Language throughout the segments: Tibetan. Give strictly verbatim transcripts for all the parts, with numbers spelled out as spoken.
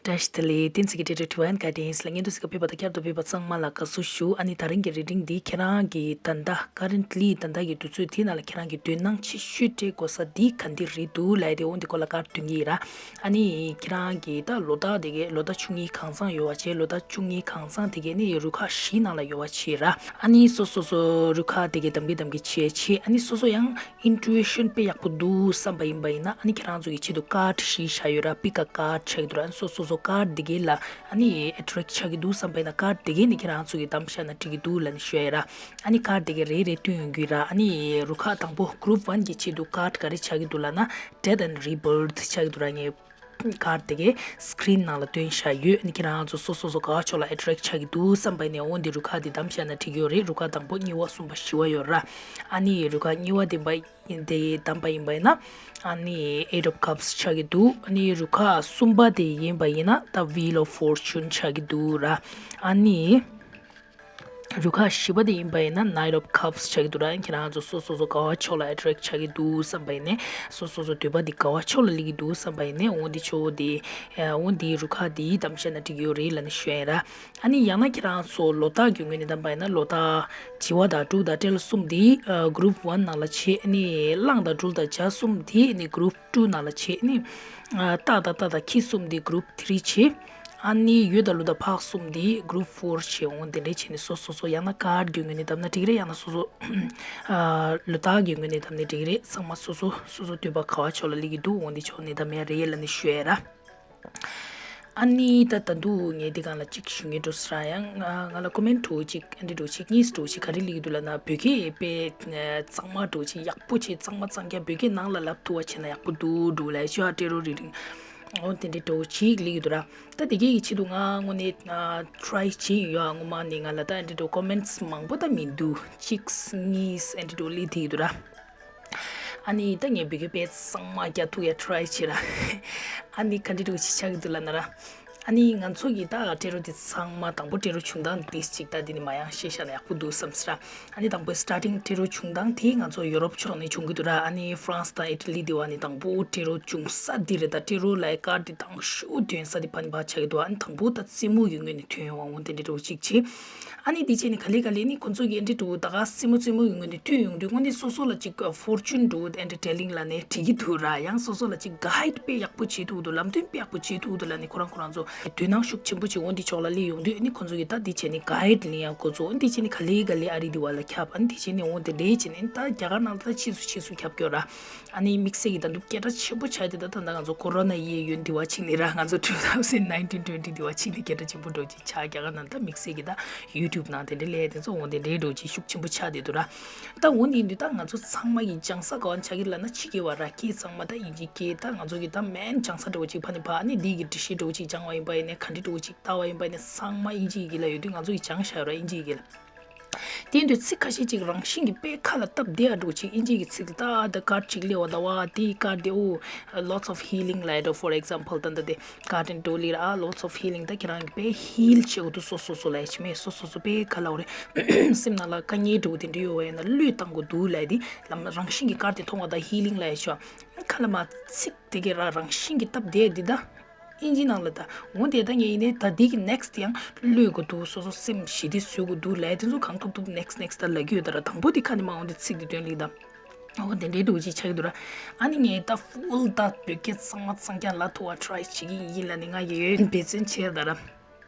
བཀྲ་ཤིས་བདེ་ལེགས། བསྟན་འཛིན་གྱི་འཕྲིན་ཕྲན་དྲི་བ་ཡན་ག་དེ་ཡིན་ལ། སྙན་ཐོ་གཟིགས་ཀ་ཕེབས་པ་དང་བསྐྱར་དུ་ཕེབས་པ་ཚང་མ་ལ་དགའ་བསུ་ཞུ། ཨ་ནི་ད་རིང་གི་རི་ཌིང་འདི་ཁྱེད་རང་གི་ད་ལྟ་ཀ་རེན་ཊི་ལི་ད་ལྟ་གི་དུས་ཚོད་དེ་ནང་ལ་ཁྱེད་རང་གི་དོ་སྣང་ཆེ་ཤོས་སྤྲད་དགོས་ས་འདི་ག་འདི་རེད་འདུག་ལབ་ཡ་དེ། འོ་འདི་སྐོར་ལ་ཀར་ཌི་སྟོན་གྱི་ཡིན་ར། ཨ་ནི་ཁྱེད་རང་གི་ད་ལོ་རྟགས་དེ་གའི་ལོ་རྟགས་བཅུ་གཉིས་གང་ཚང་ཡོད་པ་བྱས། ལོ་རྟགས་བཅུ་གཉིས་གང་ཚང་དེ་གའི་ནི་རུ་ཁག་བཞིའི་ནང་ལ་ཡོད་པ་བྱས་ར། ཨ་ནི་སོ་སོ་སོ་རུ་ཁག་དེ་གའི་གདམ་གི་གདམ་གི་བྱས་བྱས། ཨ་ནི་སོ་སོ་ཡང་ཨིན་ཊུ་ཨི་ཤན་དཔེ་ཡག་པོ་འདུག་བསམ་པ་ཡིན་པ་ཡིན་ན། ཨ་ནི་ཁྱེད་རང་ཚོ་གི་ཆེད་དུ་ཀར་ཌི་བཞི་བཞག་ཡོད་ར། པིག་ཨ་ཀར་ཌི་བྱས་འདུག་ར། ཨ་ནི་སོ་སོ་སོ་ཀར་ཌི་དེ་གའི་ལ་ཨ་ནི་ཨེ་ཊི་རེག་ཊི་ཆགས་ཀྱི་འདུག་བསམ་པ་ཡིན་ན། ཀར་ཌི་དེ་གའི་ནི་ཁྱེད་རང་ཚོ་གི་གདམ་བཞག་ན་འགྲིག་གི་འདུག་ལབ་ནི་ཞུ་ཡ་ཡིན་ར། ཨ་ནི་ཀར་ཌི་དེ་གའི་རེ་རེ་སྟོན་ཡོང་གི་ཡིན་ར། ཨ་ནི་རུ་ཁག་དང་པོ་གུ་རུབ་ཝན་གི་ཆེད་དུ་ཀར་ཌི་ག་རེ་ཆགས་ཀྱི་འདུག་ལབ་ན། Death and Rebirth ཆགས་ཀྱི་འདུག་ར། ངས་ཀར་ཌི་དེ་གའི་སི་ཀི་རིན་ནང་ལ་སྟོན་བཞག་ཡོད། ཨ་ནི་ཁྱེད་རང་ཚོ་སོ་སོ་སོ་ག་བ་ཕྱོགས་ལ་ཨེ་ཊི་རེག་ཊི་ཆགས་ཀྱི་འདུག་བསམ་པ་ཡིན་ན། འོ་འདི་རུ་ཁག་འདི་གདམ་བཞག་ན་འགྲིག་གི་ཡོད་རེད། རུ་ཁག་དང་པོ་གཉིས་པ་གསུམ་པ་བཞི་པ་ཡོད་ར། ཨ་ནི་རུ་ཁག་གཉིས་པ་དེ་པ་དེ་གདམ་པ་ཡིན་པ་ཡིན་ན། ཨ་ནི་Eight of Cups ཆགས་ཀྱི་འདུག་ཨ་ནི་རུ་ཁག་གསུམ་པ་དེ་ཡིན་པ་ཡིན་ན་ད་Wheel of Fortune ཆགས་ཀྱི་འདུག་ར། ཨ་ནི་རུ་ཁག་བཞི་པ་དེ་ཡིན་པ་ཡིན་ན་Knight of Cups ཆགས་ཀྱི་འདུག་ར། ཁྱེད་རང་ཚོ་སོ་སོ་སོ་ག་བ་ཕྱོགས་ལ་ཨེ་ཊི་རེག་ཊི་ཆགས་ཀྱི་འདུག་བསམ་པ་ཡིན་ནའི། སོ་སོ་སོ་འདོད་པ་དེ་ག་བ་ཕྱོགས་ལ་སླེབས་ཀྱི་འདུག་བསམ་པ་ཡིན་ནའི། འོ་འདི་ཕྱོགས་དེ་འོ་འདི་རུ་ཁག་དེ་གདམ་བཞག་ན་འགྲིག་གི་ཡོད་རེད་ལབ་ནི་ཞུ་ཡ་ཡིན་ར། ཨ་ནི་ཡང་ན་ཁྱེད་རང་ཚོ་ལོ་རྟགས་ཀྱི་ངོས་ནས་བདམས་པ་ཡིན་ན། ལོ་རྟགས་བྱི་བ་དང་འབྲུག་དང་སྤྲེལ་གསུམ་དེ་གུ་རུབ་ཝན་ནང་ལ་བྱས། ཨ་ནི་གླང་དང་སྦྲུལ་དང་བྱ་གསུམ་དེ་ཨ་ནི་གུ་རུབ་ཊུ་ནང་ལ་བྱས། ཨ་ནི་སྟག་དང་རྟ་དང་ཁྱི་གསུམ་དེ་གུ་རུབ་ཐི་རི་བྱས། ཨ་ནི་ཡོས་དང་ལུག་དང་ཕག་གསུམ་དེ་གུ་རུབ་ཕོར་བྱས། འོ་དེ་འདྲས་བྱས་ནས་སོ་སོ་སོ། ཡང་ན་ཀར་ཌི་གི་ངོས་ནས་བདམས་ན་འགྲིག་རེད། ཡང་ན་སོ་སོ་ལོ་རྟགས་ཀྱི་ངོས་ནས་བདམས་ནས་འགྲིག་རེད། ཚང་མ་སོ་སོ་སོ་སོ་འདོད་པ་ག་བ་ཕྱོགས་ལ་སླེབས་ཀྱི་འདུག་འོ་འདི་ཕྱོགས་ནས་བདམས་ཡ་རེད་ལབ་ནས་ཞུ་ཡ་ཡིན་ར། ཨ་ནི་ད་ད་དུང་ངས་འདི་སྒང་ལ་གཅིག་ཞུ་ངེས་འགྲོ་ས་ར། ཡང་ང་ང་ལ་ཀོ་མེན་ཊི་འདྲ་བོ་ཅིག་ཨ་འདྲ་འདྲ་བོ་ཅིག་གཉིས་འདྲ་བོ་ཅིག་ག་རེ་སླེབས་ཀྱི་འདུག་ལབ་ན། བོད་སྐད་དཔེ་གཙང་མ་འདྲ་བོ་ཅིག་ཡག་པོ་བྱས། གཙང་མ་གཙང་རྐྱང་བོད་སྐད་ནང་ལ་ལབ་ཐུབ་པ་བྱས་ན་ཡག་པོ་འདུག་འདྲ་བོ་ལབ་ཡ་ཅིག་ཡོད་ར། སྤྲེལ་རོ་རི་རིང་འོ་དེ་འདྲ་འདྲ་བོ་ཅིག་སླེབས་ཀྱི་འདུག་ར། ད་དེ་གའི་ཆེད་དུ་ང་དངོས་གནས་ཊི་རའི་བྱས་ཡོད། ཨ་སྔོན་མ་ནས་ང་ལ་ད་ཨ་འདྲ་འདྲ་བོ་ཀོ་མེན་ཊི་མང་པོ་ད་མི་འདུག་གཅིག་གཉིས་ཨ་འདྲ་འདྲ་བོ་སླེབས་བསྡད་ཀྱི་འདུག་ར། ཨ་ནི་ད་ངས་བོད་སྐད་དཔེ་གཙང་མ་རྒྱག་ཐུབ་ཡ་ཊི་རའི་བྱས་ར། ཨ་ནི་ག་འདྲ་འདྲ་བོ་ཅིག་ཆགས་ཀྱི་འདུག་ལབ་ན་ར། ཨ་ནི་ང་ཚོ་གི་ད་སྤྲེལ་རོ་དེ་ཚང་མ་དང་པོ་སྤྲེལ་རོ་བྱུང་སྟངས་དེ་ཅིག་ད་འདི་ནས་མར་ཡང་བཤད་བཞག་ན་ཡག་པོ་འདུག་བསམ་སོང་ར། ཨ་ནི་དང་པོའི་སི་ཊར་ཊིང་སྤྲེལ་རོ་བྱུང་སྟངས་དེ་ང་ཚོ་ཡོ་རོབ་ཕྱོགས་ནས་བྱུང་གི་འདུག་ར། ཨ་ནི་ཧྥ་རན་སི་དང་ཨི་ཊ་ལི་དེ་བ་ནས་དང་པོ་སྤྲེལ་རོ་བྱུང་ས་འདི་རེད། ད་སྤྲེལ་རོ་ལབ་ཡ་ཀར་དེ་དང་ཤོས་ཐོན་ས་དེ་ཕ་ནི་ཕ་ཆགས་ཀྱི་འདུག་ཨ་ནི་དང་པོ་ད་རྩེད་མོ་གི་ངོས་ནས་ཐོན་ཡོང་བ། འོ་དེ་འདྲ་འདྲ་བོ་ཅིག་བྱས། ཨ་ནི་དེ་བྱས་ནས་ག་ལེ་ག་ལེ་ནི་ཁོ་ཚོ་གི་ཨ་འདྲ་འདྲ་བོ་ད་ག་རྩེད་མོ་རྩེད་མོ་གི་ངོས་ནས་ཐོན་ཡོང་དུས། དངོས་གནས་སོ་སོ་ལ་ཅིག་ཕོར་ཅུན་འདྲ་བོ་ཨ་འདྲ་ཊེ་ལིང་ལབ་ནས་བྲིས་ཀྱི་འདུག་ར། ཡང་སོ་སོ་ལ་ཅིག་གའིཌ་དཔེ་ཡག་པོ་བྱེད་ཐུབ་འདུག་ལམ་སྟོན་དཔེ་ཡག་པོ་བྱེད་ཐུབ་འདུག་ལབ་ནས་ཁོ་རང་ཁོ་རང་ཚོ་དོ་སྣང་ཤུགས་ཆེན་པོ་བྱེད། འོ་འདི་ཕྱོགས་ལ་སླེབས་ཡོང་དུས་ཨ་ནི་ཁོ་ཚོ་གི་ད་འདི་བྱས་ནས་གའིཌ་ལེན་ཡག་ཁོ་ཚོ། འོ་འདི་བྱས་ནས་ག་ལེ་ག་ལེ་ཨ་རི་དེ་བ་ལ་ཁྱབ། ཨ་ནི་དེ་བྱས་ནས་འོ་དེ་འདྲས་བྱས་ནས་ད་རྒྱ་གར་ནང་ལ་ད་ཕྱིས་སུ་ཕྱིས་སུ་ཁྱབ་ཀྱི་ཡོད་ར། ཨ་ནི་དམིགས་བསལ་གྱི་ད་དུང་སྐད་གྲགས་ཆེན་པོ་ཆགས་དེ་ད་ད་ད་ང་ཚོ་ཀོ་རོ་ན་ཡས་ཡོད་འདི་བ་ཅིག་ནས་ར། ང་ཚོ་two thousand nineteen twenty འདི་བ་ཅིག་ནས་སྐད་གྲགས་ཆེན་པོ་འདྲ་བོ་ཅིག་ཆགས། རྒྱ་གར་ནང་ད་དམིགས་བསལ་གྱི་ད་ཡུ་ཊུབ་ནང་དེ་འདྲའི་ལས་དེ་ཚོ་འོ་དེ་འདྲའི་འདྲ་བོ་ཅིག་ཤུགས་ཆེན་པོ་ཆགས་བསྡད་འདུག་ར། ད་འོ་འདི་ཡིན་དུས་ད་ང་ཚོ་ཚང་མ་གི་སྦྱང་ས་ག་བ་ཆགས་ཀྱི་ལབ་ན་ཕྱི་རྒྱལ་བ་ར། སྐད་ཚང་མ་ད་དབྱིན་ཇི་སྐད། ད་ང་ཚོ་གི་ད་མེན་སྦྱང་ས་འདྲ་བོ་ཅིག་ཕ་ནི་ཕ་ཨ་ནི་འདི་གི་འགྲེལ་བཤད་འདྲ་བོ་ཅིག་སྦྱང་བ་ཡིན་པ་ཡིན་ནའི་ག་འདྲ་འདྲ་བོ་ཅིག་ལྟ་བ་ཡིན་པ་ཡིན་ནའི་ཚང་མ་དབྱིན་ཇི་ཡི་གེ་ལ་ཡོད་དུས་ང་ཚོ་གི་སྦྱང་བཞག་ཡོད་ར། དབྱིན་ཇི་ཡི་གེ་ལ། དེ་ཡིན་དུས་ཚིག་ཁ་ཤས་ཅིག་རང་བཞིན་གྱིས་དཔེ་ཁ་ལ་སྟབས་བདེ་ཡ་འདྲ་བོ་ཅིག་དབྱིན་ཇི་གི་ཚིག་ད་ད་ཀར་ཅིག་སླེབས་པ་ད་བ་དེ་ཀར་དེ་ཨོ་lots of healing ལབ་ཡ་འདྲ། For example ད་ད་དེ་ཀར་དེ་འགྲོ་ལི་ར། ཨ་lots of healing ད་ཁྱེད་རང་གི་དཔེ་ཧིལ་བྱེད་དགོས་འདུག་སོ་སོ་སོ་ལབ་ཡ་ཅིག་མེད། སོ་སོ་སོ་དཔེ་ཁ་ལ་འོ་རེད། སེམས་ནང་ལ་དཀའ་ངལ་འདྲ་བོ་དེ་འདྲ་ཡོད་པ་ཡིན་ན་བློས་བཏང་དགོས་འདུག་ལབ་ཡ་དེ་ལམ་རང་བཞིན་གྱིས་ཀར་དེ་མཐོང་བ་ད་ཧིལ་ལིང་ལབ་ཡ་ཅིག་ཁ་ལ་མ་ཚིག་དེ་གའི་ར་རང་བཞིན་གྱིས་སྟབས་བདེ་འདི་ད། དབྱིན་ཇི་ནང་ལ་ད་འོ་དེ་ད་ངས་ཡིན་ནའི་ད་འདི་གི་next དེ་ཡང་བློས་དགོས་འདུག་སོ་སོ་སེམས་ཞི་བདེ་བཟོ་དགོས་འདུག་ལབ་ཡ་དེ་ཚོ་གང་ཐུབ་ཐུབ་next next ད་ལབ་ཀྱི་ཡོད་ད་ར། དང་པོ་དེ་ཁ་ནས་མ་འོ་དེ་ཚིག་དེ་འདོན་ལེགས་ད། འོ་དེ་འདྲའི་འདྲ་བོ་ཅིག་ཆགས་ཀྱི་འདུག་ར། ཨ་ནི་ངས་ད་ཧྥུལ་ད་བོད་སྐད་གཙང་མ་གཙང་རྐྱང་ལབ་ཐུབ་པ་ཊི་རའི་བྱེད་ཀྱི་ཡིན་ལབ་ནས་ང་ཡི་འབད་བརྩོན་བྱས་ད་ར།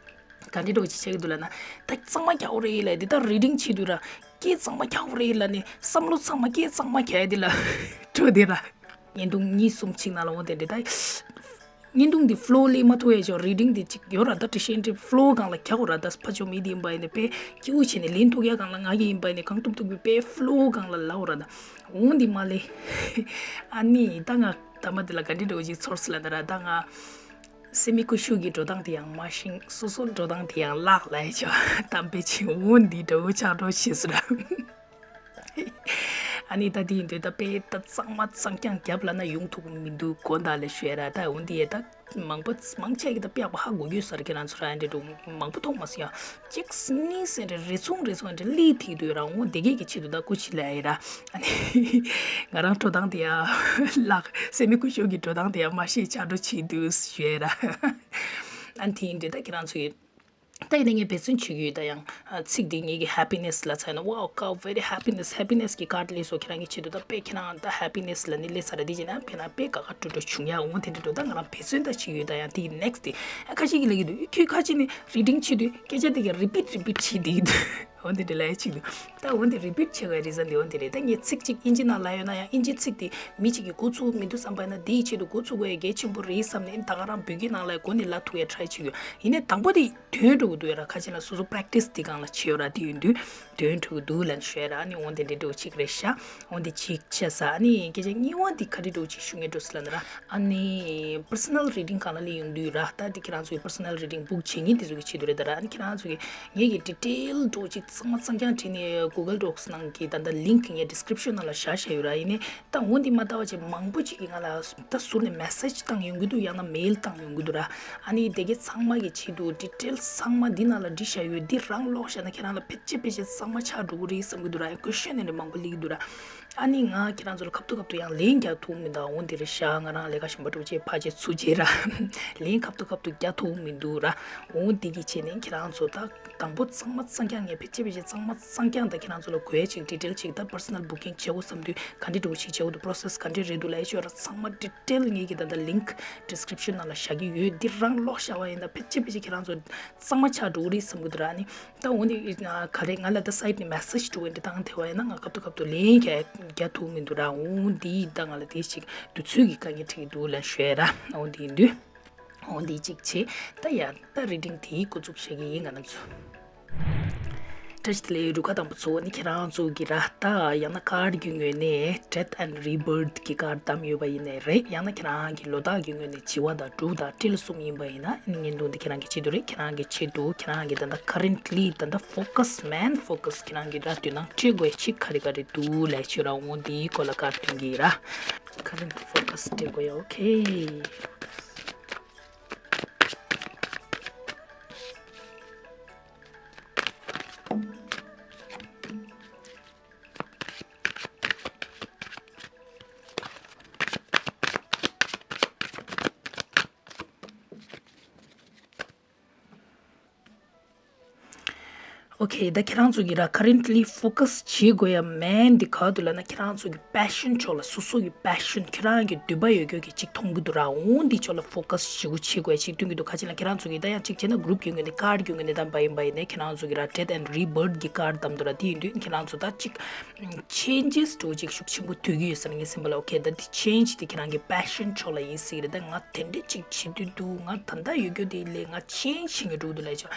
ག་འདྲའི་འདྲ་བོ་ཅིག་ཆགས་ཀྱི་འདུག་ལབ་ན། ད་གཙང་མ་རྒྱག་དགོས་རེད་ལབ་དེ་ད་རི་ཌིང་བྱེད་དུས་ར་སྐད་གཙང་མ་རྒྱག་དགོས་རེད་ལབ་ནས་བསམ་བློ་ཚང་མ་སྐད་གཙང་མ་རྒྱག་ཡ་དེ་ལ་འགྲོ་དེ་ར། བརྙན་ཐུང་གཉིས་གསུམ་གཅིག་ནང་ལ་འོང་དེ་འདྲ་ད། བརྙན་ཐུང་འདི་ཕློ་ལེན་མ་ཐུབ་ཡ་ཅིག་རི་ཌིང་འདི་གཅིག་ཡོད་ར། ད་འགྲེལ་བཤད་འདི་ཕློ་སྒང་ལ་རྒྱག་དགོས་ར། ད་ཕ་ཆོ་མི་འདི་ཡིན་པ་ཡིན་ནའི་དཔེ་སྐྱིད་པོ་བྱས་ནས་ལེན་ཐུབ་ཡ་སྒང་ལ་ང་གི་ཡིན་པ་ཡིན་ནའི་གང་ཐུབ་ཐུབ་ཀྱིས་དཔེ་ཕློ་སྒང་ལ་ལབ་དགོས་ར། ད་འོང་འདི་མ་ལེན། ཨ་ནི་ད་ང་ད་མ་འདི་ལ་ག་འདྲི་འདྲ་བོ་ཅིག་ཚོར་སོང་ལབ་ན་ར། ད་ང་སེ་མི་ཀུ་ཤུ་གི་འགྲོ་སྟངས་དེ་ཡང་མ་ཤེས། སོ་སོ་འགྲོ་སྟངས་དེ་ཡང་བརླག་ལབ་ཡ་ཅིག་གཏམ་དཔེ་ཅིག་འོང་འདི་འདྲ་བོ་ཆགས་འགྲོ་བྱས་སོང་ར། ཨ་ནི་ད་དེ་ཡིན་དུས་ད་དཔེ་ད་གཙང་མ་གཙང་རྐྱང་རྒྱབ་ལབ་ན་ཡོང་ཐུབ་ཀྱི་མི་འདུག་གོ་ད་ལས་ཤོད་ར། ད་འོ་འདི་ཡས་ད་མང་པོ་མང་ཆེ་གི་ད་དཔེ་ཡག་པོ་ཧ་གོ་གི་ཡོད་ས་རེད། ཁྱེད་རང་ཚོ་ར་ཨ་འདྲ་འདྲ་མང་པོ་མཐོང་མ་སོང་ཡ། གཅིག་གཉིས་ཟེར་རེ་རེ་ཟུང་རེ་ཟུང་ཨ་འདྲ་སླེབས་ཐིག་འདུག་ར། འོ་དེ་གས་ཀྱི་ཆེད་དུ་ད་སྐུ་མཁྱེན་ལབ་ཡ་ར། ཨ་ནི་ང་རང་འགྲོ་སྟངས་དེ་ཡ་བརླག་སེ་མི་ཀུ་ཤུ་གི་འགྲོ་སྟངས་དེ་ཡ་མ་ཤེས་ཆགས་འགྲོ་བྱེད་འདུག་ཞུ་ཡ་ར། དེ་ཡིན་དུས་ད་ཁྱེད་རང་ཚོ་གི་ད་ཡིན་ན་ངས་འབད་བརྩོན་བྱེད་ཀྱི་ཡོད། ད་ཡང་ཚིག་འདི་ངེད་ཀྱི་happiness ལབ་ཚར་ན། Wow, cow, very happiness, happiness གི་card སླེབས་སོང་། ཁྱེད་རང་གི་ཆེད་དུ་ད་དཔེ་ཁྱེད་རང་ད་happiness ལབ་ནི་སླེབས་ཚར་ར། དེ་བྱས་ན་ཁྱེད་རང་དཔེ་དགའ་དགའ་སྤྲོ་སྤྲོ་བྱུང་ཡ། འོ་དེ་འདྲ་འགྲོ། ད་ང་རང་འབད་བརྩོན་ད་བྱེད་ཀྱི་ཡོད། ད་ཡང་དེ་next དེ་ཨ་ཁ་ཤས་ཀྱིས་ལབ་ཀྱི་འདུག་ཁྱོད་ཁ་ཅིག་ནི་reading བྱེད་དུས་སྐད་ཆ་དེ་ག་repeat repeat བྱེད་བསྡད་ཀྱི་འདུག་འོ་དེ་འདྲ་ལབ་ཡ་ཅིག་འདུག་ད་འོ་དེ་repeat བྱེད་དགོས་reason དེ་འོ་དེ་རེད། ད་ངས་ཚིག་གཅིག་དབྱིན་ཇི་ནང་ལབ་ཡོད་ན་ཡང་དབྱིན་ཇི་ཚིག་དེ་མི་གཅིག་གིས་འགོ་ཚུགས་མི་འདུག་བསམ་པ་ཡིན་ན་དེའི་ཆེད་དུ་འགོ་ཚུགས་དགོས་ཡ་གལ་ཆེན་པོ་རེད་བསམ་ནས་ད་ག་རང་བོད་སྐད་ནང་ལ་མགོ་ནས་ལབ་ཐུབ་ཡ་try བྱེད་ཀྱི་ཡོད། ཡིན་ནའི་དང་པོ་དེ་དོན་འགྲོ་གི་འདུག་ཡ་ར། ཁ་ཅིག་ལ་སོ་སོ་practice དེ་སྒང་ལ་བྱེད་ཡོད་ར། དེ་ཡིན་དུས་དོན་འགྲོ་གི་འདུག་ལབ་ནས་ཤོད་ཡ་ར། ཨ་ནི་འོ་དེ་འདྲ་འདྲ་བོ་གཅིག་རེད་ཤག་འོ་དེ་གཅིག་བྱས་ས། ཨ་ནི་སྐད་ཆ་གཉིས་པ་འདི་ག་འདྲ་འདྲ་བོ་གཅིག་ཞུ་ངེས་འགྲོ་སི་ལབ་ན་ར། ཨ་ནི་personal reading སྒང་ལ་སླེབས་ཡོང་དུས་ར། ད་འདི་ཁྱེད་རང་ཚོའི་personal reading book བྱེད་མཁན་དེ་ཚོ་གི་ཆེད་དུ་རེད་ད་ར། ཨ་ནི་ཁྱེད་རང་ཚོ་གི་ངེད་ཀྱི་detail འདྲ་བོ་གཅིག་གཙང་མ་གཙང་རྐྱང་བྲིས་ནས་Google Docs ནང་གི་ད་ལྟ་link ངས་description ནང་ལ་བཞག་བཞག་ཡོད་ར། ཡིན་ནའི་ད་འོ་འདི་མ་ལྟ་བ་བྱས་མང་པོ་ཅིག་གིས་ང་ལ་ད་ཟུར་ནས་message བཏང་ཡོང་གི་འདུག་ཡང་ན་mail བཏང་ཡོང་གི་འདུག་ར། ཨ་ནི་དེ་གའི་ཚང་མ་གི་ཆེད་དུ་detail ཚང་མ་འདི་ནང་ལ་བྲིས་བཞག་ཡོད། འདི་རང་ཀློག་བཞག་ན་ཁྱེད་རང་ལ་ཕལ་ཆེར་ཕལ་ཆེར་གཙང་མ་ཆགས་འགྲོ་གི་རེད་བསམ་གི་འདུག་ར། ཡང་question ནི་མང་པོ་སླེབས་ཀྱི་འདུག་ར། ཨ་ནི་ང་ཁྱེད་རང་ཚོ་ལ་ཁ་ཐུག་ཁ་ཐུག་ཡང་ལན་རྒྱག་ཐུབ་མི་འདུག་འོ་འདི་རེད་ཤག་ང་རང་ལས་ཀ་གཞན་པ་འགྲོ་བྱས་ཕར་བྱས་ཚུར་བྱས་ར། ལན་ཁ་ཐུག་ཁ་ཐུག་རྒྱག་ཐུབ་མི་འདུག་ར། འོ་འདི་གི་ཆེད་ནས་ཁྱེད་རང་ཚོ་ད་དང་པོ་གཙང་མ་གཙང་རྐྱང་། ངས་ཕལ་ཆེར་ཕལ་ཆེར་གཙང་མ་གཙང་རྐྱང་ད་ཁྱེད་རང་ཚོ་ལ་དགོས་ཡ་ཅིག་detail ཅིག་ད་personal booking བྱེད་དགོས་བསམ་དུས་ག་འདྲ་འདྲ་བོ་ཞིག་བྱེད་དགོས་འདུག process ག་འདྲ་རེད་འདུག་ལབ་ཡ་ཅིག་ཡོད་ར། ཚང་མ་detail ངེད་ཀྱི་ད་ལྟ་link description ནང་ལ་བཞག་གི་ཡོད། འདི་རང་ཀློག་བཞག་པ་ཡིན་ན་ཕལ་ཆེར་ཕལ་ཆེར་ཁྱེད་རང་ཚོ་གཙང་མ་ཆགས་འགྲོ་གི་རེད་བསམ་གི་འདུག་ར། ཨ་ནི་ད་འོ་འདི་ག་རེ་ང་ལ་ད་site ནས་message འགྲོ་གི་འདི་བཏང་ཐེ་བ་ཡིན་ན་ང་སྐབས་དུ་སྐབས་དུ་ལན་རྒྱག་རྒྱག་ཐུབ་མི་འདུག་ར། འོ་འདི་ད་ང་ལ་དེ་ཞིག་དུས་ཚོད་ཀྱི་དཀའ་ངལ་འཕྲད་ཀྱི་འདུག་ལབ་ཤོད་ར། འོ་འདི་ཡིན་དུས་འོ་འདི་གཅིག་བྱས། ད་ཡ་ད་reading དེའི་འགོ་འཛུགས་བྱེད་ཀྱི་ཡིན་ང་རང་ཚོ། བཀྲ་ཤིས་བདེ་ལེགས། རུ་ཁག་དང་པོ་ཚོ་ནི་ཁྱེད་རང་ཚོ་གི་ར་ད་ཡང་ན་card གི་ངོས་ནས Death and Rebirth གི་card བདམས་ཡོད་པ་ཡིན་ནའི་རེད། ཡང་ན་ཁྱེད་རང་གི་ལོ་རྟགས་ཀྱི་ངོས་ནས་བྱི་བ་དང་འབྲུག་དང་སྤྲེལ་གསུམ་ཡིན་པ་ཡིན་ན་ནི་བརྙན་ཐུང་འདི་ཁྱེད་རང་གི་ཆེད་དུ་རེད། ཁྱེད་རང་གི་ཆེད་དུ་ཁྱེད་རང་གི་ད་ལྟ་currently ད་ལྟ་focus, main focus ཁྱེད་རང་གི་ར་དོ་སྣང་སྤྲད་དགོས་ཡ་ཅིག་ག་རེ་ག་རེ་འདུག་ལབ་ཤོད་ར། འོ་འདིའི་སྐོར་ལ་card སྟོན་གྱི་ཡིན་ར། Current focus སྤྲད་དགོས་ཡ། okay. Okay, ད་ཁྱེད་རང་ཚོ་གི་ར་currently focus བྱེད་དགོས་ཡ་main འདི་ག་དུ་ལབ་ན་ཁྱེད་རང་ཚོ་གི་passion ཕྱོགས་ལ། སོ་སོ་གི་passion ཁྱེད་རང་གི་འདོད་པ་ཡོད་རྒྱུ་གི་ཅིག་མཐོང་གི་འདུག་ར། འོ་འདི་ཕྱོགས་ལ་focus ཞེ་པོ་བྱེད་དགོས་ཡ་ཅིག་སྟོན་གི་འདུག་ག་ཅི་ལ་ཁྱེད་རང་ཚོ་གི་ད་ཡང་ཅིག་བྱས་ན་group གི་ངོས་ནས་card གི་ངོས་ནས་བདམས་པ་ཡིན་པ་ཡིན་ནའི་ཁྱེད་རང་ཚོ་གི་ར་Death and Rebirth གི་card བདམས་འདུག་ར། དེ་ཡིན་དུས་ཁྱེད་རང་ཚོ་ད་ཅིག changes འགྲོ་ཅིག་ཤུགས་ཆེན་པོ་འདོད་ཀྱི་ཡོད་ཟེར་ངས་སེམས་པ་ལ། okay, ད་དེ་change དེ་ཁྱེད་རང་གི་passion ཕྱོགས་ལ་ཡིན་སྲིད་རེད། ད་ང་དེ་འདྲས་ཅིག་བྱེད་འདོད་འདུག་ང་ད་ལྟ་ཡོད་རྒྱུ་དེ་ལས་ང་change བྱེད་ཀྱི་འགྲོ་གི་འདུག་ལབ་ཆོག་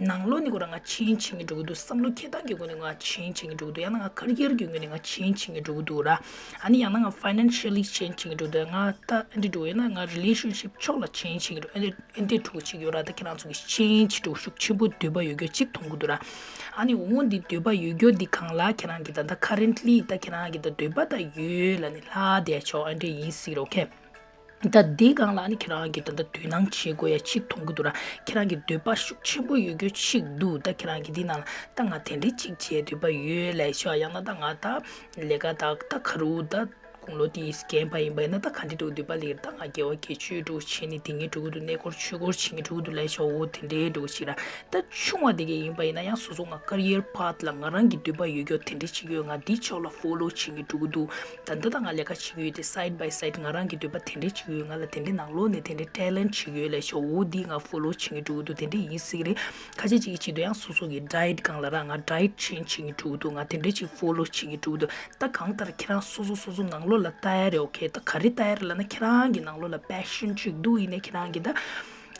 ནང་ལོགས་ནས་ཁོ་རང་ང་change བྱེད་ཀྱི་འགྲོ་གི་འདུག་བསམ་བློ་འཁྱེར་སྟངས་ཀྱི་སྒོ་ནས་ང་change བྱེད་ཀྱི་འགྲོ་གི་འདུག་ཡང་ན་ང་career གི་ངོས་ནས་ང་change བྱེད་ཀྱི་འགྲོ་གི་འདུག་ར། ཨ་ནི་ཡང་ན་ང་financially change བྱེད་ཀྱི་འགྲོ་གི་འདུག་ང་ད་ཨ་འདྲས་འགྲོ་ཡོད་ན་ང་relationship ཕྱོགས་ལ་change བྱེད་ཀྱི་འགྲོ། ཨ་འདྲས་ཨ་འདྲས་འགྲོ་བྱེད་ཀྱི་ཡོད་ར། ད་ཁྱེད་རང་ཚོ་གི་change འགྲོ་ཤུགས་ཆེན་པོ་འདོད་པ་ཡོད་རྒྱུ་ཅིག་མཐོང་གི་འདུག་ར། ཨ་ནི་འོ་འདི་འདོད་པ་ཡོད་རྒྱུ་འདི་སྒང་ལ་ཁྱེད་རང་གི་ད་ལྟ་currently ད་ཁྱེད་རང་གི་ད་འདོད་པ་ད་ཡོད་ལབ་ནས་ལྷག་བསྡད་ཆོག་ཨ་འདྲས་ཡིན་སྲིད་ར། okay. ད་འདི་སྒང་ལ་ཨ་ནི་ཁྱེད་རང་གི་ད་ལྟ་དོ་སྣང་བྱེད་དགོས་ཡ་ཅིག་མཐོང་གི་འདུག་ར། ཁྱེད་རང་གི་འདོད་པ་ཤུགས་ཆེན་པོ་ཡོད་རྒྱུ་ཅིག་འདུག་ད་ཁྱེད་རང་གི་འདི་ནང་ལ་ད་ང་དེ་འདྲས་ཅིག་བྱེད་འདོད་པ་ཡོད་ལབ་ཆོག་ཡང་ན་ད་ང་ད་ལས་ཀ་ད་ད་ག་རུ་ད་དགུང་ལོ་དེ་རྒན་པ་ཡིན་པ་ཡིན་ན་ད་ག་འདྲས་འདྲ་བོ་འདོད་པ་སླེབས་ད་ང་དགེ་བ་དགེ་ཆོས་འདྲ་བོ་བྱེད་ནས་དེ་ངས་འགྲོ་གི་འདུག་གནས་སྐོར་ཆོས་སྐོར་བྱེད་ངས་འགྲོ་གི་འདུག་ལབ་ཆོག་འོ་དེ་འདྲས་འདྲ་བོ་ཅིག་ར། ད་ཆུང་བ་དེ་གས་ཡིན་པ་ཡིན་ན་ཡང་སོ་སོ་ང་career path ལ་ང་རང་གི་འདོད་པ་ཡོད་རྒྱུ་དེ་འདྲས་ཅིག་ཡོད། ང་འདི་ཕྱོགས་ལ་follow བྱེད་ངས་འགྲོ་གི་འདུག་ད་ལྟ་ད་ང་ལས་ཀ་བྱེད་ཀྱི་ཡོད་དེ་side by side ང་རང་གི་འདོད་པ་དེ་འདྲས་ཅིག་ཡོད། ང་ལ་དེ་འདྲས་ནང་ལོགས་ནས་དེ་འདྲས་talent ཅིག་ཡོད་ལབ་ཆོག་འོ་འདི་ང་follow བྱེད་ངས་འགྲོ་གི་འདུག་དེ་འདྲས་ཡིན་སྲིད་རེད། ཁ་ཤས་ཅིག་གི་ཆེད་དུ་ཡང་སོ་སོ་གི་diet སྒང་ལ་ར་ང་diet change བྱེད་ངས་འགྲོ་གི་འདུག་ང་དེ་འདྲས་ཅིག་follow བྱེད་ངས་འགྲོ་གི་འདུག་ད་གང་ལྟར་ཁྱེད་རང་སོ་སོ་སོ་སོ་ནང་ལོགས་ལ་ལྟ་ཡ་རེད། okay. ད་ག་རེ་ལྟ་ཡ་རེད་ལབ་ན་ཁྱེད་རང་གི་ནང་ལོགས་ལ་passion ཅིག་འདུག་ཡིན་ནའི་ཁྱེད་རང་གི་ད་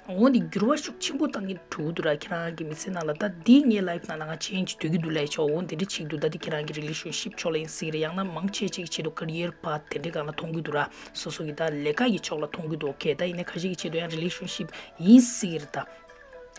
འོ་འདི་འགྱུར་བ་ཤུགས་ཆེན་པོ་བཏང་གི་འགྲོ་གི་འདུག་ར། ཁྱེད་རང་གི་མི་ཚེ་ནང་ལ་ད་འདི་ངའི་life ནང་ལ་ང་change འདོད་ཀྱི་འདུག་ལབ་ཆོག་འོ་འདི་འདྲ་ཅིག་འདུག་ད་འདི་ཁྱེད་རང་གི་relationship ཕྱོགས་ལ་ཡིན་སྲིད་རེད། ཡང་ན་མང་ཆེ་ཅིག་ཆེད་དུ་career path དེ་འདྲའི་སྒང་ལ་མཐོང་གི་འདུག་ར། སོ་སོ་གི་ད་ལས་ཀ་གི་ཕྱོགས་ལ་མཐོང་གི་འདུག okay. ད་ཡིན་ནའི་ཁ་ཤས་ཀྱི་ཆེད་དུ་ཡང་relationship ཡིན་སྲིད་རེད་ད།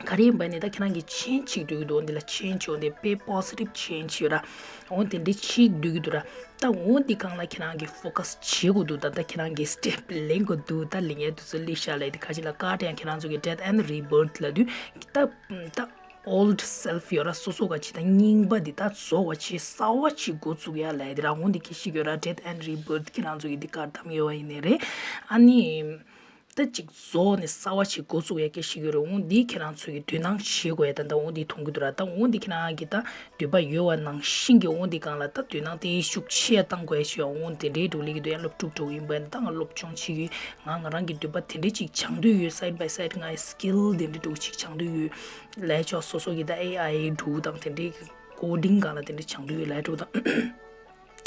ག་རེ་ཡིན་པ་ནི་ད་ཁྱེད་རང་གི་change ཅིག་འདོད་ཀྱི་འདུག་འོ་འདི་ལ་change འོ་འདི་དཔེ་positive change ཡོད་ར། འོ་དེ་འདྲའི་ཅིག་འདོད་ཀྱི་འདུག་ར། ད་འོ་འདི་སྒང་ལ་ཁྱེད་རང་གིས་focus བྱེད་དགོས་འདུག་ད་ལྟ་ཁྱེད་རང་གིས་step ལེན་དགོས་འདུག་ད་ལེན་ཡས་དུས་ཚོད་སླེབས་ཤག་ལབ་ཡ་དེ་ཁ་ཅིག་ལ་card ཡང་ཁྱེད་རང་ཚོ་གི་death and rebirth ལབ་དུས་ད་ད་old self ཡོད་ར། སོ་སོ་ག་ཅིག་ད་རྙིང་པ་འདི་ད་རྫོགས་པ་ཅིག་གསར་པ་ཅིག་འགོ་བཙུགས་ཡ་ལབ་ཡ་དེ་ར། འོ་འདི་གི་ཞིག་ཡོད་ར། death and rebirth ཁྱེད་རང་ཚོ་གི་འདི་card བདམས་ཡོད་པ་ཡིན་ནའི་རེད། ཨ་ནི། ད་ཅིག་རྫོགས་ནས་གསར་བ་ཞིག་འགོ་བཙུགས་ཡ་སྐད་ཤིག་ཡོད་རེད། འོང་འདི་ཁྱེད་རང་ཚོ་གི་དོ་སྣང་བྱེད་དགོས་ཡ་ད་ད་འོང་འདི་མཐོང་གི་འདུག་ར། ད་འོང་འདི་ཁྱེད་རང་གི་ད་འདོད་པ་ཡོད་བ་ནང་བཞིན་གྱི་འོང་འདི་སྒང་ལ་ད་དོ་སྣང་དེ་ཤུགས་ཆེ་ཡ་བཏང་དགོས་ཡ་ཞུ་ཡ། འོང་དེ་འདྲའི་འགྲོ་ལི་གི་འདུག་ཡང་སློབ་ཕྲུག་འགྲོ་ཡིན་པ་ཡིན་ད་ང་སློབ་སྦྱོང་བྱེད་ཀྱི་ང་ང་རང་གི་འདོད་པ་དེ་འདྲའི་ཅིག་སྦྱང་འདོད་ཡོད། side by side ང་ཡི་skill དེ་འདྲའི་འགྲོ་ཅིག་སྦྱང་འདོད་ཡོད་ལས་ཆོག་སོ་སོ་གི་ད་AI འགྲོ་དང་དེ་འདྲའི་coding སྒང་ལ་དེ་འདྲའི་སྦྱང་འདོད་ཡོད་ལས་འགྲོ་དང་།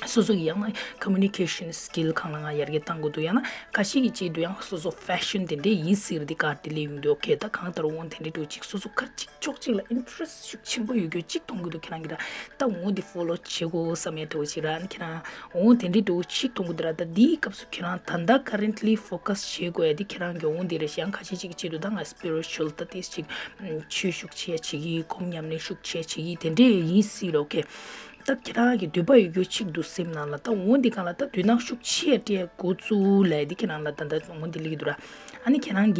སོ་སོ་གི་ཡང་ན་communication skill སྒང་ལ་ང་ཡར་རྒྱས་གཏང་དགོས་འདུག་ཡང་ན་ཁ་ཤས་ཀྱི་ཆེད་དུ་ཡང་སོ་སོ་fashion དེ་འདྲས་ཡིན་ཟེར་དེ་ཀར་དེ་སླེབས་ཡོང་དུས་okay ད་གང་ལྟར་འོང་དེ་འདྲས་འགྲོ་ཅིག་སོ་སོ་ཁ་ཅིག་ཕྱོགས་གཅིག་ལ་interest ཤུགས་ཆེན་པོ་ཡོད་རྒྱུ་གཅིག་མཐོང་གི་འདུག་ཁྱེད་རང་གི་ད་ད་འོང་དེ་follow བྱེད་དགོས་བསམ་ཡ་འདྲ་བོ་ཅིག་ར་ནི་ཁྱེད་རང་འོང་དེ་འདྲས་འགྲོ་ཅིག་མཐོང་གི་འདུག་ར། ད་དེའི་སྐབས་སུ་ཁྱེད་རང་ད་ལྟ་currently focus བྱེད་དགོས་ཡ་དེ་ཁྱེད་རང་གི་འོང་དེ་རེད་ཤག་ཡང་ཁ་ཤས་ཅིག་གི་ཆེད་དུ་ད་ང་spiritual ད་ཏིས་ཅིག་ཆོས་ཤུགས་ཆེ་ཡ་བྱེད་ཀྱི་སྒོམ་ཉམས་ལེན་ཤུགས་ཆེ་བྱེད་ཀྱི་དེ་འདྲས་ཡིན་སྲིད་ར། okay ད་ཁྱེད་རང་གི་འདོད་པ་ཡོད་རྒྱུ་གཅིག་འདུག་སེམས་ནང་ལ་ད་འོང་འདི་གང་ལ་ད་དོ་སྣང་ཤུགས་ཆེ་སྤྲད་འགོ་བཙུགས་ལས་འདི་ཁྱེད་རང་ལ་ད་ད་འོང་འདི་ལིག་འདུག་ར། ཨ་ནི་ཁྱེད་རང་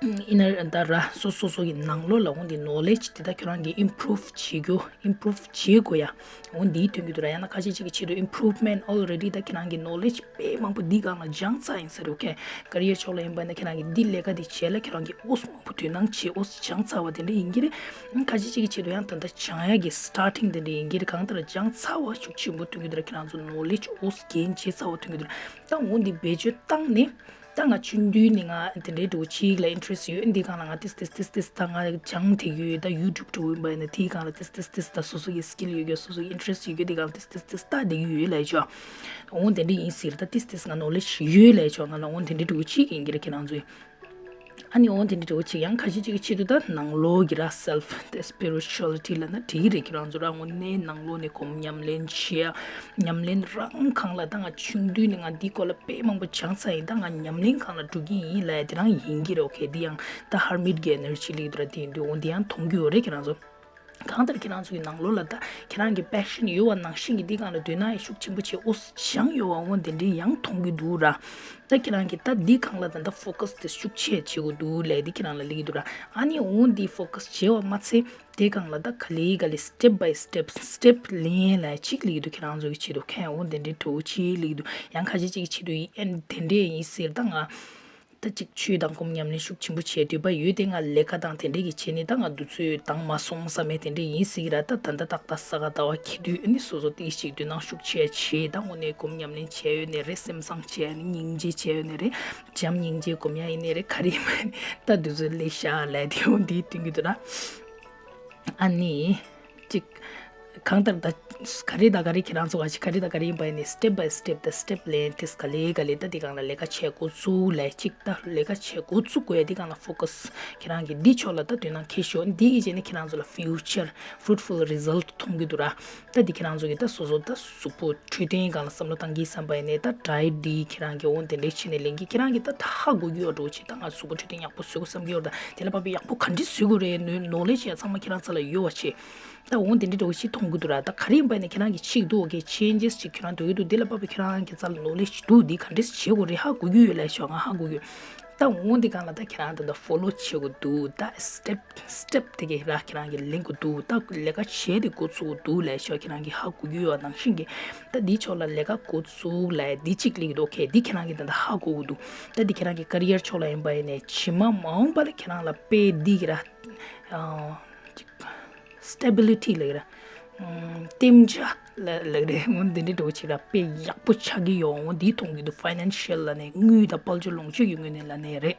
གི་inner ད་ར་སོ་སོ་སོ་གི་ནང་ལོགས་ལ་འོང་འདི་knowledge དེ་ད་ཁྱེད་རང་གི་improve བྱེད་རྒྱུ་improve བྱེད་དགོས་ཡ་འོང་འདིའི་དོན་གྱི་འདུག་ར། ཡང་ན་ཁ་ཤས་ཅིག་གི་ཆེད་དུ་improvement already ད་ཁྱེད་རང་གི་knowledge དཔེ་མང་པོ་འདི་སྒང་ལ་སྦྱངས་ཚར་ཡིན་ཟེར་རོ། okay career ཕྱོགས་ལ་ཡིན་པ་ན་ཁྱེད་རང་གི་འདི་ལས་ཀ་འདི་བྱས་ལ་ཁྱེད་རང་གི་ཨོ་སུ་མང་པོ་དོ་སྣང་བྱེད་ཨོ་སུ་སྦྱངས་ཚར་བ་དེ་འདྲ་ཡིན་གྱི་རེད། ཁ་ཤས་ཅིག་གི་ཆེད་དུ་ཡང་ད་ལྟ་སྦྱང་ཡ་གི་starting དེ་འདྲ་ཡིན་གྱི་རེད། གང་ལྟར་སྦྱངས་ཚར་བ་ཤུགས་ཆེན་པོ་ཐོན་གྱི་འདུག་ར། ཁྱེད་རང་ཚོ་knowledge ཨོ་སུ་གན་བྱེད་ཚར་བ་ཐོན་གྱི་འདུག་ར། ད་འོ་འདི་བེད་སྤྱོད་བཏང་ནས་ད་ང་ཆུང་དུས་ནས་ང་དེ་འདྲའི་འགྲོ་ཅིག་ལ་interest ཡོད། འདི་སྒང་ལ་ང་ཏིས་ཏིས་ཏིས་ཏིས་ད་ང་སྦྱང་དེ་ཡོད། ད་YouTube འགྲོ་ཡིན་པ་ཡིན་ན་དེའི་སྒང་ལ་ཏིས་ཏིས་ཏིས་ད་སོ་སོ་གི་skill ཡོད་རྒྱུ་སོ་སོ་གི་interest ཡོད་རྒྱུ་དེ་སྒང་ལ་ཏིས་ཏིས་ཏིས་ད་དེ་གི་ཡོད་ལས་ཆོག་འོང་དེ་འདྲ་ཡིན་ཟེར་ད་ཏིས་ཏིས་ང་knowledge ཡོད་ལས་ཆོག་ང་ལ་འོང་དེ་འདྲ་འགྲོ་ཅིག་ཡིན་གྱི་རེད་ཁྱེད་རང་ཚོའི། ཨ་ནི་འོང་དེ་འདྲ་འགྲོ་ཅིག་ཡང་ཁ་ཤས་ཅིག་གི་ཆེད་དུ་ད་ནང་ལོགས་ཀྱི་ར་self དེ་spirituality ལ་ན་དྲིག་རེད་ཁྱེད་རང་ཚོ་ར་དངོས་གནས་ནང་ལོགས་ནས་སྒོམ་ཉམས་ལེན་བྱེད་ཡ་ཉམས་ལེན་རང་གང་ལ་ད་ང་ཆུང་དུས་ནས་ང་འདི་སྐོར་ལ་དཔེ་མང་པོ་སྦྱངས་ཚར་ཡིན། ད་ང་ཉམས་ལེན་གང་ལ་འགྲོ་གི་ཡིན་ལ་ཡ་དེ་རང་ཡིན་གྱི་རེད། okay འདི་ཡང་ད་hermit གི་energy ལིག་འདུག་ར། དེ་ཡིན་དུས་འོང་འདི་ཡང་མཐོང་གི་ཡོད་རེད་ཁྱེད་རང་ཚོ། གང་ལྟར་ཁྱེད་རང་ཚོ་གི་ནང་ལོགས་ལ་ད་ཁྱེད་རང་གི་passion ཡོད་པ་ནང་བཞིན་གྱི་འདི་སྒང་ལ་དོ་སྣང་ཡང་ཤུགས་ཆེན་པོ་བྱེད་ཨོ་སྦྱང་ཡོད་པ་འོང་དེ་འདྲའི་ཡང་མཐོང་གི་འདུག་ར། ད་ཁྱེད་རང་གི་ད་འདི་སྒང་ལ་ད་ད་focus དེ་ཤུགས་ཆེ་བྱེད་དགོས་འདུག་ལས་འདི་ཁྱེད་རང་ལ་ལིག་འདུག་ར། ཨ་ནི་འོང་འདི་focus བྱེད་པ་མ་ཚད་དེ་སྒང་ལ་ད་ག་ལེ་ག་ལེ་step by step step ལེན་ལ་གཅིག་ལིག་འདུག་ཁྱེད་རང་ཚོ་གི་ཆེད་དུ་ཁྱེད་འོང་དེ་འདྲའི་གྲོགས་ཆེ་ལིག་འདུག་ཡང་ཁ་ཤས་ཅིག་གི་ཆེད་དུ་ཡིན་ཨན་དེ་འདྲའི་ཡིན་ཟེར་ད་ང་ད་ཅིག་ཆོས་དང་སྒོམ་ཉམས་ལེན་ཤུགས་ཆེན་པོ་བྱས་འདོད་པ་ཡོད་དེ་ང་ལས་ཀ་དང་དེ་འདྲས་ཀྱི་བྱས་ནས་ད་ང་འདུག་ཚོད་དང་མ་སོང་བསམ་མེད་དེ་འདྲས་ཡིན་སྲིད་ཀྱི་ར། ད་ད་ད་ཏག་ཏག་ས་ག་ཟླ་བ་འཁེལ་དུས་ཨ་ནི་སོ་སོ་ཏིག་ཅིག་དོ་སྣང་ཤུགས་ཆེ་བྱས་ད་དངོས་གནས་སྒོམ་ཉམས་ལེན་བྱས་ཡོད་ནས་རེད། སེམས་བཟང་བྱས་ནས་སྙིང་རྗེ་བྱས་ཡོད་ནས་རེད། བྱམས་སྙིང་རྗེ་སྒོམ་ཡ་ཡིན་ནས་རེད། ག་རེ་ཡིན་པ་ནི་ད་འདུག་ཚོད་ལས་ཤ་ལས་དེ་འོ་འདིའི་སྟེང་གི་དུ་ར། ཨ་ནི། གཅིག་གང་ལྟར་ད་ག་རེ་ད་ག་རེ་ཁྱེད་རང་ཚོ་ག་ཅིག་ག་རེ་ད་ག་རེ་ཡིན་པ་ཡིན་ནི་step by step ད་step ལེན་ཏེ་ག་ལེ་ག་ལེ་ད་དེ་གང་ལ་ལས་ཀ་བྱེད་འགོ་བཙུགས་ལས་གཅིག་ད་ལས་ཀ་བྱེད་འགོ་བཙུགས་དགོས་ཡ་དེ་གང་ལ་focus ཁྱེད་རང་གི་འདི་ཕྱོགས་ལ་ད་དོན་དང་ཁྱེད་ཤོག་འདི་གི་རྗེས་ནས་ཁྱེད་རང་ཚོ་ལ་future fruitful result མཐོང་གི་འདུག་ར། ད་འདི་ཁྱེད་རང་ཚོ་གི་ད་སོ་སོ་ད་གཟུགས་པོ་འཕྲོད་བསྟེན་སྒང་ལ་བསམ་བློ་བཏང་གི་བསམ་པ་ཡིན་ནས་ད་diet འདི་ཁྱེད་རང་གི་འོང་དེ་འདྲས་བྱས་ནས་ལེན་གི་ཁྱེད་རང་གི་ད་ད་ཧ་གོ་རྒྱུ་ཡོད་འགྲོ་ཆེ་ད་ང་གཟུགས་པོ་འཕྲོད་བསྟེན་ཡག་པོ་བཟོ་དགོས་བསམ་གི་ཡོད་ད་དེ་ལ་བབ་པའི་ཡག་པོ་ག་འདྲས་བཟོ་དགོས་རེད་ནོ་knowledge ཡ་ཚང་མ་ཁྱེད་རང་རྩ་ལ་ཡོད་བ་ཆེ། ད་འོང་དེ་འདྲས་འགྲོ་ཞིག་མཐོང་གི་འདུག་ར། ད་ག་རེ་ཡིན་པ་ནས་ཁྱེད་རང་གི་ཆིག་འདུག okay changes ཅིག་ཁྱེད་རང་འདོད་ཀྱི་འདུག་དེ་ལ་བབ་པའི་ཁྱེད་རང་གི་རྩ་ལ་knowledge འདུག་འདི་ག་འདྲས་བྱེད་དགོས་རེད་ཧ་གོ་རྒྱུ་ཡོད་ལ་ཤོག་ང་ཧ་གོ་རྒྱུ། ད་འོང་འདི་གང་ལ་ད་ཁྱེད་རང་ད་ད་follow བྱེད་དགོས་འདུག་ད་step step དེ་གས་ར་ཁྱེད་རང་གི་ལེན་དགོས་འདུག་ད་ལས་ཀ་བྱས་ཏེ་འགོ་ཚུགས་དགོས་འདུག་ལས་ཤོག་ཁྱེད་རང་གི་ཧ་གོ་རྒྱུ་ཡོད་ནང་བཞིན་གྱི་ད་འདི་ཕྱོགས་ལ་ལས་ཀ་འགོ་ཚུགས་ལ་འདི་གཅིག་ལེགས་འདུག okay འདི་ཁྱེད་རང་གི་ད་ད་ཧ་གོ་དགོས་འདུག་ད་འདི་ཁྱེད་རང་གི་career ཕྱོགས་ལ་ཡིན་པ་ཡིན་ནས་ཇི་མ་མ་འོངས་པ་ལ་ཁྱེད་རང་ལ་དཔེ་འདི་གི་ར་ཨ་ཅིག stability ལབ་ཀྱི་ར། ཨམ། བརྟན་བྱ་ལ་ལབ་ཀྱི་རེད། འོ་འདི་འདྲའི་འགྲོ་བྱེད་ར་དཔེ་ཡག་པོ་ཆགས་ཀྱི་ཡོད། འོ་འདི་མཐོང་གི་འདུག financial ལ་ནས་དངུལ་དང་དཔལ་འབྱོར་ལོངས་སྤྱོད་ཀྱི་ངོས་ནས་ལ་ནས་རེད།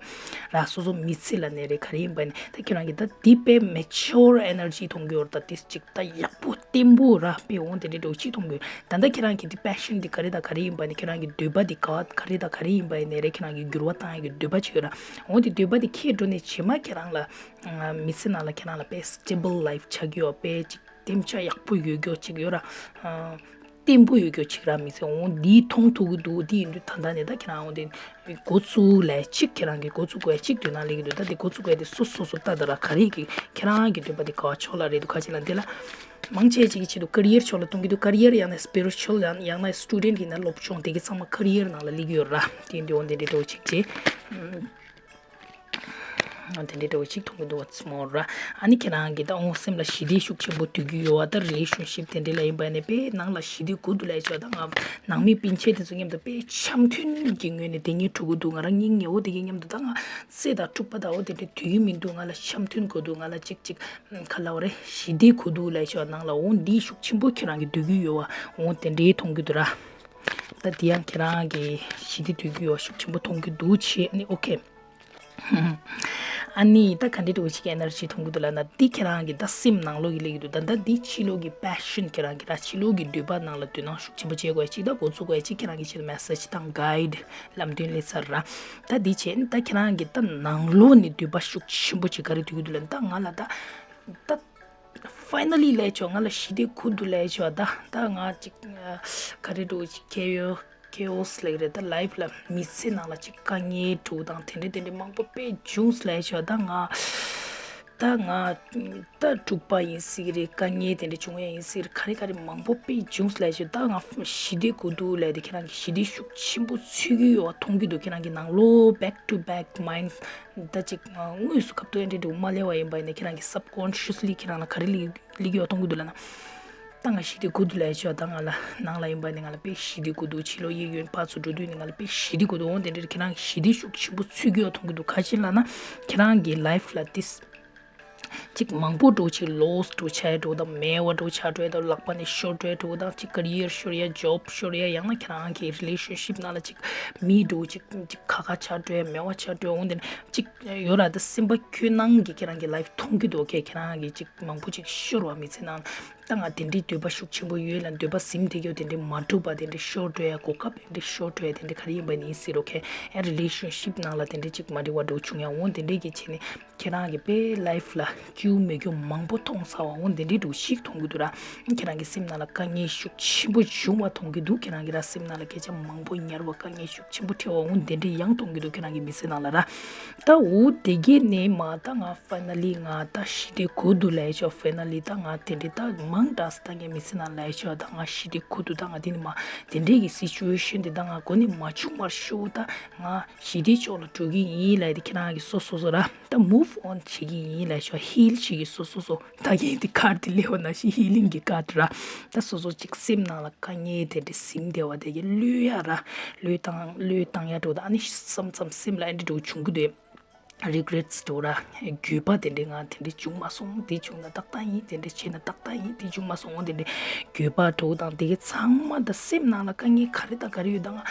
ར་སོ་སོ་མི་ཚེ་ལ་ནས་རེད། ག་རེ་ཡིན་པ་ནས་ད་ཁྱེད་རང་གི་ད་འདི་དཔེ་mature energy མཐོང་གི་ཡོད་ར། ད་ཏིས་ཅིག་ད་ཡག་པོ་བརྟན་པོ་ར་དཔེ་འོ་འདི་འདྲའི་འགྲོ་བྱེད་མཐོང་གི་ཡོད། ད་ལྟ་ཁྱེད་རང་གི་འདི་passion འདི་ག་རེ་དང་ག་རེ་ཡིན་པ་ནས་ཁྱེད་རང་གི་འདོད་པ་འདི་ག་ག་རེ་དང་ག་རེ་ཡིན་པ་ནས་རེད། ཁྱེད་རང་གི་འགྱུར་བ་བཏང་ཡ་གི་འདོད་པ་ཅིག་ཡོད་ར། འོ་འདི་འདོད་པ་འདི་ཁྱེད་འགྲོ་ནས་ཇི་མ་ཁྱེད་རང་ལ། མི་ཚེ་ནང་ལ་ཁྱེད་རང་ལ་དཔེ་stable life ཆགས་ཀྱི་ཡོད། དཔེ་ཅིག་བརྟན་བྱ་ཡག་པོ་ཡོད་རྒྱུ་ཅིག་ཡོད་ར། བརྟན་པོ་ཡོད་རྒྱུ་ཅིག་ར་མི་ཚེ་འོང་འདི་མཐོང་ཐུབ་ཀྱི་འདུག་འདི་ཡིན་དུས་ད་ལྟ་ནས་ད་ཁྱེད་རང་འོང་དེ་འགོ་བཙུགས་ལས་གཅིག་ཁྱེད་རང་གི་འགོ་བཙུགས་དགོས་གཅིག་དུས་ན་ལེགས་ཀྱི་འདུག་ད་དེ་འགོ་བཙུགས་དགོས་དེ་སོ་སོ་སོ་ལྟ་ད་ར་ག་རེ་གི་ཁྱེད་རང་གི་འདོད་པ་དེ་ག་བ་ཕྱོགས་ལ་རེད་འདུག་ཁ་ཅིག་ལ་འདི་ལ་མང་ཆེ་ཅིག་གི་ཆེད་དུ་career ཕྱོགས་ལ་གཏོང་གི་འདུག career ཡང་ན་spiritual ཡང་ཡང་ན་student ཡིན་ན་སློབ་སྦྱོང་དེ་གི་ཚང་མ་career ནང་ལ་སླེབས་ཀྱི་ཡོད་ར། དེ་འདི་འོང་དེ་འདྲའི་འགྲོ་གཅིག་བྱེད། དེ་འདྲའི་འདྲ་བོ་ཅིག་མཐོང་གི་འདུག་བ་མོ་ར། ཨ་ནི་ཁྱེད་རང་གིས་ད་འོང་སེམས་ལ་ཞི་བདེ་ཤུགས་ཆེན་པོ་སྟེར་གྱི་ཡོད་བ། ད་རི་ལེ་ཤན་ཤིབ་དེ་འདྲའི་ལ་ཡིན་པ་ནས་དཔེ་ནང་ལ་ཞི་བདེ་དགོས་འདུག་ལབ་ཡ་ཆོག་ད་ང་ནང་མི་སྤུན་མཆེད་དེ་ཚོ་མཉམ་དུ་དཔེ་འཆམ་མཐུན་གྱི་ངོས་ནས་བསྡད་སྙིང་བྲོ་གི་འདུག་ང་རང་སྙིང་ཉེ་བོ་དེ་གའི་མཉམ་དུ་ད་ང་སྲས་དང་འཁྲུག་པ་དང་འོ་དེ་འདྲའི་དུས་ཡུན་མི་འདུག་ང་ལ་འཆམ་མཐུན་དགོས་འདུག་ང་ལ་ཅིག་ཅིག་ག་ལབ་དགོས་རེད། ཞི་བདེ་དགོས་འདུག་ལབ་ཡ་ཆོག་ནང་ལ་འོང་འདི་ཤུགས་ཆེན་པོ་ཁྱེད་རང་གིས་འདོད་ཀྱི་ཡོད་བ། འོང་དེ་འདྲའི་མཐོང་གི་འདུག་ར། ད་འདི་ཡང་ཁྱེད་རང་གིས་ཞི་བདེ་འདོད་ཀྱི་ཡོད་བ་ཤུགས་ཆེན་པོ་མཐོང་གི་འདུག་བྱས་ཨ་ནི་ཨོ་ཁེ། ཨ་ནི་ད་ག་འདྲའི་འདྲ་བོ་ཅིག་གི་ཨེ་ནར་ཇི་མཐོང་གི་འདུག་ལབ་ན། འདི་ཁྱེད་རང་གི་ད་སེམས་ནང་ལོགས་ཀྱི་སླེབས་ཀྱི་འདུག་ད་ད་འདི་ཕྱི་ལོགས་ཀྱི་པེ་ཤན་ཁྱེད་རང་གི་ར་ཕྱི་ལོགས་ཀྱི་འདོད་པ་ནང་ལ་དོ་སྣང་ཤུགས་ཆེན་པོ་བྱེད་དགོས་ཡ་ཅིག་ད་འགོ་བཙུགས་དགོས་ཡ་ཅིག་ཁྱེད་རང་གི་ཆེད་དུ་མེ་སེ་ཇི་དང་གའིཌ་ལམ་སྟོན་སླེབས་ཚར་ར། ད་འདི་བྱས་ད་ཁྱེད་རང་གི་ད་ནང་ལོགས་ནས་འདོད་པ་ཤུགས་ཆེན་པོ་ཅིག་ག་རེ་འདོད་ཀྱི་འདུག་ལབ་ན། ད་ང་ལ་ད་ད་ཕའི་ན་ལི་ལབ་ཡ་ཆོག་ང་ལ་ཞི་བདེ་དགོས་འདུག་ལབ་ཡ་ཆོག་ད་ད་ང་ཅིག་ག་རེ་འདྲ་བོ་ཅིག་ཁྱེར་ཡོད། ཁེ་ཨོ་སི་ལབ་ཀྱི་རེད། ད་ལའིཕ་ལ་མི་ཚེ་ནང་ལ་ཅིག་དཀའ་ངལ་འདྲ་བོ་དང་དེ་འདྲ་དེ་འདྲ་མང་པོ་དཔེ་བྱུང་ལབ་ཡ་ཆོག་ད་ང་ད་ང་ད་འཁྲུག་པ་ཡིན་སྲིད་ཀྱི་རེད། དཀའ་ངལ་དེ་འདྲ་བྱུང་ཡ་ཡིན་སྲིད་ཀྱི་རེད། ག་རེ་ག་རེ་མང་པོ་དཔེ་བྱུང་ལབ་ཡ་ཆོག་ད་ང་ཞི་བདེ་དགོས་འདུག་ལབ་དེ་ཁྱེད་རང་གི་ཞི་བདེ་ཤུགས་ཆེན་པོ་འཚོལ་གྱི་ཡོད་པ་མཐོང་གི་འདུག་ཁྱེད་རང་གི་ནང་ལོགས་back to back mind ད་ཅིག་དངོས་སུ་ཁ་ཐུག་ཨེ་འདྲ་འདྲ་བོ་མ་སླེབས་པ་ཡིན་པ་ཡིན་ན་ཁྱེད་རང་གི་སབ་ཀོན་ཤི་ཡས་ལི་ཁྱེད་རང་ལ་ག་རེ་སླེབས་སླེབས་ཀྱི་ཡོད་མཐོང་གི་འདུག་ལབ་ན། ད་ང་ཞི་བདེ་དགོས་འདུག་ལབ་ཡ་ཆོག་ད་ང་ལ་ནང་ལ་ཡིན་པ་ནི་ང་ལ་དཔེ་ཞི་བདེ་དགོས་འདུག་ཕྱི་ལོགས་གཡས་གཡོན་ཕར་ཚུར་འགྲོ་དུས་ནི་ང་ལ་དཔེ་ཞི་བདེ་དགོས་འདུག་འོང་དེ་འདྲའི་ཁྱེད་རང་ཞི་བདེ་ཤུགས་ཆེན་པོ་འཚོལ་གྱི་ཡོད་མཐོང་གི་འདུག་ག་ཅི་ལབ་ན་ཁྱེད་རང་གི་ལའིཕ་ལ་ཏིས་ཅིག་མང་པོ་འགྲོ་ཅིག་ལོ་སི་འགྲོ་ཆགས་འགྲོ་དང་མེད་པ་འགྲོ་ཆགས་འགྲོ་དང་ལག་པ་ནས་ཤོར་འགྲོ་འགྲོ་དང་ཅིག་ཀ་རི་ཡར་ཤོར་ཡ་ཇོབ་ཤོར་ཡ་ཡང་ན་ཁྱེད་རང་གི་རི་ལེ་ཤན་ཤིབ་ནང་ལ་ཅིག་མི་འགྲོ་ཅིག་ཅིག་ཁ་ཁ་ཆགས་འགྲོ་ཡ་མེད་པ་ཆགས་འགྲོ་འོང་དེ་ནི་ཅིག་ཡོད་ར། ད་སེམས་པ་འཁྱོལ་སྣང་གི་ཁྱེད་རང་གི་ལའིཕ་མཐོང་གི་འདུག་ཁྱེད་རང་གི་ཅིག་མང་པོ་ཅིག་ཤོར་བ་མི་ཚེ་ནང་ད་ང་དེ་འདྲའི་འདོད་པ་ཤུགས་ཆེན་པོ་ཡོད་ལ་འདོད་པ་ཟིན་དེ་གྱོ་དེ་འདྲའི་མ་འགྲུབ་པ་དེ་འདྲའི་ཤོར་འགྲོ་ཡ་གོ་སྐབས་དེ་འདྲའི་ཤོར་འགྲོ་ཡ་དེ་འདྲའི་ག་རེ་ཡིན་པ་ནི་ཟེར་རོ། ཁྱེད་ཨེ་རི་ལེ་ཤན་ཤིབ་ནང་ལ་དེ་འདྲའི་ཅིག་མ་འགྲིག་པ་འགྲོ་བྱུང་ཡ་འོང་དེ་འདྲའི་གི་བྱས་ནས་ཁྱེད་རང་གི་དཔེ་ལའིཕ་ལ་སྐྱིད་པོ་མེད་རྒྱུ་མང་པོ་མཐོང་ཚར་བ་འོང་དེ་འདྲའི་འགྲོ་ཞིག་མཐོང་གི་འདུག་ར། ཁྱེད་རང་གི་སེམས་ནང་ལ་དཀའ་ངལ་ཤུགས་ཆེན་པོ་བྱུང་བ་མཐོང་གི་འདུག་ཁྱེད་རང་གི་ར་སེམས་ནང་ལ་སྐད་ཆ་མང་པོ་ཉར་བ་དཀའ་ངལ་ཤུགས་ཆེན་པོ་འཕྲད་པ་འོང་དེ་འདྲའི་ཡང་མཐོང་གི་འདུག་ཁྱེད་རང་གི་མི་ཚེ་ནང་ལ་ར། ད་འུ་དེ་གས་ནས་མ་ད་ང་ཕའི་ན་ལི་ང་ད་ཞི་བདེ་དགོས་འདུག་ལབ་ཡ་ཆོག་ཕའི་ན་ལི་ད་ང་དེ་འདྲའི་ད་མང་དྲགས་ད་ངའི་མི་ཚེ་ནང་ལབ་ཡ་ཆོག་ད་ང་ཞི་བདེ་དགོས་འདུག་ད་ང་དེ་ནི་མ་དེ་འདྲའི་གི་སི་ཅུ་ཨེ་ཤན་དེ་ད་ང་མགོ་ནས་མ་བྱུང་བར་ཤོག་ད་ང་ཞི་བདེ་ཕྱོགས་ལ་འགྲོ་གི་ཡིན་ལབ་ཡ་དེ་ཁྱེད་རང་གི་སོ་སོ་སོ་ར་ད་མུབ་ཨོན་བྱེད་ཀྱི་ཡིན་ལབ་ཡ་ཆོག་ཧིལ་བྱེད་ཀྱི་སོ་སོ་སོ་ད་ངས་དེ་ཁར་དེ་སླེབས་པ་ནང་བཞིན་ཧི་ལིང་གི་ཁར་དེ་ར་ད་སོ་སོ་ཅིག་སེམས་ནང་ལ་དཀའ་ངལ་དེ་འདྲའི་ཟིན་བསྡད་པ་དེ་གི་གློད་ཡ་ར་གློད་བཏང་གློད་བཏང་ཡ་འགྲོ་ད་ཨ་ནི་བསམ་ཙམ་སེམས་ལ་ཨ་འདྲ་འགྲོ་བྱུང་གི་འདུག་རི་གི་རེཊ་སི་འགྲོ་ར། འགྱོད་པ་དེ་འདྲའི་ང་དེ་འདྲ་བྱུང་མ་སོང་། དེ་བྱུང་ན་ཏག་ཏག་ཡིན། དེ་འདྲ་བྱས་ན་ཏག་ཏག་ཡིན། དེ་བྱུང་མ་སོང་། དེ་འདྲ་འགྱོད་པ་འགྲོ་དང་དེ་གའི་ཚང་མ་ད་སེམས་ནང་ལ་དཀའ་ངལ་ག་རེ་དང་ག་རེ་ཡོད་ད་ང་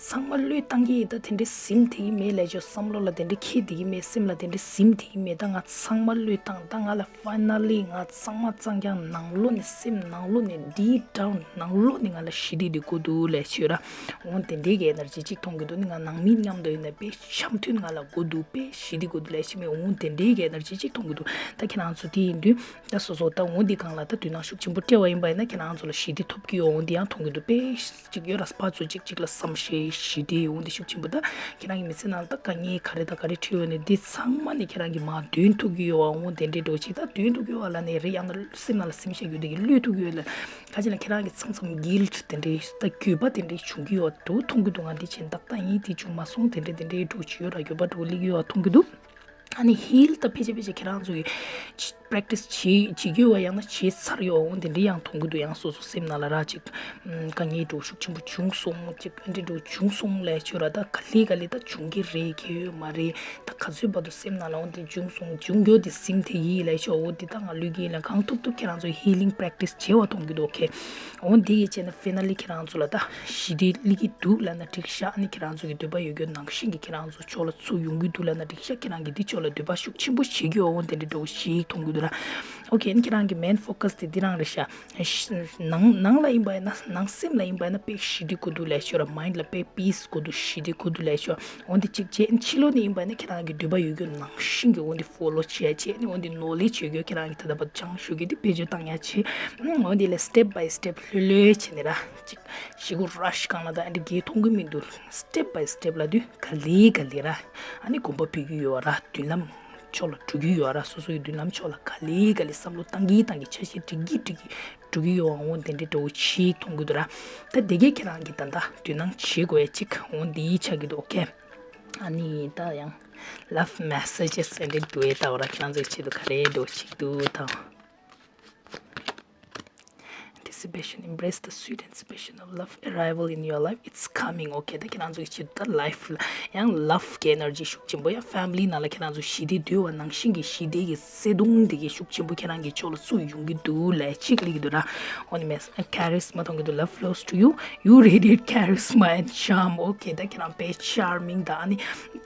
ཚང་མ་བློས་བཏང་གི་ཡིན། ད་དེ་འདྲ་ཟིན་དེ་གི་མེད་ལས་ཆོག་བསམ་བློ་ལ་དེ་འདྲ་འཁྱེར་དེ་གི་མེད། སེམས་ལ་དེ་འདྲ་ཟིན་དེ་གི་མེད། ད་ང་ཚང་མ་བློས་བཏང་ད་ང་ལ་ཕའི་ན་ལི་ང་ཚང་མ་གཙང་རྐྱང་ནང་ལོགས་ནས་སེམས་ནང་ལོགས་ནས་ཌིབ་ཌའུན་ནང་ལོགས་ནས་ང་ལ་ཞི་བདེ་དེ་དགོས་འདུག་ལས་ཆོག་ར། འོང་དེ་འདྲའི་གི་ཨེ་ནར་ཇི་གཅིག་མཐོང་གི་འདུག་ནི་ང་ནང་མི་མཉམ་དུ་ཡིན་ན་དཔེ་འཆམ་མཐུན་ང་ལ་དགོས་འདུག་དཔེ་ཞི་བདེ་དགོས་འདུག་ལས་ཤི་མེད། འོང་དེ་འདྲའི་གི་ཨེ་ནར་ཇི་གཅིག་མཐོང་གི་འདུག་ད་ཁྱེད་རང་ཚོ་དེ་ཡིན་དུས་ད་སོ་སོ་ད་འོང་འདི་སྒང་ལ་ད་དོ་སྣང་ཤུགས་ཆེན་པོ་སྤྲད་པ་ཡིན་པ་ཡིན་ན་ཁྱེད་རང་ཚོ་ལ་ཞི་བདེ་ཐོབ་ཀྱི་ཡོད། འོང་འདི་ཡང་མཐོང་གི་འདུག་དཔེ་གཅིག་ཡོད་ར་ཕར་ཚུར་གཅིག་གཅིག་ལ་བསམ་ཤེས་ཞི་བདེ་འོང་འདི་ཤུགས་ཆེན་པོ་ད་ཁྱེད་རང་གི་མི་ཚེ་ནང་ད་དཀའ་ངལ་ག་རེ་ད་ག་རེ་འཕྲད་ཡོད་ནི་འདི་ཚང་མ་ནི་ཁྱེད་རང་གི་མ་འདོན་ཐུབ་ཀྱི་ཡོད། འོང་དེ་འདྲའི་འགྲོ་ཅིག་ད་འདོན་ཐུབ་ཀྱི་ཡོད་ལ་ནི་རེ་ཡང་ན་སེམས་ནང་ལ་སེམས་ཤེས་ཡོད་དེ་གི་བློས་ཐུབ་ཀྱི་ཡོད་ལ། ཁ་ཅིག་ལ་ཁྱེད་རང་གི་མཚམས་མཚམས་གིལ་ཊི་དེ་འདྲའི་ད་འགྱོད་པ་དེ་འདྲའི་བྱུང་གི་ཡོད་འདུག་མཐོང་གི་འདུག་ང་འདི་བྱས་ཏག་ཏག་ཡིན་དེ་བྱུང་མ་སོང་དེ་འདྲ་དེ་འདྲའི་འགྲོ་བྱེད་ཡོད་ར་འགྱོད་པ་འགྲོ་སླེབས་ཡོད་མཐོང་གི་འདུག་ཨ་ནི་ཧིལ་ད་ཕལ་ཆེར་ཕལ་ཆེར་ཁྱེད་རང་ཚོ་གི་པེ་རེག་ཊི་སི་བྱེད་བྱེད་ཀྱི་ཡོད་ཡང་ན་བྱེད་ཚར་ཡོད་འོང་དེ་འདྲའི་ཡང་མཐོང་གི་འདུག་ཡང་སོ་སོ་སེམས་ནང་ལ་ར་ཅིག་དཀའ་ངལ་འགྲོ་ཤུགས་ཆེན་པོ་བྱུང་སོང་ཅིག་ཨ་འདྲའི་འགྲོ་བྱུང་སོང་ལས་ཆོད་ར་ད་ག་ལེ་ག་ལེ་ད་བྱུང་གི་རེད་གལ་ཡོད་མ་རེད། ད་ག་ཚོད་བར་དུ་སེམས་ནང་ལ་འོ་འདི་བྱུང་སོང་བྱུང་རྒྱུ་འདི་སེམས་དེ་ཡིད་ལ་ཤོག་འོ་འདི་ད་ང་ལུས་ཀྱི་ཡིད་ལ་གང་ཐུབ་ཐུབ་ཁྱེད་རང་ཚོ་ཧི་ལིང་པེ་རེག་ཊི་སི་བྱེད་པ་མཐོང་གི་འདུག་ཁེ། འོ་འདི་ཡི་བྱས་ན་ཕའི་ན་ལི་ཁྱེད་རང་ཚོ་ལ་ད་ཞི་བདེ་སླེབས་ཀྱི་འདུག་ལབ་ན་འགྲིག་ཤག་ཨ་ནི་ཁྱེད་རང་ཚོ་གི་འདོད་པ་ཡོད་རྒྱུ་ནང་བཞིན་གྱི་ཁྱེད་རང་ཚོ་ཕྱོགས་ལ་ཚུར་ཡོང་གི་འདུག་ལབ་ན་འགྲིག་ཤག་ཁྱེད་རང་གི་འདི་ཕྱོགས་ལ་འདོད་པ་ཤུགས་ཆེན་པོ་བྱེད་ཀྱི་འོ་འོ་འདི་འདྲ་འདྲ་བོ་ཞིག་མཐོང་གི་འདུག་ར། ཨོ་ཁེ་ཨ་ནི་ཁྱེད་རང་གི་མེན་ཕོ་ཀ་སི་དེ་འདི་རང་རེད་ཤག་ནང་ནང་ལ་ཡིན་པ་ཡིན་ན་ནང་སེམས་ལ་ཡིན་པ་ཡིན་ན་དཔེ་ཞི་བདེ་དགོས་འདུག་ལབ་ཤོག་ར། མའིན་ཌི་ལ་དཔེ་པིས་དགོས་འདུག་ཞི་བདེ་དགོས་འདུག་ལབ་ཤོག་འོ་འདི་གཅིག་བྱས་ཕྱི་ལོགས་ནས་ཡིན་པ་ཡིན་ན་ཁྱེད་རང་གི་འདོད་པ་ཡོད་རྒྱུ་ནང་བཞིན་གྱི་འོ་འདི་ཕོ་ལོ་བྱས་བྱས་ནས་འོ་འདི་ནོ་ལེ་ཇི་ཡོད་རྒྱུ་ཁྱེད་རང་གི་ད་ལྟ་བར་སྦྱང་ཞུ་གི་འདི་བེད་སྤྱོད་བཏང་ཡ་བྱས། འོ་འདི་ལ་སི་ཊེབ་བྷའི་སི་ཊེབ་ལྷོད་ལྷོད་བྱས་ནས་ར་གཅིག་ཞི་གུ་ར་ཤི་གང་ལ་ད་ཨ་འདི་གས་མཐོང་གི་མི་འདུག་སི་ཊེབ་བྷའི་སི་ཊེབ་ལ་དུས་ག་ལེ་ག་ལེ་ར་ཨ་ནི་གོམ་པ་སྤོས་ཀྱི་ཡོད་ར། མདུན་ལམ་ཕྱོགས་ལ་འགྲོ་གི་ཡོད་ར། སོ་སོ་ཡི་མདུན་ལམ་ཕྱོགས་ལ་ག་ལེ་ག་ལེ་བསམ་བློ་བཏང་གི་བཏང་གི་འཆར་གཞི་སྒྲིག་གི་སྒྲིག་གི་འགྲོ་གི་ཡོད་འོང་དེ་འདྲའི་འདྲ་བོ་ཞིག་མཐོང་གི་འདུག་ར། ད་དེ་གས་ཁྱེད་རང་གི་ད་ལྟ་དོ་སྣང་བྱེད་དགོས་ཡ་གཅིག་འོང་འདི་ཆགས་ཀྱི་འདུག་ཨོ་ཁེ། ཨ་ནི་ད་ཡང་ Love messages and it do it. ད་ཁྱེད་རང་ཚོའི་ཆེད་དུ་ག་རེ་འགྲོ་ཅིག་འདུག་དང་། Anticipation, embrace the sweet anticipation of love arrival in your life. It's coming. Okay, ད་ཁྱེད་རང་ཚོའི་ཆེད་དུ་ད་life ལ་ཡང་love གི་energy ཤུགས་ཆེན་པོ། ཡང་family ནང་ལ་ཁྱེད་རང་ཚོ་ཞི་བདེ་འདོད་པ་ནང་བཞིན་གྱི་ཞི་བདེ་གི་བརྩེ་དུང་དེ་གི་ཤུགས་ཆེན་པོ་ཁྱེད་རང་གི་ཕྱོགས་ལ་ཚུར་ཡོང་གི་འདུག་ལབ་ཅིག་ལབ་ཀྱི་འདུག་ར། འོ་ནི་མེད་charisma གཏོང་གི་འདུག Love flows to you. You radiate charisma and charm. Okay, ད་ཁྱེད་རང་དཔེ་charming དང་ཨ་ནི་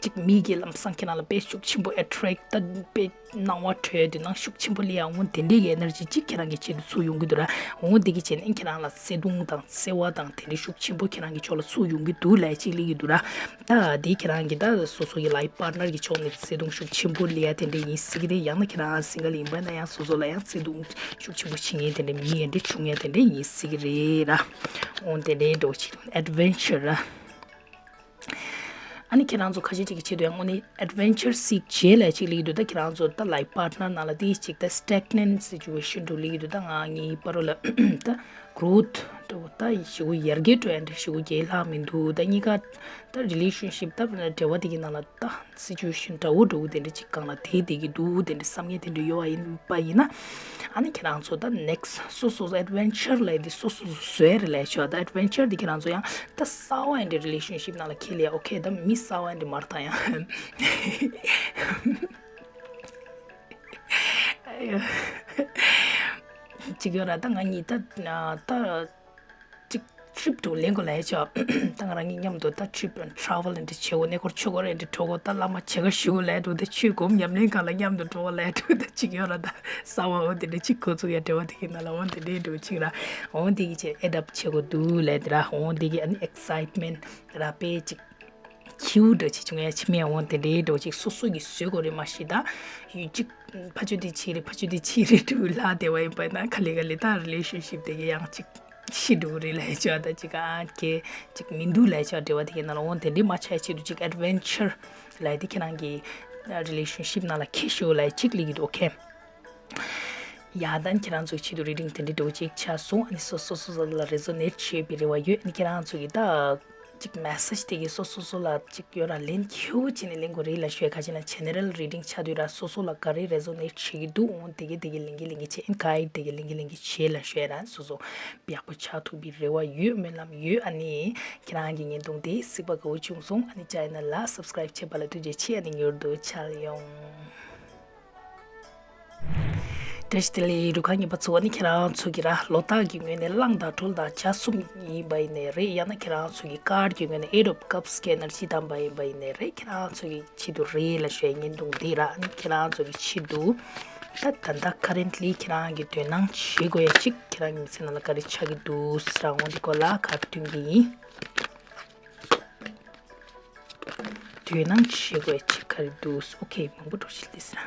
ཅིག་མི་གི་ལམ་སང་ཁྱེད་རང་ལ་དཔེ་ཤུགས་ཆེན་པོ་attract ད་དཔེ་སྣང་བ་འཕྲོད་དེ་ནང་ཤུགས་ཆེན་པོ་སླེབས་ཡ། འོ་དེ་འདྲའི་གི་energy ཅིག་ཁྱེད་རང་གི་ཆེད་དུ་ཚུར་ཡོང་གི་འདུག་ར། འོ་དེ་གི་ཆེད་ནས་ཁྱེད་རང་ལ་བརྩེ་དུང་དང་བརྩེ་བ་དང་དེ་འདྲའི་ཤུགས་ཆེན་པོ་ཁྱེད་རང་གི་ཕྱོགས་ལ་ཚུར་ཡོང་གི་འདུག་ལབ་ཅིག་ལབ་ཀྱི་འདུག་ར། ད་དེ་ཁྱེད་རང་གི་ད་སོ་སོ་གི་life partner གི་ཕྱོགས་ནས་བརྩེ་དུང་ཤུགས་ཆེན་པོ་སླེབས་ཡ་དེ་འདྲ་ཡིན་སྲིད་ཀྱི་རེད། ཡང་ན་ཁྱེད་རང་single ཡིན་པ་ན་ཡང་སོ་སོ་ལ་ཡང་བརྩེ་དུང་ཤུགས་ཆེན་པོ་བྱེད་མཁན་དེ་འདྲ་མི་དེ་འདྲ་བྱུང་ཡ་དེ་འདྲ་ཡིན་སྲིད་ཀྱི་རེད་ར། འོ་དེ་འདྲའི་འགྲོ་ཅིག་adventure ར། ཨ་ནི་ཁྱེད་རང་ཚོ་ཁ་ཤས་ཅིག་གི་ཆེད་དུ་ཡང་དངོས་གནས་adventure seek བྱེད་ལབ་ཅིག་ལབ་ཀྱི་འདུག་ད་ཁྱེད་རང་ཚོ་ད་life partner ནང་ལ་དེ་ཅིག་ད་stagnant situation དུ་སླེབས་ཀྱི་འདུག་ད་ང་ངའི་བར་ལ་ད་growth འགྲོ་ད་ཞེ་པོ་ཡར་རྒྱས་འགྲོ་ཡ་འདྲ་ཞེ་པོ་རྒྱས་ལྷག་མི་འདུག་ད་གཉིས་ཀ་ད་relationship ད་འབྲེལ་བ་དེ་གི་ནང་ལ་ད་situation འདྲ་བོ་འདྲ་བོ་དེ་འདྲ་ཅིག་སྒང་ལ་དེ་བསྡད་ཀྱི་འདུག་དེ་འདྲ་བསམ་ངན་དེ་འདྲ་ཡོད་པ་ཡིན་པ་ཡིན་ན། ཨ་ནི་ཁྱེད་རང་ཚོ་ད་next སོ་སོ་adventure ལབ་དེ་སོ་སོ་བཟོས་རེད་ལབ་ཤོག་ད་adventure དེ་ཁྱེད་རང་ཚོ་ཡང་ད་གསར་པ་ཡིན་དེ་relationship ནང་ལ་འཁེལ་ཡ། okay ད་མི་གསར་པ་ཡིན་དེ་མར་ཐང་ཡང་ཅིག་ཡོད་ར། ད་ང་གཉིས་ད་ད་ཅིག་trip དུ་ལེན་དགོས་ལབ་ཆོག་ད་ང་རང་གཉིས་མཉམ་དུ་ད་trip travel འདི་བྱེད་དགོས། གནས་སྐོར་ཆོས་སྐོར་འདི་འགྲོ་དགོས། ད་བླ་མ་བྱེད་ག་ཞུ་དགོས་ལབ་འགྲོ། ད་ཆོས་སྒོམ་ཉམས་ལེན་གང་ལ་མཉམ་དུ་འགྲོ་དགོས་ལབ་འགྲོ། ད་ཅིག་ཡོད་ར། ད་གསར་པ་འོ་དེ་འདྲ་ཅིག་འགོ་ཚུགས་ཡ་འབྲེལ་བ་དེ་གི་ནང་ལ་འོ་དེ་འདྲའི་འགྲོ་ཅིག་ར། འོ་དེ་གི་ཆེད་add up བྱེད་དགོས་འདུག་ལབ་དེ་ར། འོ་དེ་གི་ཨ་ནི་excitement དེ་ར་དཔེ་ཅིག་ཁྱིའུ་འདྲ་ཅིག་བྱུང་ཡ་ཕྱི་མའི་འོ་དེ་འདྲའི་འགྲོ་ཅིག་སོ་སོ་གི་བཟོས་དགོས་རེད། མ་གཞི་ད་ཡུལ་ཅིག་ཕ་ཆོས་དེ་ཆི་རེད་ཕ་ཆོས་དེ་ཆི་རེད་འགྲོ་ལྷག་བསྡད་པ་ཡིན་པ་ན་ག་ལེ་ག་ལེ་ད་relationship དེ་གི་ཡང་ཅིག་ཤི་འགྲོ་གི་རེད་ལབ་ཡ་ཅིག་ཨ་ད་ཅིག་ཨ་ཁེ་ཅིག་མི་འདུག་ལབ་ཡ་ཅིག་འབྲེལ་བ་དེ་གི་ནང་ལ་འོ་དེ་འདྲའི་མ་ཆགས་ཡ་ཆེད་དུ་ཅིག་adventure ལབ་ཡ་དེ་ཁྱེད་རང་གི་relationship ནང་ལ་ཁྱེར་ཤོག་ལབ་ཡ་ཅིག་ལབ་ཀྱི་འདུག okay ཡ་ད་ནི་ཁྱེད་རང་ཚོའི་ཆེད་དུ་reading དེ་འདྲའི་འདྲ་བོ་ཅིག་ཆགས་སོང་། ཨ་ནི་སོ་སོ་སོ་སོ་ལ་resonate བྱེད་པའི་རེ་བ་ཡོད། ཨ་ནི་ཁྱེད་རང་ཚོ་གི་ད་ཅིག་message དེ་གི་སོ་སོ་སོ་ལ་ཅིག་ཡོད་ར་ལན་ཁྱེའུ་བྱས་ནས་ལེན་དགོས་རེད་ལབ་ཤོད། ག་ཅི་ན་general reading ཆགས་དུས་ར་སོ་སོ་ལ་ག་རེ་resonate བྱེད་ཀྱི་འདུག་འོ་དེ་གི་དེ་གི་ལེན་གི་ལེན་གི་བྱེད། ཨ་ནི་guide དེ་གི་ལེན་གི་ལེན་གི་བྱེད་ལབ་ཤོད་ར། སོ་སོ་ཡག་པོ་ཆགས་ཐུབ་པའི་རེ་བ་ཡོད། སྨོན་ལམ་ཡོད། ཨ་ནི་ཁྱེད་རང་གི་བརྙན་ཐུང་དེ་གཟིགས་པ་དགའ་བོ་བྱུང་སོང་། ཨ་ནི་channel ལ་subscribe བྱས་པ་ལ་ཐུགས་རྗེ་ཆེ། ཨ་ནི་མྱུར་དུ་མཇལ་ཡོང་། བཀྲ་ཤིས་བདེ་ལེགས་རུ་ཁག་གཉིས་པ་ཚོ། ཨ་ནི་ཁྱེད་རང་ཚོ་གི་ར་ལོ་རྟགས་ཀྱི་ངོས་ནས་གླང་དང་སྦྲུལ་དང་བྱ་གསུམ་ཡིན་པ་ཡིན་ནའི་རེད། ཡང་ན་ཁྱེད་རང་ཚོ་གི་card ཀྱི་ངོས་ནས་eight of cups གི་energy བདམས་པ་ཡིན་པ་ཡིན་ནའི་རེད། ཁྱེད་རང་ཚོ་གི་ཆེད་དུ་རེད་ལབ་ཤོད་བརྙན་ཐུང་འདི་ར། ཨ་ནི་ཁྱེད་རང་ཚོ་གི་ཆེད་དུ་ད་ད་ལྟ་currently ཁྱེད་རང་གི་དོ་སྣང་བྱེད་དགོས་ཡ་ཅིག་ཁྱེད་རང་གི་མི་ཚེ་ནང་ལ་ག་རེ་ཆགས་ཀྱི་འདུག་ཟེར་འོ་འདི་སྐོར་ལ་card སྟོན་གི་ཡིན། དོ་སྣང་བྱེད་དགོས་ཅིག་ག་རེ་འདུག okay མང་པོ་འགྲོ་ཤི་ལྟས་ཟེར།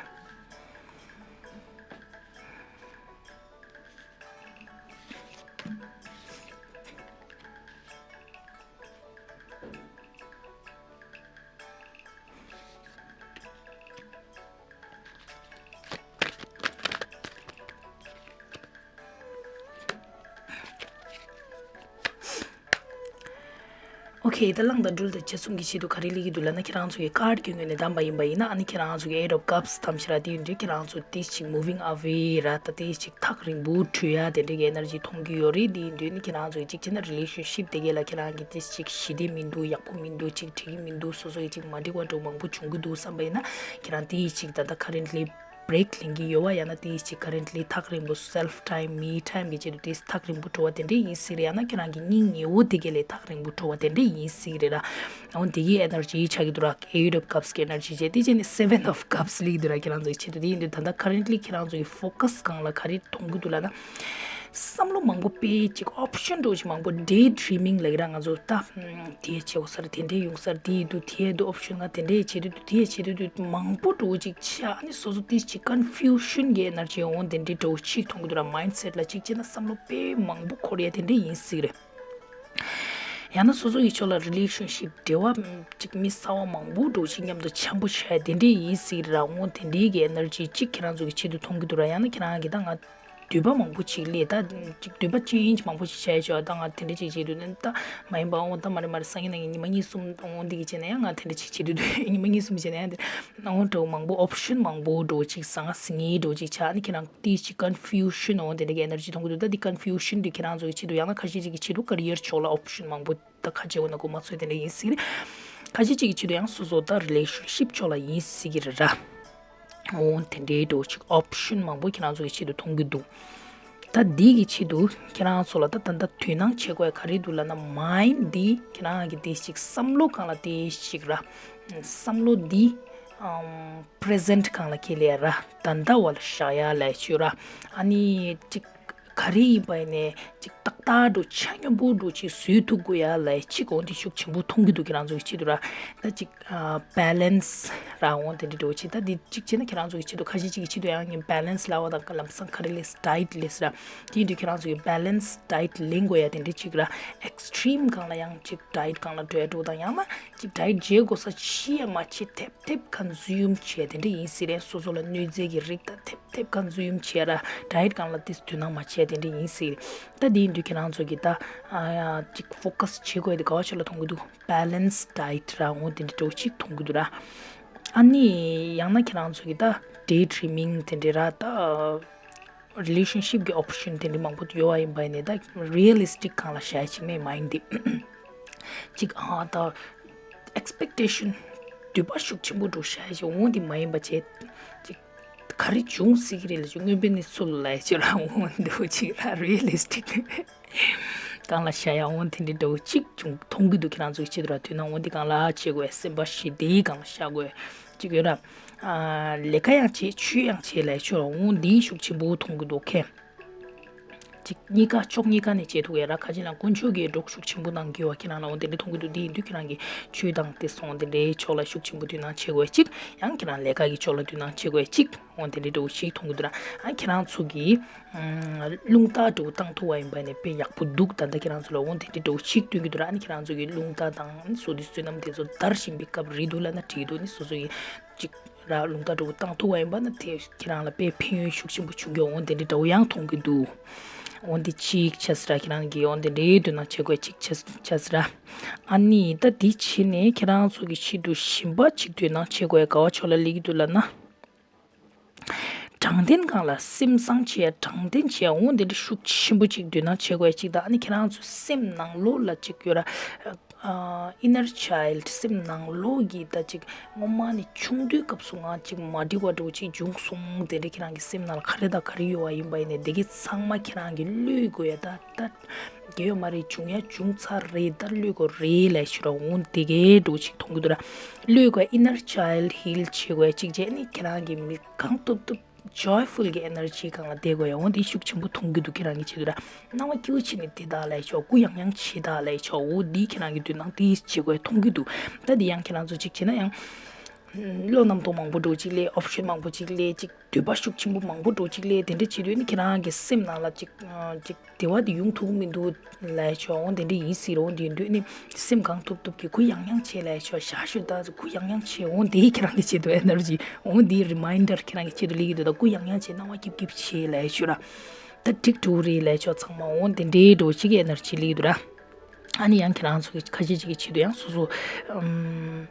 Okay ད་གླང་དང་སྦྲུལ་དང་བྱ་གསུམ་གྱི་ཆེད་དུ་ག་རེ་ལབ་ཀྱི་འདུག་ལབ་ན། ཁྱེད་རང་ཚོ་གི་card ཀྱི་ངོས་ནས་བདམས་པ་ཡིན་པ་ཡིན་ན། ཨ་ནི་ཁྱེད་རང་ཚོ་གི་eight of cups བདམས་ཤག་ར། དེ་ཡིན་དུས་ཁྱེད་རང་ཚོ་ཏོག་ཙམ་ཅིག་moving away ར། ད་ཏོག་ཙམ་ཅིག་ཐག་རིང་པོ་བྲོས་ཡ་དེ་འདྲ་གི་energy མཐོང་གི་ཡོད་རེད། དེ་ཡིན་དུས་ནི་ཁྱེད་རང་ཚོ་གི་ཅིག་བྱས་ན་relationship དེ་གས་ལ་ཁྱེད་རང་གི་ཏོག་ཙམ་ཅིག་ཞི་བདེ་མི་འདུག་ཡག་པོ་མི་འདུག་ཅིག་འགྲིག་གི་མི་འདུག་སོ་སོ་གི་ཅིག་མ་འགྲིག་པ་འདྲ་མང་པོ་བྱུང་གི་འདུག་བསམ་པ་ཡིན་ན། ཁྱེད་རང་ཏོག་ཙམ་ཅིག་ད་ལྟ་currently break ལེན་གྱི་ཡོད་པ། ཡང་ན་ཏོག་ཙམ་ཅིག་currently ཐག་རིང་པོ་self time me time གི་ཆེད་དུ་ཏོག་ཙམ་ཐག་རིང་པོ་འགྲོ་བ་དེ་འདྲ་ཡིན་སྲིད་རེད། ཡང་ན་ཁྱེད་རང་གི་སྙིང་ཉེ་བོ་དེ་གས་ལས་ཐག་རིང་པོ་འགྲོ་བ་དེ་འདྲ་ཡིན་སྲིད་རེད་ར། འོ་དེ་གི་energy ཆགས་ཀྱི་འདུག་ར། eight of cups གི་energy བྱས། དེ་བྱས་ནས་seven of cups ལབ་ཀྱི་འདུག་ར། ཁྱེད་རང་ཚོ་གི་ཆེད་དུ། དེ་ཡིན་དུས་ད་ལྟ་currently ཁྱེད་རང་ཚོ་གི་focus སྒང་ལ་ག་རེ་མཐོང་གི་འདུག་ལབ་ན། བསམ་བློ་མང་པོ་དཔེ་ཅིག་option འདྲ་བོ་ཅིག་མང་པོ། daydreaming ལབ་ཀྱི་ར། ང་ཚོ་ད་དེ་བྱེད་དགོས་ས་རེད། དེ་འདྲས་ཡོང་ས་རེད། དེ་འདུག་དེ་འདུག option ང་དེ་འདྲས་བྱེད་དུས་འདུག་དེ་བྱེད་དུས་འདུག་མང་པོ་འདྲ་བོ་ཅིག་ཆགས། ཨ་ནི་སོ་སོ་ཏོག་ཙམ་ཅིག་confusion གི་energy འོང་། དེ་འདྲས་འདྲ་བོ་ཅིག་མཐོང་གི་འདུག་ར། mindset ལ་ཅིག་བྱས་ན་བསམ་བློ་དཔེ་མང་པོ་འཁོར་ཡ་དེ་འདྲས་ཡིན་སྲིད་རེད། ཡང་ན་སོ་སོ་ཡི་ཕྱོགས་ལ་relationship འབྲེལ་བ་ཅིག་མི་གསར་པ་མང་པོ་འདྲ་བོ་ཅིག་མཉམ་དུ་འཆམ་པོ་བྱས་དེ་འདྲས་ཡིན་སྲིད་ར། འོང་དེ་འདྲས་ཀྱི་energy ཅིག་ཁྱེད་རང་ཚོ་གི་ཆེད་དུ་མཐོང་གི་འདུག་ར། ཡང་ན་ཁྱེད་རང་གི་ད་ང་ འདུས་པ་མང་པོ་ཅིག་སླེབས། ད་ཅིག་འདུས་པ་change མང་པོ་ཞིག་བྱས་ཆོག་ད་ང་དེ་འདྲ་ཅིག་བྱེད་དུས་ད་མ་ཡིན་པ་འོ་ད་མ་རེད་མ་རེད། སང་ཉིན་གནངས་ཉིན་ཉི་མ་གཉིས་གསུམ་འོ་འདི་གི་བྱས་ན་ཡང་ང་དེ་འདྲ་ཅིག་བྱེད་དུས་ཉི་མ་གཉིས་གསུམ་བྱས་ན་ཡང་དེ་འོ་འདྲ་མང་པོ་option མང་པོ་འདྲ་ཅིག་ཟང་ཟིང་ངེ་འདྲ་ཅིག་ཆགས། ཨ་ནི་ཁྱེད་རང་ཏིས་ཅིག་confusion འོ་དེ་འདྲ་གི་energy མཐོང་གི་འདུག་ད་འདི་confusion འདི་ཁྱེད་རང་ཚོ་གི་ཆེད་དུ་ཡང་ན་ཁ་ཤས་ཅིག་གི་ཆེད་དུ་career ཕྱོགས་ལ་option མང་པོ། ད་ཁ་ཆེ་བོ་ན་གོ་མ་ཚོད་དེ་འདྲ་ཡིན་སྲིད་རེད། ཁ་ཤས་ཅིག་གི་ཆེད་དུ་ཡང་སོ་སོ་ད་relationship ཕྱོགས་ལ་ཡིན་སྲིད་ཀྱི་རེད་ར། འོ་དེ་འདྲའི་འགྲོ་ཅིག་option མང་པོ་ཁྱེད་རང་ཚོ་གི་ཆེད་དུ་མཐོང་གི་འདུག་ད་འདི་གི་ཆེད་དུ་ཁྱེད་རང་ཚོ་ལ་ད་ད་ད་དོ་སྣང་བྱེད་དགོས་ག་རེ་འདུག་ལབ་ན། mind འདི་ཁྱེད་རང་གི་དེ་ཞིག་བསམ་བློ་སྒང་ལ་དེ་ཞིག་ར། བསམ་བློ་འདི་ཨམ་present སྒང་ལ་ཁྱེད་ལས་ར། ད་ད་བ་ལ་བཞག་ཡ་ལས་ཆོས་ར། ཨ་ནི་ཅིག་ག་རེ་ཡིན་པ་ཡིན་ནའི་ཅིག་ཏག་ཏག་འགྲོ་ཆ་སྙོམས་པོ་འགྲོ་ཅིག་བཟོས་ཐུབ་དགོས་ཡ་ལ་ཅིག་འོ་འདི་ཤུགས་ཆེན་པོ་མཐོང་གི་འདུག་ཁྱེད་རང་ཚོ་གི་ཆེད་དུ་ར། ད་ཅིག་ཨ་balance ར་འོ་དེ་འདྲ་འགྲོ་ཅིག་ད་འདི་ཅིག་བྱས་ན་ཁྱེད་རང་ཚོ་གི་ཆེད་དུ་ཁ་ཤས་ཅིག་གི་ཆེད་དུ་ཡང་ངས་balance ལབ་པ་དང་ལམ་སང་ག་རེ་ལས་diet ལས་ར། དེ་ཡིན་དུས་ཁྱེད་རང་ཚོ་གི་balance diet ལེན་དགོས་ཡ་དེ་འདྲ་ཅིག་ར། extreme སྒང་ལ་ཡང་ཅིག་diet སྒང་ལ་འགྲོ་ཡ་འགྲོ་དང་ཡང་ན་ཅིག་diet བྱེད་དགོས་ས་ཅི་ཡ་མ་བྱེད་ཐེབས་ཐེབས་consume བྱས་དེ་འདྲ་ཡིན་སྲིད་རེད། སོ་སོ་ལ་གནོད་འཚེ་གི་རིགས་དང་ཐེབས་ཐེབས་consume བྱས་ར། diet སྒང་ལ་ཏིས་དོ་སྣང་མ་བྱས་དེ་འདྲ་ཡིན་སྲིད་རེད། ད་དེ་ཡིན་དུས་ཁྱེད་རང་ཚོ་གི་ད་ཨ་ཅིག་focus བྱེད་དགོས་དེ་ག་བ་ཆོས་ལ་མཐོང་གི་འདུག balance diet ར་འོ་དེ་འདྲ་འགྲོ་ཅིག་མཐོང་གི་འདུག་ར། ཨ་ནི་ཡང་ན་ཁྱེད་རང་ཚོ་གི་ད་daydreaming དེ་འདྲ་ར། ད་relationship གི་option དེ་འདྲ་མང་པོ་ཡོད་པ་ཡིན་པ་ཡིན་ནའི་ད་realistic སྒང་ལ་བཤད་ཅིག་མེད་མ་ཡིན་ཏེ། ཅིག་ཨ་ད་expectation འདུན་པ་ཤུགས་ཆེན་པོ་འགྲོ་བཤད་ཅིག་འོང་དེ་མ་ཡིན་པ་བྱས། ཅིག་ག་རེ་འབྱུང་སྲིད་ཀྱི་རེད་ལ་ཅིག་དངོས་པོའི་གནས་ཚུལ་ལ་ཅིག་རང་འོང་འདུག་ཅིག་ལ་realistic སྒང་ལ་བཤད་ཡ་འོང་དེ་འདྲ་འདྲ་ཅིག་བྱུང་མཐོང་གི་འདུག་ཁྱེད་རང་ཚོ་གི་ཆེད་དུ་ར། དོ་སྣང་འོང་དེ་སྒང་ལ་བྱེད་དགོས། སེམས་པ་ཞི་བདེའི་སྒང་ལ་བཤད་དགོས་ཅིག་ཡོད་ར། ཨ་ལས་ཀ་ཡང་བྱེད་ཆོས་ཡང་བྱེད་ལ་ཅིག་འོང་དེ་ཤུགས་ཆེན་པོ་མཐོང་གི་འདུག་ཁྱེད། ཅིག་གཉིས་ཀ་ཕྱོགས་གཉིས་ཀ་ནས་བྱེད་ཐུབ་ཡ་ར། ཁ་ཅིག་ལ་དཀོན་མཆོག་གི་གྲོགས་ཤུགས་ཆེན་པོ་གནང་གི་ཡོད་པ་ཁྱེད་རང་ལ་འོ་དེ་འདྲ་མཐོང་གི་འདུག་དེ་ཡིན་དུས་ཁྱེད་རང་གིས་ཆོས་དང་དེ་སོང་དེ་འདྲའི་ཕྱོགས་ལ་ཤུགས་ཆེན་པོ་དོ་སྣང་བྱེད་དགོས་ཅིག་ཡང་ཁྱེད་རང་ལས་ཀ་གི་ཕྱོགས་ལ་དོ་སྣང་བྱེད་དགོས་ཅིག་འོ་དེ་འདྲའི་འགྲོ་ཞིག་མཐོང་གི་འདུག་ར། ཨ་ཁྱེད་རང་ཚོ་གིས་ཨམ་རླུང་རྟ་འགྲོ་བཏང་ཐུབ་པ་ཡིན་པ་ནས་དཔེ་ཡག་པོ་འདུག་ད་ལྟ་ཁྱེད་རང་ཚོ་ལ་འོ་དེ་འདྲའི་འགྲོ་ཞིག་སྟོན་གི་འདུག་ར། ཨ་ནི་ཁྱེད་རང་ཚོ་གི་རླུང་རྟ་དང་བསོད་བདེ་བསོད་ནམས་དེ་ཚོ་དར་བཞིན་པའི་སྐབས་རེད་འདུག་ལབ་ན་འགྲིག་འདུག་ནི་སོ་སོ་ཡི་ཅིག་ར་རླུང་རྟ་འགྲོ་བཏང་ཐུབ་པ་ཡིན་པ་ན་དེ་ཁྱེད་རང་ལ་དཔེ་ཕན་ཡོན་ཤུགས་ཆེན་པོ་བྱུང་གི་འོང་དེ་འདྲའི་འདྲ་བོ་ཡང་མཐོང་གི་འདུག་འོ་འདི་གཅིག་ཆ་ཟེར་ར། ཁྱེད་རང་གིས་འོ་འདི་འདྲའི་དོ་སྣང་བྱེད་དགོས་གཅིག་ཆ་ཆ་ཟེར་ར། ཨ་ནི་ད་འདི་བྱས་ནས་ཁྱེད་རང་ཚོ་གི་ཆེད་དུ་གཞན་པ་གཅིག་དོ་སྣང་བྱེད་དགོས་ག་བ་ཕྱོགས་ལ་སླེབས་ཀྱི་འདུག་ལབ་ན། དྲང་བདེན་སྒང་ལ་སེམས་བཟང་བྱས་དྲང་བདེན་བྱས་འོ་འདི་འདྲ་ཤུགས་ཆེན་པོ་གཅིག་དོ་སྣང་བྱེད་དགོས་གཅིག་ད་ཨ་ནི་ཁྱེད་རང་ཚོ་སེམས་ནང་ལོགས་ལ་གཅིག་ཡོད་ར། ཨ་inner child སེམས་ནང་ལོགས་ཀྱི་ད་ཅིག་སྔོན་མ་ནས་ཆུང་དུས་སྐབས་སུ་ང་ཅིག་མ་འགྲིག་པ་འདྲ་བོ་ཅིག་བྱུང་སོང་། དེ་འདྲ་ཁྱེད་རང་གི་སེམས་ནང་ལ་ག་རེ་དང་ག་རེ་ཡོད་པ་ཡིན་པ་ཡིན་ནའི་དེ་གི་ཚང་མ་ཁྱེད་རང་གི་བློས་དགོས་ཡ་ད་ད་གལ་ཡོད་མ་རེད། བྱུང་ཡ་བྱུང་ཚར་རེད། ད་བློས་དགོས་རེད་ལབ་ཤོད་ར། འོང་དེ་གའི་འདྲ་བོ་ཅིག་མཐོང་གི་འདུག་ར། བློས་དགོས་inner child heal བྱེད་དགོས་ཅིག་བྱས་ནས་ཁྱེད་རང་གི་མི་གང་ཐུབ་ཐུབ joyful གི་energy སྒང་ལ་བསྡད་དགོས་ཡ། འོ་འདི་ཤུགས་ཆེན་པོ་མཐོང་གི་འདུག་ཁྱེད་རང་གི་ཆེད་དུ་ར། སྣང་བ་སྐྱིད་པོ་བྱས་ནས་བསྡད་དང་ལབ་ཆོག་གུ་ཡངས་ཡངས་བྱེད་དང་ལབ་ཆོག་འོ་འདི་ཁྱེད་རང་གི་དོ་སྣང་དེ་བྱེད་དགོས་མཐོང་གི་འདུག་ད་འདི་ཡང་ཁྱེད་རང་ཚོ་གཅིག་བྱས་ན་ཡང་བློ་རྣམ་རྟོག་མང་པོ་འདྲ་བོ་གཅིག་སླེབས། option མང་པོ་གཅིག་སླེབས། གཅིག་འདོད་པ་ཤུགས་ཆེན་པོ་མང་པོ་འདྲ་བོ་གཅིག་སླེབས། དེ་འདྲ་བྱེད་དུས་ནི་ཁྱེད་རང་གི་སེམས་ནང་ལ་གཅིག་གཅིག་བདེ་བ་དེ་ཡོང་ཐུབ་མི་འདུག་ལབ་ཆོག་འོ་དེ་འདྲ་ཡིན་སྲིད་ར། འོ་དེ་འདྲ་ནི་སེམས་གང་ཐུབ་ཐུབ་ཀྱིས་གུ་ཡངས་ཡངས་བྱེད་ལབ་ཆོག་ཞག་ཤོད་ད་གུ་ཡངས་ཡངས་བྱེད། འོ་དེ་ཁྱེད་རང་གི་ཆེད་དུ་energy འོ་དེ་reminder ཁྱེད་རང་གི་ཆེད་དུ་སླེབས་ཀྱི་འདུག་ད་གུ་ཡངས་ཡངས་བྱེད། སྣང་བ་སྐྱིད་སྐྱིད་བྱེད་ལབ་ཆོག་ར། ད་འགྲིག་འགྲོ་རེད་ལབ་ཆོག་ཚང་མ་འོ་དེ་འདྲའི་འདྲ་བོ་ཅིག་གི་energy སླེབས་ཀྱི་འདུག་ར། ཨ་ནི་ཡང་ཁྱེད་རང་ཚོ་གི་ཁ་ཤས་ཅིག་གི་ཆེད་དུ་ཡང་སོ་སོ་ཨམ།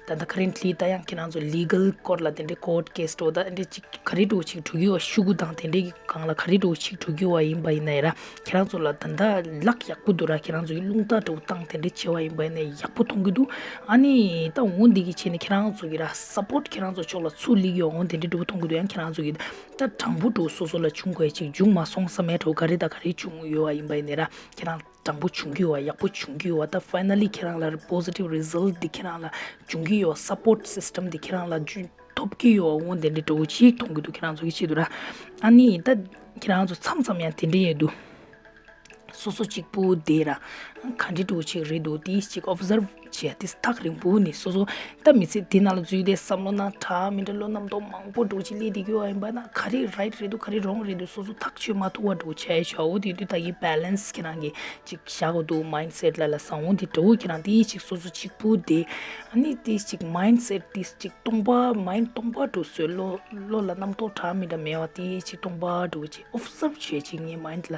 ད་ལྟ་currently ད་ཡང་ཁྱེད་རང་ཚོ་legal སྐོར་ལ་དེ་འདྲའི་court case འགྲོ་ད་འདྲ་ཅིག་ག་རེ་འགྲོ་ཅིག་འགྲོ་གི་ཡོད། ཤོག་གུ་དང་དེ་འདྲའི་གི་སྒང་ལ་ག་རེ་འགྲོ་ཅིག་འགྲོ་གི་ཡོད་ཡིན་པ་ཡིན་ན་ཡང་ར། ཁྱེད་རང་ཚོ་ལ་ད་ལྟ་ལག་ཡག་པོ་འདུག་ར། ཁྱེད་རང་ཚོ་གི་རླུང་རྟ་འགྲོ་སྟངས་དེ་འདྲ་བྱེད་པ་ཡིན་པ་ཡིན་ན་ཡག་པོ་མཐོང་གི་འདུག་ཨ་ནི་ད་འོ་འདི་གི་ཆེད་ནས་ཁྱེད་རང་ཚོ་གི་ར་support ཁྱེད་རང་ཚོ་ཕྱོགས་ལ་ཚུར་སླེབས་ཀྱི་ཡོད། འོ་དེ་འདྲ་འགྲོ་མཐོང་གི་འདུག་ཡང་ཁྱེད་རང་ཚོ་གི་ད་དྲང་པོ་འགྲོ་སོ་སོ་ལ་བྱུང་དགོས་ཅིག་བྱུང་མ་སོང་བསམ་ཡ་འགྲོ་ག་རེ་ད་ག་རེ་བྱུང་ཡོད་པ་ཡིན་པ་ཡིན་ན་ར། ཁྱེད་རང་དྲང་པོ་བྱུང་གི་ཡོད་པ། ཡག་པོ་བྱུང་གི་ཡོད་པ། ད་finally ཁྱེད་རང་ལ་positive result འདི་ཁྱེད་རང་ལ་བྱུང་གི་ཡོད། support system འདི་ཁྱེད་རང་ལ་ཐོབ་ཀྱི་ཡོད། འོ་དེ་འདྲ་འདྲ་བོ་ཅིག་མཐོང་གི་འདུག་ཁྱེད་རང་ཚོ་གི་ཆེད་དུ་ར། ཨ་ནི་ད་ཁྱེད་རང་ཚོ་མཚམས་མཚམས་ཡང་དེ་འདྲ་ཡོད་འདུག་སོ་སོ་གཅིག་པུ་བསྡད་ར། ག་འདྲ་འདྲ་བོ་ཅིག་རེད་འདུག་དེ་ཅིག་observe བྱས་ཏེ་ཐག་རིང་པོ་ནས་སོ་སོ་ད་མི་ཚེ་འདི་ནང་ལ་འཛུལ་ཏེ་བསམ་བློ་ན་འདྲ་མི་འདྲ་བློ་རྣམ་རྟོག་མང་པོ་འདྲ་བོ་ཅིག་སླེབས་བསྡད་ཀྱི་ཡོད་པ་ཡིན་པ་ན་ག་རེ་right རེད་འདུག་ག་རེ་wrong རེད་འདུག་སོ་སོ་ཐག་ཆོད་མ་ཐུབ་པ་འདྲ་བོ་བྱས་ཤག་འོ་དེ་དུས་ད་གི་balance ཁྱེད་རང་གིས་ཅིག་བཞག་དགོས་འདུག mindset ལ་ལ་བཟང་བོ་འདི་འདྲ་བོ་ཁྱེད་རང་དེ་ཅིག་སོ་སོ་གཅིག་པུ་དེ་ཨ་ནི་དེ་ཅིག་mindset དེ་ཅིག་སྟོང་པ་mind སྟོང་པ་འདྲ་བོ་བཟོས་བློ་བློ་ལ་རྣམ་རྟོག་འདྲ་མི་འདྲ་མེད་པ་དེ་ཅིག་སྟོང་པ་འདྲ་བོ་ཅིག་off བཟོ་བྱས་ཅིག་ངའི་mind ལ།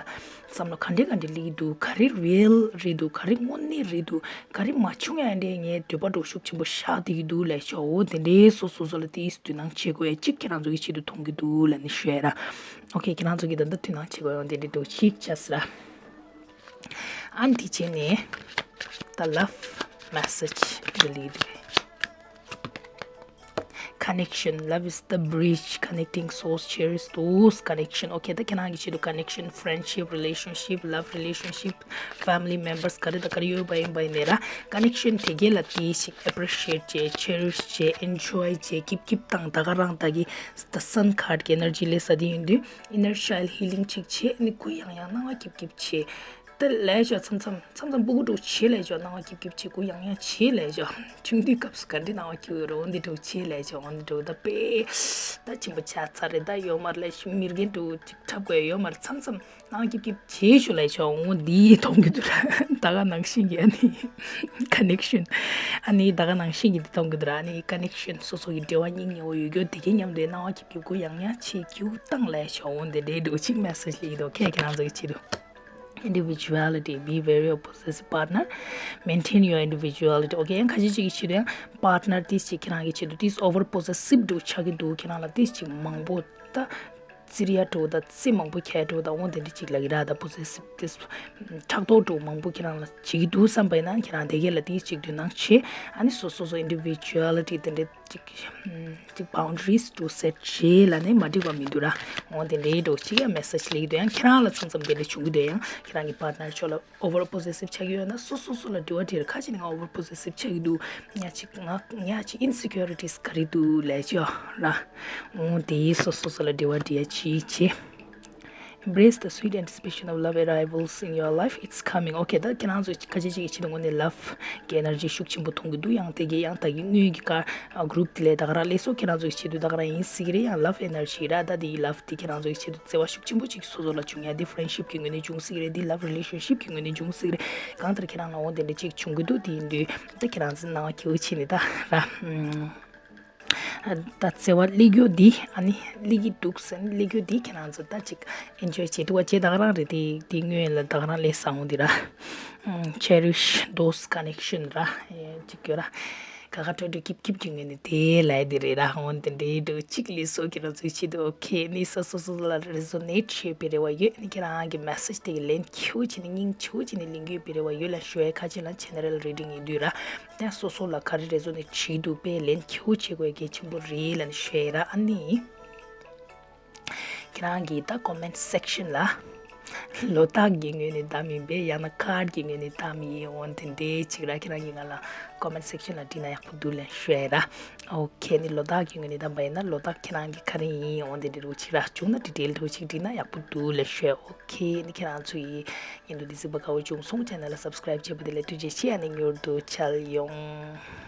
བསམ་བློ་ག་འདྲ་ག་འདྲ་སླེབས་ཀྱི་འདུག་ག་རེ་real རེད་འདུག་ག་རེ་དངོས་གནས་རེད་འདུག་ག་རེ་མ་བྱུང་ཡ་འདྲ་ངའི་འདོད་པ་འདྲ་ཤུགས་ཆེན་པོ་བཞག་བསྡད་ཀྱི་འདུག་ལབ་ཤག་འོ་དེ་འདྲའི་སོ་སོ་སོ་ལ་དེའི་དོ་སྣང་བྱེད་དགོས་ཡ་གཅིག་ཁྱེད་རང་ཚོ་གི་ཆེད་དུ་མཐོང་གི་འདུག་ལབ་ནས་ཞུ་ཡ་ར། okay ཁྱེད་རང་ཚོ་གི་ད་ལྟ་དོ་སྣང་བྱེད་དགོས་ཡ་འོ་དེ་འདྲ་འདྲ་གཅིག་བྱས་ཟེར་ར། ཨ་འདི་བྱས་ནས་ད་love message འདི་ལ་འདུག Connection, love is the bridge connecting souls, cherish those connection. okay ད་ཁྱེད་རང་གི་ཆེད་དུ་connection, friendship, relationship, love relationship, family members ག་རེ་དང་ག་རེ་ཡོད་པ་ཡིན་པ་ཡིན་ནའི་ར། connection དེ་གས་ལ་དེ་ཞིག་appreciate བྱེད་cherish བྱེད enjoy བྱེད་keep keep དང་ད་ག་རང་ད་གི་the sun card གི་energy ལས་ས་དེ་ཡིན་དུས་inner child healing ཅིག་བྱེད་ནི་གུ་ཡངས་ཡངས་སྣང་བ་keep keep བྱེད། ད་ལས་ཞོག་མཚམས་མཚམས་མཚམས་མཚམས་སྤུ་གུ་འདྲ་བོ་བྱེད་ལས་ཞོག་སྣང་བ་སྐྱིད་སྐྱིད་བྱེད་གུ་ཡང་ཡང་བྱེད་ལས་ཞོག་ཆུང་དུས་སྐབས་སུ་ག་འདྲ་སྣང་བ་སྐྱིད་ཡོད་རེད་འོ་འདི་འདྲ་བོ་བྱེད་ལས་ཞོག་འོ་འདི་འདྲ་བོ་ད་དཔེ་ད་ཆེན་པོ་ཆགས་ཚར་རེད་ད་ཡོད་མ་རེད་ལས་ཞོག་མི་རྒན་འདྲ་བོ་ཅིག་འཁྲབ་དགོས་ཡོད་མ་རེད་མཚམས་མཚམས་སྣང་བ་སྐྱིད་སྐྱིད་བྱེད་ཞོག་ལས་ཞོག་འོ་འདི་མཐོང་གི་འདུག་ར་ད་ག་ནང་བཞིན་གྱི་ཨ་ནི་connection ཨ་ནི་ད་ག་ནང་བཞིན་གྱི་འདི་མཐོང་གི་འདུག་ར་ཨ་ནི་connection སོ་སོ་གི་འབྲེལ་བ་སྙིང་ཉེ་བོ་ཡོད་རྒྱུ་དེ་གའི་མཉམ་དུ་སྣང་བ་སྐྱིད་སྐྱིད་གུ་ཡང་ཡང་བྱེད་རྒྱུ་བཏང་ལས་ཞོག་འོ་འདི་འདྲའི་འདྲ་བོ་ཅིག་message སླེབས་ཀྱི་འདུག okay ཁྱེད་རང་ཚོ་གི་ཆེད་དུ། individuality, be wary of possessive partner, maintain your individuality. okay ཡང་ཁ་ཤས་ཅིག་གི་ཆེད་དུ་ཡང་partner དེ་ཅིག་ཁྱེད་རང་གི་ཆེད་དུ་དེ་over possessive འདྲ་བོ་ཆགས་ཀྱི་འདུག་ཁྱེད་རང་ལ་དེ་ཅིག་མང་པོ་ད་བཙིར་ཡ་འདྲ་བོ་ད་རྩེ་མང་པོ་ཁྱེར་འདྲ་བོ་ད་འོ་དེ་འདྲ་ཅིག་ལབ་ཀྱི་ར་ད་possessive དེ་ཕྲག་དོག་འདྲ་བོ་མང་པོ་ཁྱེད་རང་ལ་བྱེད་ཀྱི་འདུག་བསམ་པ་ཡིན་ན་ཁྱེད་རང་དེ་གས་ལ་དེ་ཅིག་དོ་སྣང་བྱེད། ཨ་ནི་སོ་སོ་སོ་individuality དེ་འདྲ་ཅིག་ཅིག་boundaries འདྲ་བོ་set བྱེད་ལབ་ནས་མ་འགྲིག་པ་མི་འདུག་ར། འོ་དེ་འདྲའི་འདྲ་བོ་ཅིག་ཡང་message སླེབས་ཀྱི་འདུག་ཡང་ཁྱེད་རང་ལ་མཚམས་མཚམས་དེ་འདྲ་བྱུང་གི་འདུག་ཡང་ཁྱེད་རང་གི་partner ཕྱོགས་ལ་over possessive ཆགས་ཀྱི་ཡོད་ན་སོ་སོ་སོ་ལ་དྲི་བ་དྲིས་ཁ་ཅིག་ནི་ང་over possessive ཆགས་ཀྱི་འདུག་ང་ཅིག་ང་ང་ཅིག་insecurities ག་རེ་འདུག་ལས་ཅོ་ར། འོ་དེ་སོ་སོ་སོ་ལ་དྲི་བ་དྲི་ཡ་ཅིག་བྱེད། Embrace the sweet anticipation of love arrivals in your life. It's coming. okay ད་ཁྱེད་རང་ཚོ་ཁ་ཅིག་ཅིག་གི་ཆེད་དུ་ངོ་ནས་love གི་energy ཤུགས་ཆེན་པོ་མཐོང་གི་འདུག་ཡང་དེ་གའི་ཡང་ད་གི་དངུལ་གྱི་ཀ group དེ་ལས་ད་ག་རང་སླེབས་སོ་ཁྱེད་རང་ཚོ་གི་ཆེད་དུ་ད་ག་རང་ཡིན་སྲིད་ཀྱི་རེད། ཡང་love energy ར་ད་དེ་ཡི་love དེ་ཁྱེད་རང་ཚོ་གི་ཆེད་དུ་བརྩེ་བ་ཤུགས་ཆེན་པོ་ཅིག་སོ་སོ་ལ་བྱུང་ཡ་དེ་friendship གི་ངོས་ནས་བྱུང་སྲིད་ཀྱི་རེད། དེ་love relationship གི་ངོས་ནས་བྱུང་སྲིད་ཀྱི་རེད། གང་ལྟར་ཁྱེད་རང་ལ་འོ་དེ་འདྲ་ཅིག་བྱུང་གི་འདུག་དེ་ཡིན་དུས་ད་ཁྱེད་རང་ཚོ་སྣང་བ་སྐྱིད་པོ་བྱས་ནས་ད་ར། ད་བརྩེ་བ་སླེབས་རྒྱུ་འདི་ཨ་ནི་སླེབས་ཀྱི་འདུག་ཟེར་ནས་སླེབས་རྒྱུ་འདི་ཁྱེད་རང་ཚོ་ད་ཅིག་enjoy བྱེད་ཐུབ་པ་བྱེད་ད་ག་རང་རེད། དེ་དེ་སྔོན་ལ་ད་ག་རང་སླེབས་སོང་འདི་ར། cherish those connection ར་ཅིག་ཡོད་ར། ག་ག་འགྲོ་འགྲོ་སྐྱིབ་སྐྱིབ་ཀྱི་ངོས་ནས་དེ་ལབ་དེ་རེད་ར། འོན་ཏེ་འདྲེ་འགྲོ་གཅིག་ལས་སོ་ཁྱེད་རང་ཚོའི་ཆེད་དུ་okay ནི་སོ་སོ་སོ་ལ་resonate བྱེད་པའི་རེ་བ་ཡོད། ནི་ཁྱེད་རང་གི་message དེ་གི་ལན་ཁྱེའུ་བྱས་ནས་སྙིང་ཁྱེའུ་བྱས་ནས་ལེན་གྱི་ཡོད་པའི་རེ་བ་ཡོད་ལ་ཞུ་ཡ་ཁ་ཆེ་ལ་general reading ཡིན་དུས་ར། ཡང་སོ་སོ་ལ་ག་རེ་resonate བྱེད་འདུག་པས་ལན་ཁྱེའུ་བྱེད་དགོས་གལ་ཆེན་པོ་རེད་ལབ་ནས་ཞུ་ཡ་ར་ཨ་ནི། ཁྱེད་རང་གིས་ད་comment section ལ་ལོ་རྟགས་ཀྱི་ངོས་ནས་བདམས་ཡིན་པས་ཡང་ན་card ཀྱི་ངོས་ནས་བདམས་ཡིན། འོན་ཏེ་འདྲེ་གཅིག་ར་ཁྱེད་རང་གིས་ང་ལ་comment section ལ་བྲིས་ན་ཡག་པོ་འདུག་ལབ་ཞུ་ཡ་ར། okay ནི་ལོ་རྟགས་ཀྱི་ངོས་ནས་བདམས་པ་ཡིན་ན་ལོ་རྟགས་ཁྱེད་རང་གི་ག་རེ་ཡིན། འོན་ཏེ་འདྲེ་རུ་གཅིག་ར་བྱུང་ན་detail དུ་གཅིག་བྲིས་ན་ཡག་པོ་འདུག་ལབ་ཞུ་ཡ། okay ནི་ཁྱེད་རང་ཚོ་ཡིས་ཡིན་དུ་འདི་གཟིགས་པ་དགའ་བོ་བྱུང་སོང་། channel ལ་subscribe བྱས་པ་དེ་ལ་ཐུགས་རྗེ་ཆེ། ཨ་ནི་མྱུར་དུ་མཇལ་ཡོང་།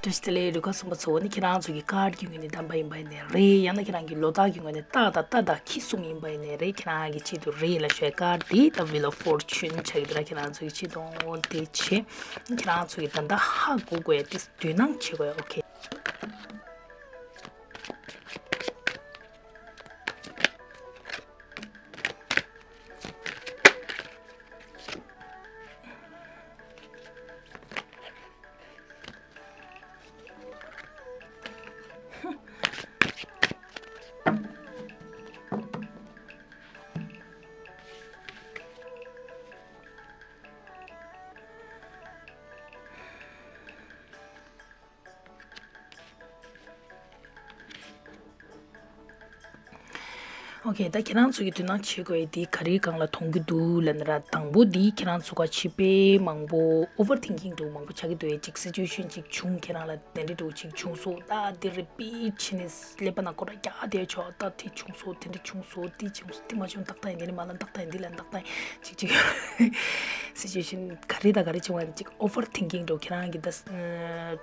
བཀྲ་ཤིས་བདེ་ལེགས། རུ་ཁག་གསུམ་པ་ཚོ་ནི་ཁྱེད་རང་ཚོ་གི་card ཀྱི་ངོས་ནས་བདམས་པ་ཡིན་པ་ཡིན་ནའི་རེད། ཡང་ན་ཁྱེད་རང་གི་ལོ་རྟགས་ཀྱི་ངོས་ནས་རྟགས་དང་རྟ་དང་ཁྱི་གསུམ་ཡིན་པ་ཡིན་ནའི་རེད། ཁྱེད་རང་གི་ཆེད་དུ་རེད་ལབ་ཤོད། card འདི་the Wheel of Fortune ཆགས་ཀྱི་འདུག་ར། ཁྱེད་རང་ཚོ་གི་ཆེད་དུ་འོ་དེ་བྱེད། ཁྱེད་རང་ཚོ་གི་ད་ལྟ་ཧ་གོ་དགོས་ཡ་དེ་དོ་སྣང་བྱེད་དགོས་ཡ། okay okay ད་ཁྱེད་རང་ཚོ་གི་དོ་སྣང་བྱེད་དགོས་ཡ་དེ་ག་རེའི་སྒང་ལ་མཐོང་གི་འདུག་ལབ་ན་ར། དང་པོ་དེ་ཁྱེད་རང་ཚོ་ག་ཕྱི་པའི་མང་པོ་overthinking འདྲ་བོ་མང་པོ་ཆགས་ཀྱི་འདུག་ཡ། ཅིག་situation ཅིག་བྱུང་ཁྱེད་རང་ལ་དེ་འདྲ་འདྲ་བོ་ཅིག་བྱུང་སོང་། ད་དེ་repeat བྱས་ནས་ཀླད་པ་ནང་སྐོར་ར་རྒྱག་བསྡད་ཆོག་ད་དེ་བྱུང་སོང་དེ་འདྲ་བྱུང་སོང་དེ་བྱུང་སོང་དེ་མ་བྱུང་ཏག་ཏག་ཡིན། དེ་ནི་མ་ལ་ཏག་ཏག་ཡིན། དེ་ལ་ཏག་ཏག་ཡིན། ཅིག་ཅིག་སི་ཅུ་ཨེ་ཤན་ག་རེ་དང་ག་རེ་བྱུང་བ་ཅིག་ཨོ་ཝར་ཐིང་ཀིང་འདྲ་ཁྱེད་རང་གི་ད་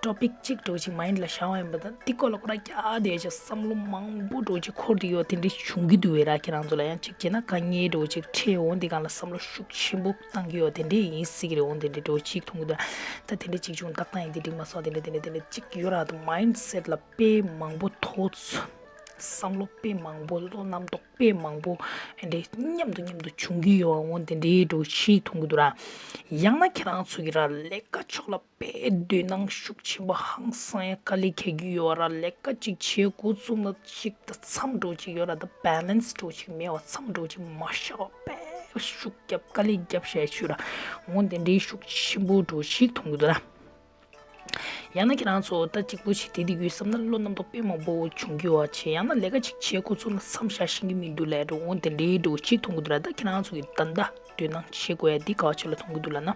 ཊོ་པིག་ཅིག་འདྲ་ཅིག་མའིན་ཌི་ལ་བཞག་པ་ཡིན་པ་དང་དེ་སྐོར་ལ་ཁོ་རང་རྒྱག་བསྡད་ཅིག་བསམ་བློ་མང་པོ་འདྲ་ཅིག་འཁོར་བསྡད་ཡོད་དེ་འདྲ་བྱུང་གི་འདུག་བས་ར། ཁྱེད་རང་ཚོ་ལ་ཡང་ཅིག་བྱས་ན་དཀའ་ངལ་འདྲ་ཅིག་འཕྲད་འོང་དེ་སྒང་ལ་བསམ་བློ་ཤུགས་ཆེན་པོ་བཏང་གི་ཡོད་དེ་འདྲ་ཡིན་སྲིད་ཀྱི་རེད། འོང་དེ་འདྲ་འདྲ་ཅིག་མཐོང་གི་འདུག་ད་དེ་འདྲ་ཅིག་བྱུང་ཏག་ཏག་ཡིན་དེ་འགྲིག་མ་སོང་དེ་འདྲ་དེ་འདྲ་དེ་འདྲ་ཅིག་ཡོད་ར། ད་མའིན་ཌི་སེ་ཊི་ལ་དཔེ་མང་པོ་ཐོགས་བསམ་བློ་དཔེ་མང་པོ་བློ་རྣམ་རྟོག་དཔེ་མང་པོ་ཨེ་འདྲའི་མཉམ་དུ་མཉམ་དུ་བྱུང་གི་ཡོད་འོང་དེ་འདྲའི་འདྲ་ཞིག་མཐོང་གི་འདུག་ར། ཡང་ན་ཁྱེད་རང་ཚོ་གི་ར་ལས་ཀ་ཕྱོགས་ལ་དཔེ་འདོད་སྣང་ཤུགས་ཆེན་པོ་ཧང་སང་ཡ་དཀའ་ལས་ཁག་གི་ཡོད་ར། ལས་ཀ་ཅིག་བྱེད་འགོ་བཙུགས་ན་ཅིག་ད་མཚམས་འདྲ་ཅིག་ཡོད་ར། ད་བེ་ལེན་སི་འདྲ་ཅིག་མེད་པ་མཚམས་འདྲ་ཅིག་མ་བཞག་པ་དཔེ་ཤུགས་རྒྱབ་དཀའ་ལས་རྒྱབ་བྱས་ཆུ་ར་འོང་དེ་འདྲའི་ཤུགས་ཆེན་པོ་འདྲ་ཞིག་མཐོང་གི་འདུག་ར། ཡང་ན་ཁྱེད་རང་ཚོ་ད་གཅིག་པོ་ཞིག་དེ་དེ་ཡོད་བསམ་ན་བློ་རྣམ་རྟོག་དཔེ་མང་པོ་བྱུང་གི་ཡོད་བ་བྱས། ཡང་ན་ལས་ཀ་ཅིག་བྱེད་འགོ་ཚུགས་ན་མཚམས་བཞག་ཤེས་ཀྱི་མི་འདུག་ལབ་འགྲོ་འོང་དེ་འདྲའི་འགྲོ་ཅིག་མཐོང་གི་འདུག་ར། ད་ཁྱེད་རང་ཚོ་གི་ད་ལྟ་འདོད་སྣང་བྱེད་དགོས་ཡ་འདི་ག་བ་ཆེ་ལ་མཐོང་གི་འདུག་ལབ་ན།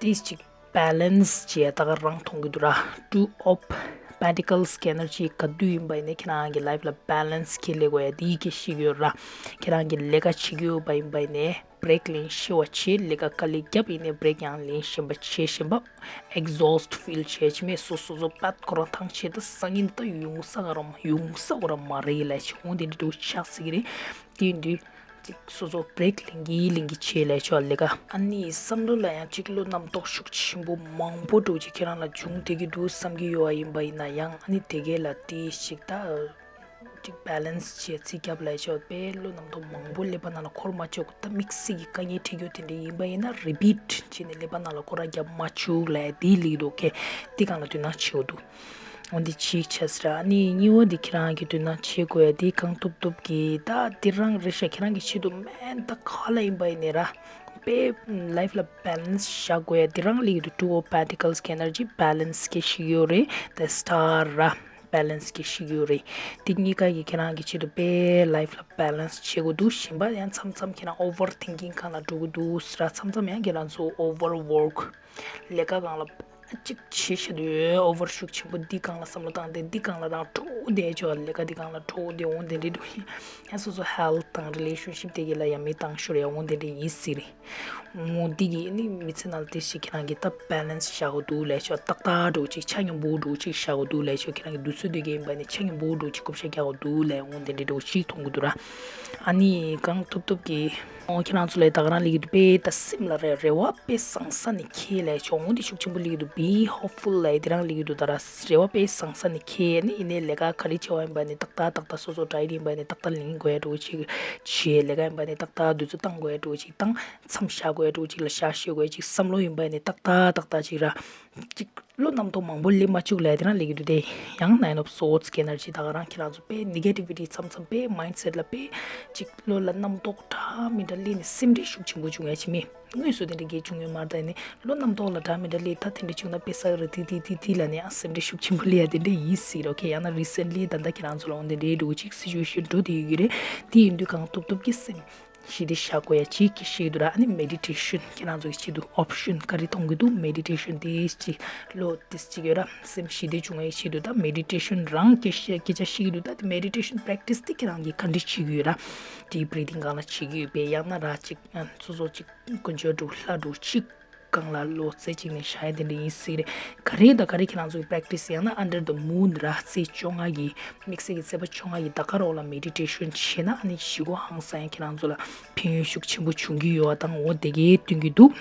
དེ་ཅིག་བེ་ལེན་སི་བྱས་ད་ག་རང་མཐོང་གི་འདུག་ར། ཊུ་ཨོཕ་པེན་ཊི་ཀལ་སི་གི་ཨེ་ནར་ཇི་ག་དུས་ཡིན་པ་ཡིན་ནའི་ཁྱེད་རང་གི་ལའིཕ་ལ་བེ་ལེན་སི་ཁྱེར་ལས་དགོས་ཡ་འདི་གི་ཤེས་ཀྱི་ཡོད་ར། ཁྱེད་རང་གི་ལས་ཀ་བྱེད་ཀྱི་ཡོད་པ་ཡིན་པ་ཡིན་ནའི་བྷི་རེག་ལེན་ཤེས་པ་བྱེད། ལས་ཀ་དཀའ་ལས་བརྒྱབ་ཡིན་ནའི་བྷི་རེག་ཡང་ལེན་ཤེས་པ་བྱེད་ཤེས་པ། ཨེག་ཟོ་སི་ཊི་ཕིལ་བྱེད་ཀྱི་མེད། སོ་སོ་སོ་པད་ཁོ་རང་ཐང་ཆད་ད་སང་ཉིན་ད་ཡོང་ས་ག་རང་ཡོང་ས་ག་རང་མ་རེད་ལབ་ཆེ་འོང་དེ་འདྲ་འདྲ་ཆགས་སྲིད་ཀྱི་རེད། དེ་ཡིན་དུས་ཅིག་སོ་སོ་བྷི་རེག་ལེན་གྱི་ལེན་གྱི་བྱེད་ལབ་ཆོག་ལས་ཀ་ཨ་ནི་བསམ་བློ་ལ་ཡང་ཅིག་བློ་རྣམ་རྟོག་ཤུགས་ཆེན་པོ་མང་པོ་འདྲ་ཅིག་ཁྱེད་རང་ལ་བྱུང་བསྡད་ཀྱི་འདུག་བསམ་གྱི་ཡོད་པ་ཡིན་པ་ཡིན་ན་ཡང་ཨ་ནི་དེ་གས་ལ་དེ་ཞིག་ད། ཅིག་བེ་ལེན་སི་བྱས་ཚིག་རྒྱབ་ལ་ཆོག་པས་བློ་རྣམ་རྟོག་མང་པོ་ཀླད་པ་ནང་ལ་འཁོར་མ་བཅུག་ད་དམིགས་བསལ་གྱི་དཀའ་ངལ་འཕྲད་རྒྱུ་དེ་འདྲ་ཡིན་པ་ཡིན་ན་རི་པིཊ་བྱས་ནས་ཀླད་པ་ནང་ལ་འཁོར་ར་རྒྱབ་མ་བཅུག་ལབ་དེའི་ལིག་འདུག་གས་དེ་སྒང་ལ་དོ་སྣང་བྱེད་དགོས་འདུག་འོན་ཏེ་གཅིག་བྱས་ཟེར་ཨ་ནི་གཉིས་པ་འདི་ཁྱེད་རང་གིས་དོ་སྣང་བྱེད་དགོས་ཡ་དེ་གང་ཐུབ་ཐུབ་ཀྱིས་ད་དེ་རང་རེད་ཤག་ཁྱེད་རང་གི་ཆེད་དུ་མེན་ད་ག་ལ་ཡིན་པ་ཡིན་ནས་ར་པས་ལའིཕ་ལ་བེ་ལེན་སི་བཞག་དགོས་ཡ་དེ་རང་ལིག་འདུག་ཊུ་ཨོཕ་པེན་ཊི་ཀལ་སི་གི་ཨེ་ནར་ཇི་བེ་ལེན་སི་གི་ཤིག་ཡོད་རེད་ད་སི་ཊར་ར། བེ་ལེན་སི་གི་ཤིག་ཡོད་རེད། དེ་གཉིས་ཀ་གི་ཁྱེད་རང་གི་ཆེད་དུ་དཔེ་ལའིཕ་ལ་བེ་ལེན་སི་བྱེད་དགོས་འདུག་གཞན་པ་ཡང་མཚམས་མཚམས་ཁྱེད་རང་ཨོ་ཝར་ཐིང་ཀིང་སྒང་ལ་འགྲོ་གི་འདུག་ཟེར་མཚམས་མཚམས་ཡང་ཁྱེད་རང་ཚོ་ཨོ་ཝར་ཝོག་ལས་ཀ་སྒང་ལ་གཅིག་བྱེད་ཤེས་འདུག་ཨོ་ཝར་ཤུགས་ཆེན་པོ་འདི་སྒང་ལ་བསམ་བློ་བཏང་སྟེ་འདི་སྒང་ལ་རང་འགྲོ་བསྡད་ཆོག་ལས་ཀ་འདི་སྒང་ལ་འགྲོ་བསྡད་འོང་དེ་འདྲ་འདུག་ཡང་སོ་སོ་ཧེལ་ཐི་དང་རི་ལེ་ཤན་ཤིབ་དེ་གི་ལ་ཡང་མི་བཏང་ཤོར་ཡ་འོང་དེ་འདྲ་ཡིན་སྲིད་རེད། འོ་འདི་གི་ནི་མི་ཚེ་ནང་ལ་དེ་ཞིག་ཁྱེད་རང་གི་ད་བེ་ལེན་སི་བཞག་དགོས་འདུག་ལས་ཆོག་ཏག་ཏག་འགྲོ་ཅིག་ཆ་སྙོམས་པོ་འགྲོ་ཅིག་བཞག་དགོས་འདུག་ལས་ཆོག་ཁྱེད་རང་གི་དུས་ཚོད་དེ་གའི་ཡིན་པ་ནི་ཆ་སྙོམས་པོ་འགྲོ་ཅིག་རྐུབ་ཞྭ་རྒྱག་དགོས་འདུག་ལས་འོ་འདི་འདྲ་འགྲོ་ཅིག་མཐོང་གི་འདུག་ར། ཨ་ནི་གང་ཐུབ་ཐུབ་ཀྱི་འོ་ཁྱེད་རང་ཚོ་ལས་ད་ག་རང་ལས་ཀྱི་འདུག་པས་ད་སེམས་ལ་རེ་རེ་བ་དཔེ་བཟང་ས་ནས་ཁྱེད་ལས་ཆོག་འོ་འདི་ཤུགས་ཆེན་པོ་ལས་ཀྱི་འདུག be hopeful ལས་དེ་རང་ལས་ཀྱི་འདུག་ད་ར་རེ་བ་དཔེ་བཟང་ས་ནས་ཁྱེད་ནི་ཡིན་ནའི་ལས་ཀ་ག་རེ་བྱེད་པ་ཡིན་པ་ནི་ཏག་ཏག་ཏག་ཏག་སོ་སོ་ཌ་ཡེ་ཊི་ཡིན་པ་ནི་ཏག་ཏག་ལེན་དགོས་ཡ་འགྲོ་ཅིག་བྱེད་ལས་ཀ་ཡིན་པ་ནི་ཏག་ཏག་དུས་ཚོད་བཏང་དགོས་ཡ་འགྲོ་ཅིག་བཏང་། མཚམས་བཞག་དགོས་འགྲོ་གཅིག་ལ་བཞག་ཤེས་དགོས་གཅིག་བསམ་བློ་ཡིན་པ་ནི་ཏག་ཏག་ཏག་ཏག་གཅིག་ར། གཅིག་བློ་རྣམ་རྟོག་མང་པོ་སླེབས་མ་བཅུག་ལབ་དེ་རང་ལས་ཀྱི་འདུག་སྟེ། ཡང་Nine of Swords གི་ཨེ་ནར་ཇི་ད་ག་རང་ཁྱེད་རང་ཚོ་དཔེ་ནེ་གེ་ཊི་བི་ཊི་མཚམས་མཚམས་དཔེ་མའིན་ཌི་སེ་ཊི་ལ་དཔེ་གཅིག་བློ་ལ་རྣམ་རྟོག་འདྲ་མི་འདྲ་སླེབས་ནས་སེམས་ཁྲལ་ཤུགས་ཆེན་པོ་བྱུང་ཡ་ཅི་མེད། དངོས་སུ་དེ་འདྲ་གས་བྱུང་ཡོད་མ་རེད་ད་ཡིན་ནའི་བློ་རྣམ་རྟོག་ལ་འདྲ་མི་འདྲ་སླེབས་ད་དེ་འདྲ་བྱུང་ན་དཔེ་ས་ར་ཏི་ཏི་ཏི་ཏི་ལ་ནི་ཨ་སེམས་ཁྲལ་ཤུགས་ཆེན་པོ་སླེབས་ཡ་དེ་འདྲ་ཡིན་སྲིད་རོ། ཁྱེད་ཡང་ན་རི་སེན་ལི་ད་ལྟ་ཁྱེད་རང་ཚོ་ལ་འོང་དེ་འདྲའི་འགྲོ་གཅིག་སི་ཅུ་ཨེ་ཤན་འགྲོ་དེ་ཡོད་ཀྱི་རེད། དེ་ཡིན་དུས་གང་ཐུབ་ཐུབ་ཀྱིས་སེམས། ཞི་བདེ་བཞག་དགོས་ཡ་གཅིག་གི་ཤེས་འདུག་ར། ཨ་ནི་མེ་ཌི་ཊེ་ཤན་ཁྱེད་རང་ཚོ་གི་ཆེད་དུ་ཨོབ་ཤན་ག་རེ་མཐོང་གི་འདུག་མེ་ཌི་ཊེ་ཤན་དེ་གཅིག་བློ་དེ་གཅིག་ཡོད་ར། སེམས་ཞི་བདེ་བྱུང་བའི་ཆེད་དུ་ད་མེ་ཌི་ཊེ་ཤན་རང་སྐད་ཆ་སྐད་ཆ་ཤེས་ཀྱི་འདུག་ད་དེ་མེ་ཌི་ཊེ་ཤན་པེ་རེག་ཊི་སི་དེ་ཁྱེད་རང་གིས་ག་འདྲ་བྱེད་ཀྱི་ཡོད་ར། ཌིབ་བྷི་རི་ཐིང་སྒང་ལ་བྱེད་ཀྱི་ཡོད་པས་ཡང་ན་ར་གཅིག་སོ་སོ་གཅིག་དཀོན་མཆོག་འདྲ་ལྷ་འདྲ་གཅིག་སྒང་ལ་ལོ་ཙཱ་གཅིག་ནས་བཞག་ཡ་དེ་འདྲ་ཡིན་སྲིད་རེད། ག་རེ་དང་ག་རེ་ཁྱེད་རང་ཚོ་གི་པེ་རེག་ཊི་སི་ཡང་ན་ཨན་ཌར་ཛ་མུན་ར་ཙཱ་བཅོ་ལྔ་གི་དམིགས་བསལ་གྱི་ཙཱ་བ་བཅོ་ལྔ་གི་ཟླ་སྐར་འོག་ལ་མེ་ཌི་ཊེ་ཤན་བྱས་ན་ཨ་ནི་ཞི་གོ་ཧང་སང་ཡང་ཁྱེད་རང་ཚོ་ལ་ཕན་ཡོན་ཤུགས་ཆེན་པོ་བྱུང་གི་ཡོད་པ་དང་འོ་དེ་གའི་སྟོན་གྱི་འདུག་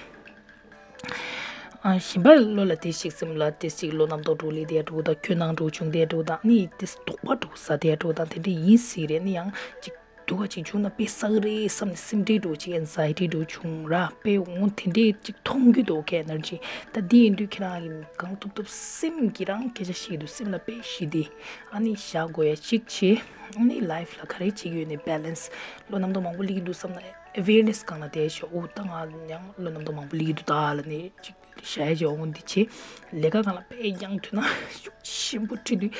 ཨ་གཞན་པ་བློ་ལ་དེ་ཞིག་སེམས་ལ་དེ་ཞིག་བློ་རྣམ་རྟོག་འདྲ་སླེབས་དེ་འདྲ་དང་ཁྱོད་ནང་འདྲ་བྱུང་དེ་འདྲ་དང་ཨ་ནི་དེ་དོགས་པ་འདྲ་ཟ་དེ་འདྲ་དང་དེ་འདྲ་ཡིན་སྲིད་རེད། ཨ་ནི་ཡང་ཅིག་སྡུག་ག་ཅིག་བྱུང་ན་དཔེ་ས་རེད་བསམ་ནས་སེམས་ཁྲལ་འདྲ་ཅིག་ཨེན་ཛའི་ཊི་འདྲ་བྱུང་ར་དཔེ་འོང་དེ་འདྲས་ཅིག་མཐོང་རྒྱུ་འདུག་གས་ཨེ་ནར་ཇི། ད་འདི་ཡིན་དུས་ཁྱེད་རང་གིས་གང་ཐུབ་ཐུབ་སེམས་ཀྱི་རང་སྐད་ཆ་བཤད་འདུག་སེམས་ལ་དཔེ་ཞི་བདེ་ཨ་ནི་བཞག་དགོས་ཡ་གཅིག་བྱས། ཨ་ནི་ལའིཕ་ལ་ག་རེ་བྱེད་ཀྱི་ཡོད་ནས་བེ་ལེན་སི་བློ་རྣམ་རྟོག་མང་པོ་སླེབས་ཀྱི་འདུག་བསམ་ན་ཨེ་ཝེར་ནེ་སི་སྒང་ལ་བསྡད་ཤོག་འོ་ད་ང་ཡང་བློ་རྣམ་རྟོག་མང་པོ་སླེབས་ཀྱི་འདུག་ད་ལ་ནི་གཅིག་བྱས་བྱས་འོང་འདི་བྱས། ལས་ཀ་སྒང་ལ་དཔེ་ཡང་དུས་ན་ཤུགས་ཆེན་པོ་ཁྲིད་དུས་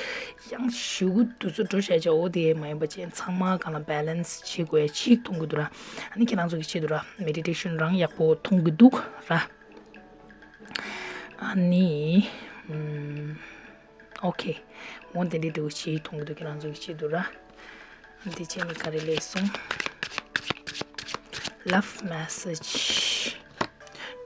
ཡང་ཞུ་གུ་དུས་ཚོད་འགྲོ་བྱས་བྱས་འོ་དེ་མ་ཡིན་པ་བྱས་ཚང་མ་སྒང་ལ་བེ་ལེན་སི་བྱེད་དགོས་ཡ་ཅིག་མཐོང་གི་འདུག་ར། ཨ་ནི་ཁྱེད་རང་ཚོ་གི་ཆེད་དུ་ར་མེ་ཌི་ཊེ་ཤན་རང་ཡག་པོ་མཐོང་གི་འདུག་ར། ཨ་ནི་ཨམ་ཨོ་ཁེ། འོ་དེ་འདྲའི་འདུག་ཅིག་མཐོང་གི་འདུག་ཁྱེད་རང་ཚོ་གི་ཆེད་དུ་ར། འདི་བྱས་ནས་ག་རེ་སླེབས་སོང་། Love message.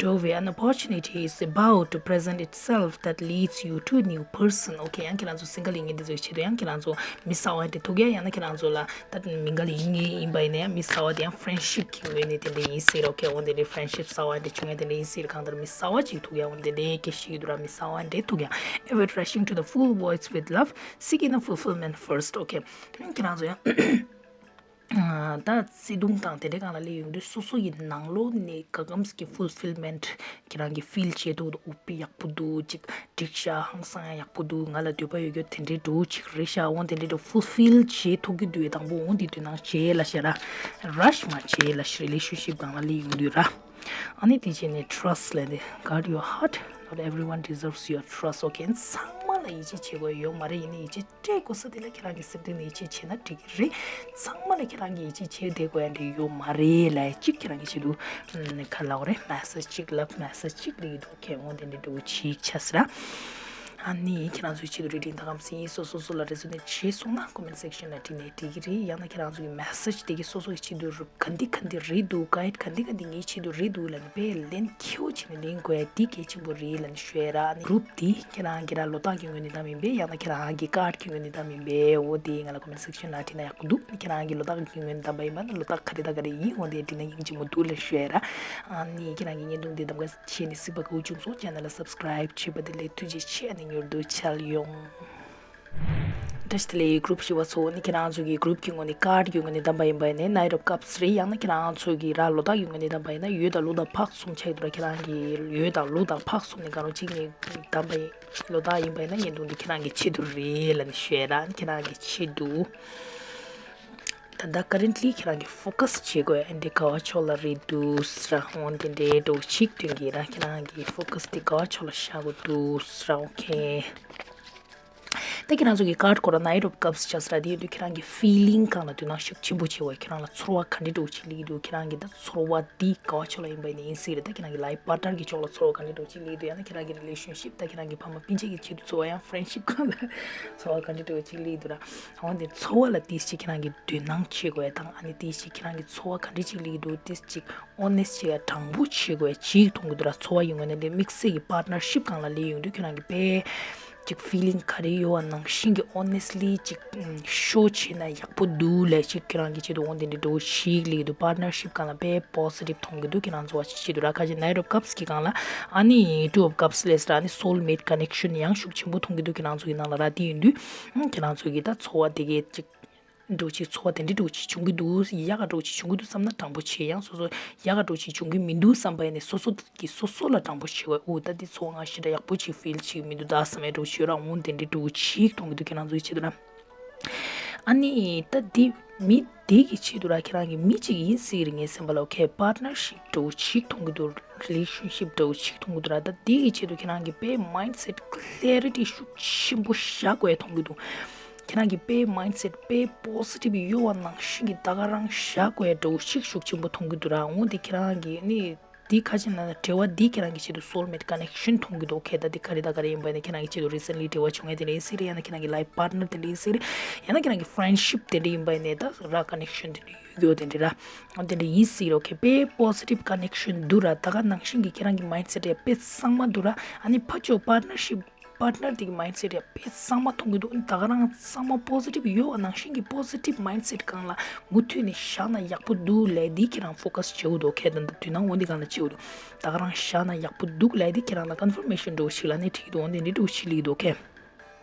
འགྲོ་བའི་an opportunity is about to present itself that leads you to a new person. Okay, ཡང་ཁྱེད་རང་ཚོ་སིང་གལ་ཡིན་མཁན་དེ་ཚོའི་ཆེད་དུ་ཡང་ཁྱེད་རང་ཚོ་མི་གསར་བ་དེ་ཐུག་ཡ། ཡང་ན་ཁྱེད་རང་ཚོ་ལ་ད་མི་འགལ་ཡིན་ངེས་ཡིན་པ་ཡིན་ན་ཡང་མི་གསར་བ་དེ་ཡང་friendship གི་ངོས་ནས་དེ་འདྲ་ཡིན་ཟེར། Okay, འོ་དེ་འདྲའི་friendship གསར་བ་དེ་བྱུང་ཡ་དེ་འདྲ་ཡིན་ཟེར། གང་ལྟར་མི་གསར་བ་ཅིག་ཐུག་ཡ་འོ་དེ་འདྲའི་སྐད་ཆ་ཞིག་འདུག་ར། མི་གསར་བ་འདྲ་ཐུག་ཡ། Avoid rushing to the full voids with love, seeking a fulfillment first. Okay, ཁྱེད་རང་ཚོ་ཡང་ད་བརྩེ་དུང་དང་དེ་འདྲའི་སྒང་ལ་སླེབས་ཡོང་དུས་སོ་སོ་ཡི་ནང་ལོགས་ནས་ག་གམ་གྱི་fulfillment ཁྱེད་རང་གིས་feel བྱེད་ཐུབ་འདུག་འོ་དཔེ་ཡག་པོ་འདུག་ཅིག་འགྲིག་ཤག་ཧང་སང་ཡག་པོ་འདུག་ང་ལ་འདོད་པ་ཡོད་རྒྱུ་དེ་འདྲའི་འདྲ་བོ་ཅིག་རེད་ཤག་འོ་དེ་འདྲའི་འདྲ་བོ་fulfill བྱེད་ཐུབ་ཀྱི་འདུག་དང་པོ་འོ་འདི་དོ་སྣང་བྱེད་ལབ་ཤག་ར། rush མ་བྱེད་ལབ་ཤག་relationship སྒང་ལ་སླེབས་ཡོང་དུས་ར། ཨ་ནི་དེ་བྱས་ནས་trust ལབ་ནས་guard your heart, not everyone deserves your trust. Okay, ཚང་མ་ལ་ཡིད་ཆེས་བྱེད་དགོས་ཡོད་མ་རེད། ཡིན་ནའི་ཡིད་ཆེས་སྤྲད་དགོས་ས་དེ་ལ་ཁྱེད་རང་གི་སེམས་གཏིང་ནས་ཡིད་ཆེས་བྱེད་ན་འགྲིག་གི་རེད། ཚང་མ་ལ་ཁྱེད་རང་གིས་ཡིད་ཆེས་བྱེད་བསྡད་དགོས་ཡ་འདྲ་ཡོད་མ་རེད་ལབ་ཅིག་ཁྱེད་རང་གིས་བྱེད་དུ་ཨ་ག་ལབ་དགོས་རེད། message ཅིག love message ཅིག་སླེབས་ཀྱི་འདུག Okay, འོ་དེ་འདྲ་འདྲ་བོ་ཅིག་ཆགས་སི་ར། ཨ་ནི་ཁྱེད་རང་ཚོའི་ཆེད་དུ་རེ་འདུན་ད་གམ་སེ་ཡིན། སོ་སོ་སོ་ལ་resonate བྱས་སོང་ན་comment section ལ་བྲིས་ནས་འགྲིག་གི་རེད། ཡང་ན་ཁྱེད་རང་ཚོ་གི་message དེ་གི་སོ་སོ་གི་ཆེད་དུ་ག་འདི་ག་འདི་རེད་འདུག guide ག་འདི་ག་འདི་ངའི་ཆེད་དུ་རེད་འདུག་ལབ་ནས་དཔེ་ལན་ཁྱེའུ་བྱས་ནས་ལེན་དགོས་ཡ་འདི་གལ་ཆེན་པོ་རེད་ལབ་ནས་ཤོད་ཡ་ར། ཨ་ནི་group འདི་ཁྱེད་རང་གི་ར་ལོ་རྟགས་ཀྱི་ངོས་ནས་བདམས་ཡིན་པས། ཡང་ན་ཁྱེད་རང་གི་card གི་ངོས་ནས་བདམས་ཡིན་པས། འོ་དེ་ང་ལ་comment section ལ་བྲིས་ན་ཡག་པོ་འདུག་ཁྱེད་རང་གི་ལོ་རྟགས་ཀྱི་ངོས་ནས་བདམས་པ་ཡིན་པ་ན་ལོ་རྟགས་ག་རེ་དང་ག་རེ་ཡིན་འོ་དེ་བྲིས་ན་ཡིན་གཅིག་མོ་འདུག་ལབ་ཤོད་ཡ་ར། ཨ་ནི་ཁྱེད་རང་གི་བརྙན་ཐུང་འདི་གདམ་ག་བྱས་ནས་གཟིགས་པ་གའུ་བྱུང་སོང་། channel ལ་subscribe བྱས་པ་དེ་ལས་ཐུགས་རྗེ་ཆེ། ཨ་ནི་མྱུར་དུ་མཇལ་ཡོང་། བཀྲ་ཤིས་བདེ་ལེགས་group བཞི་པ་ཚོ། ཨ་ནི་ཁྱེད་རང་ཚོ་གི་group གི་ངོས་ནས་card གི་ངོས་ནས་བདམས་པ་ཡིན་པ་ཡིན་ན་knight of cups རེད། ཡང་ན་ཁྱེད་རང་ཚོ་གི་ར་ལོ་རྟགས་ཀྱི་ངོས་ནས་བདམས་པ་ཡིན་ན་འོད་དང་ཀླུ་དང་ཕག་གསུམ་ཆགས་ཀྱི་འདུག་ར། ཁྱེད་རང་གི་འོད་དང་ཀླུ་དང་ཕག་གསུམ་ནས་གང་རུང་གཅིག་ནས་བདམས་པ་ཡིན། ལོ་རྟགས་ཡིན་པ་ཡིན་ན་བརྙན་ཐུང་འདི་ཁྱེད་རང་གི་ཆེད་དུ་རེད་ལབ་ནས་ཤོད་ར། ཨ་ནི་ཁྱེད་རང་གི་ཆེད་དུ། ད་ལྟ་currently ཁྱེད་རང་གི་focus བྱེད་དགོས་ཨ་འདི་ག་བ་ཕྱོགས་ལ་རེད་འདུག་ཟེར་འོ་འདི་འདྲའི་འདྲ་བོ་ཅིག་སྟོན་གྱི་ར། ཁྱེད་རང་གི་focus དེ་ག་བ་ཕྱོགས་ལ་བཞག་དགོས་འདུག་ཟེར། Okay, ད་ཁྱེད་རང་ཚོ་གི་card སྐོར་ལ་knight of cups བྱ་ཟེར་ར། དེ་ཡིན་དུས་ཁྱེད་རང་གི་feeling སྒང་ལ་དོ་སྣང་ཤུགས་ཆེན་པོ་བྱེད་དགོས། ཁྱེད་རང་ལ་ཚོར་བ་ག་འདྲའི་འདྲ་བོ་ཅིག་སླེབས་ཀྱི་འདུག་ཁྱེད་རང་གི་ད་ཚོར་བ་འདི་ག་བ་ཕྱོགས་ལ་ཡིན་པ་ཡིན་ན་ཡིན་སྲིད་རེད། ད་ཁྱེད་རང་གི་life partner གི་ཕྱོགས་ལ་ཚོར་བ་ག་འདྲའི་འདྲ་བོ་ཅིག་སླེབས་ཀྱི་འདུག་ཡང་ན་ཁྱེད་རང་གི་relationship ད་ཁྱེད་རང་གི་ཕ་མ་སྤུན་མཆེད་ཀྱི་ཆེད་དུ་ཚོར་བ། ཡང་friendship སྒང་ལ་ཚོར་བ་ག་འདྲའི་འདྲ་བོ་ཅིག་སླེབས་ཀྱི་འདུག་ར། འོ་འདི་ཚོར་བ་ལ་ཏིས་ཅིག་ཁྱེད་རང་གིས་དོ་སྣང་བྱེད་དགོས་ཡ་དང་། ཨ་ནི་ཏིས་ཅིག་ཁྱེད་རང་གི་ཚོར་བ་ག་འདྲ་ཅིག་སླེབས་ཀྱི་འདུག་ཏིས་ཅིག་honest བྱེད་ཡ་དྲང་པོ་བྱེད་དགོས་ཡ་ཅིག་མཐོང་གི་འདུག་ར། ཚོར་བ་ཡི་ངོས་ནས་དེ་དམིགས་བསལ་གྱི་partnership སྒང་ལ་སླེབས་ཡོང་དུས་ཁྱེད་རང་གི་དཔེ་ཅིག་feeling ག་རེ་ཡོད་པ་ནང་བཞིན་གྱི་honestly ཅིག་show བྱས་ན་ཡག་པོ་འདུག་ལབ་ཅིག་ཁྱེད་རང་གི་ཆེད་དུ་འོ་འདི་འདྲ་འདྲ་བོ་ཞིག་སླེབས་ཀྱི་འདུག partnership སྒང་ལ་དཔེ་positive མཐོང་གི་འདུག་ཁྱེད་རང་ཚོ་བ་ཅིག་བྱེད་འདུག་ར། ཁ་ཅིག་knight of cups གི་སྒང་ལ་ཨ་ནི་two of cups སླེབས་ར། ཨ་ནི་soulmate connection ཡང་ཤུགས་ཆེན་པོ་མཐོང་གི་འདུག་ཁྱེད་རང་ཚོ་གི་ནང་ལ་ར། དེ་ཡིན་དུས་ཁྱེད་རང་ཚོ་གི་ད་ཚོར་བ་དེ་གས་ཅིག་འདྲ་བོ་ཅིག་ཚོར་བ་དེ་འདྲ་འདྲ་བོ་ཅིག་བྱུང་གི་འདུག་ཡག་ག་འདྲ་བོ་ཅིག་བྱུང་གི་འདུག་བསམ་ན་དྲང་པོ་བྱེད། ཡང་སོ་སོ་ཡག་ག་འདྲ་བོ་ཅིག་བྱུང་གི་མི་འདུག་བསམ་པ་ཡིན་ནའི་སོ་སོ་གིས་སོ་སོ་ལ་དྲང་པོ་བྱེད་དགོས། འོ་ད་འདི་ཚོར་བ་ང་ཞེ་དྲག་ཡག་པོ་ཅིག་feel བྱེད་ཀྱི་མི་འདུག་ད་བསམ་ཡ་འདྲ་བོ་ཅིག་ཡོད་ར། འོ་དེ་འདྲ་འདྲ་བོ་ཅིག་མཐོང་གི་འདུག་ཁྱེད་རང་ཚོ་གི་ཆེད་དུ་ན། ཨ་ནི་ད་འདི་མི་དེ་གི་ཆེད་དུ་ར། ཁྱེད་རང་གི་མི་གཅིག་ཡིན་སྲིད་རེད། ངའི་སེམས་པ་ལ་okay partnership འདྲ་བོ་ཅིག་མཐོང་གི་འདུག relationship འདྲ་བོ་ཅིག་མཐོང་གི་འདུག་ར། ད་དེ་གི་ཆེད་དུ་ཁྱེད་རང་གི་དཔེ་mindset clarity ཤུགས་ཆེན་པོ་བཞག་དགོས་མཐོང་གི་འདུག་ཁྱེད་རང་གི་དཔེ་mindset དཔེ་positive ཡོད་པ་ནང་བཞིན་གྱི་ད་ག་རང་བཞག་དགོས་འདྲ་བོ་ཞིག་ཤུགས་ཆེན་པོ་མཐོང་གི་འདུག་ར། འོ་དེ་ཁྱེད་རང་གི་ནི་དེ་ཁ་ཅིག་ན་འབྲེལ་བ་འདི་ཁྱེད་རང་གི་ཆེད་དུ་soulmate connection མཐོང་གི་འདུག okay ད་དེ་ག་རེ་ད་ག་རེ་ཡིན་པ་ནི་ཁྱེད་རང་གི་ཆེད་དུ་recently འབྲེལ་བ་བྱུང་ཡ་དེ་འདྲ་ཡིན་སྲིད་རེད། ཡང་ན་ཁྱེད་རང་གི་life partner དེ་འདྲ་ཡིན་སྲིད་རེད། ཡང་ན་ཁྱེད་རང་གི་friendship དེ་འདྲ་ཡིན་པ་ནི་ད་ར་connection དེ་འདྲ་ཡོད་ཡོད་དེ་འདྲ་ར། འོ་དེ་འདྲ་ཡིན་སྲིད་རེད། okay དཔེ་positive connection འདུག་ར། ད་ག་ནང་བཞིན་གྱི་ཁྱེད་རང་གི་mindset ཡ་དཔེ་གཙང་མ་འདུག་ར། ཨ་ནི་ཕར་ཕྱོགས་partnership partner དེ་གི་mindset ཡ་དཔེ་གཙང་མ་མཐོང་གི་འདུག་ད་ག་རང་གཙང་མ་positive ཡོད་པ་ནང་བཞིན་གྱི་positive mindset སྒང་ལ་མུ་མཐུད་ནས་བཞག་ན་ཡག་པོ་འདུག་ལབ་འདི་ཁྱེད་རང་focus བྱེད་དགོས་འདུག okay ད་ལྟ་དུས་ནང་འོ་འདི་སྒང་ལ་བྱེད་དགོས་འདུག་ད་ག་རང་བཞག་ན་ཡག་པོ་འདུག་ལབ་འདི་ཁྱེད་རང་ལ་confirmation འདྲ་བོ་ཞིག་ལབ་ནས་བྲིས་འདུག་འོ་འདི་འདི་འདྲ་བོ་ཞིག་སླེབས་འདུག okay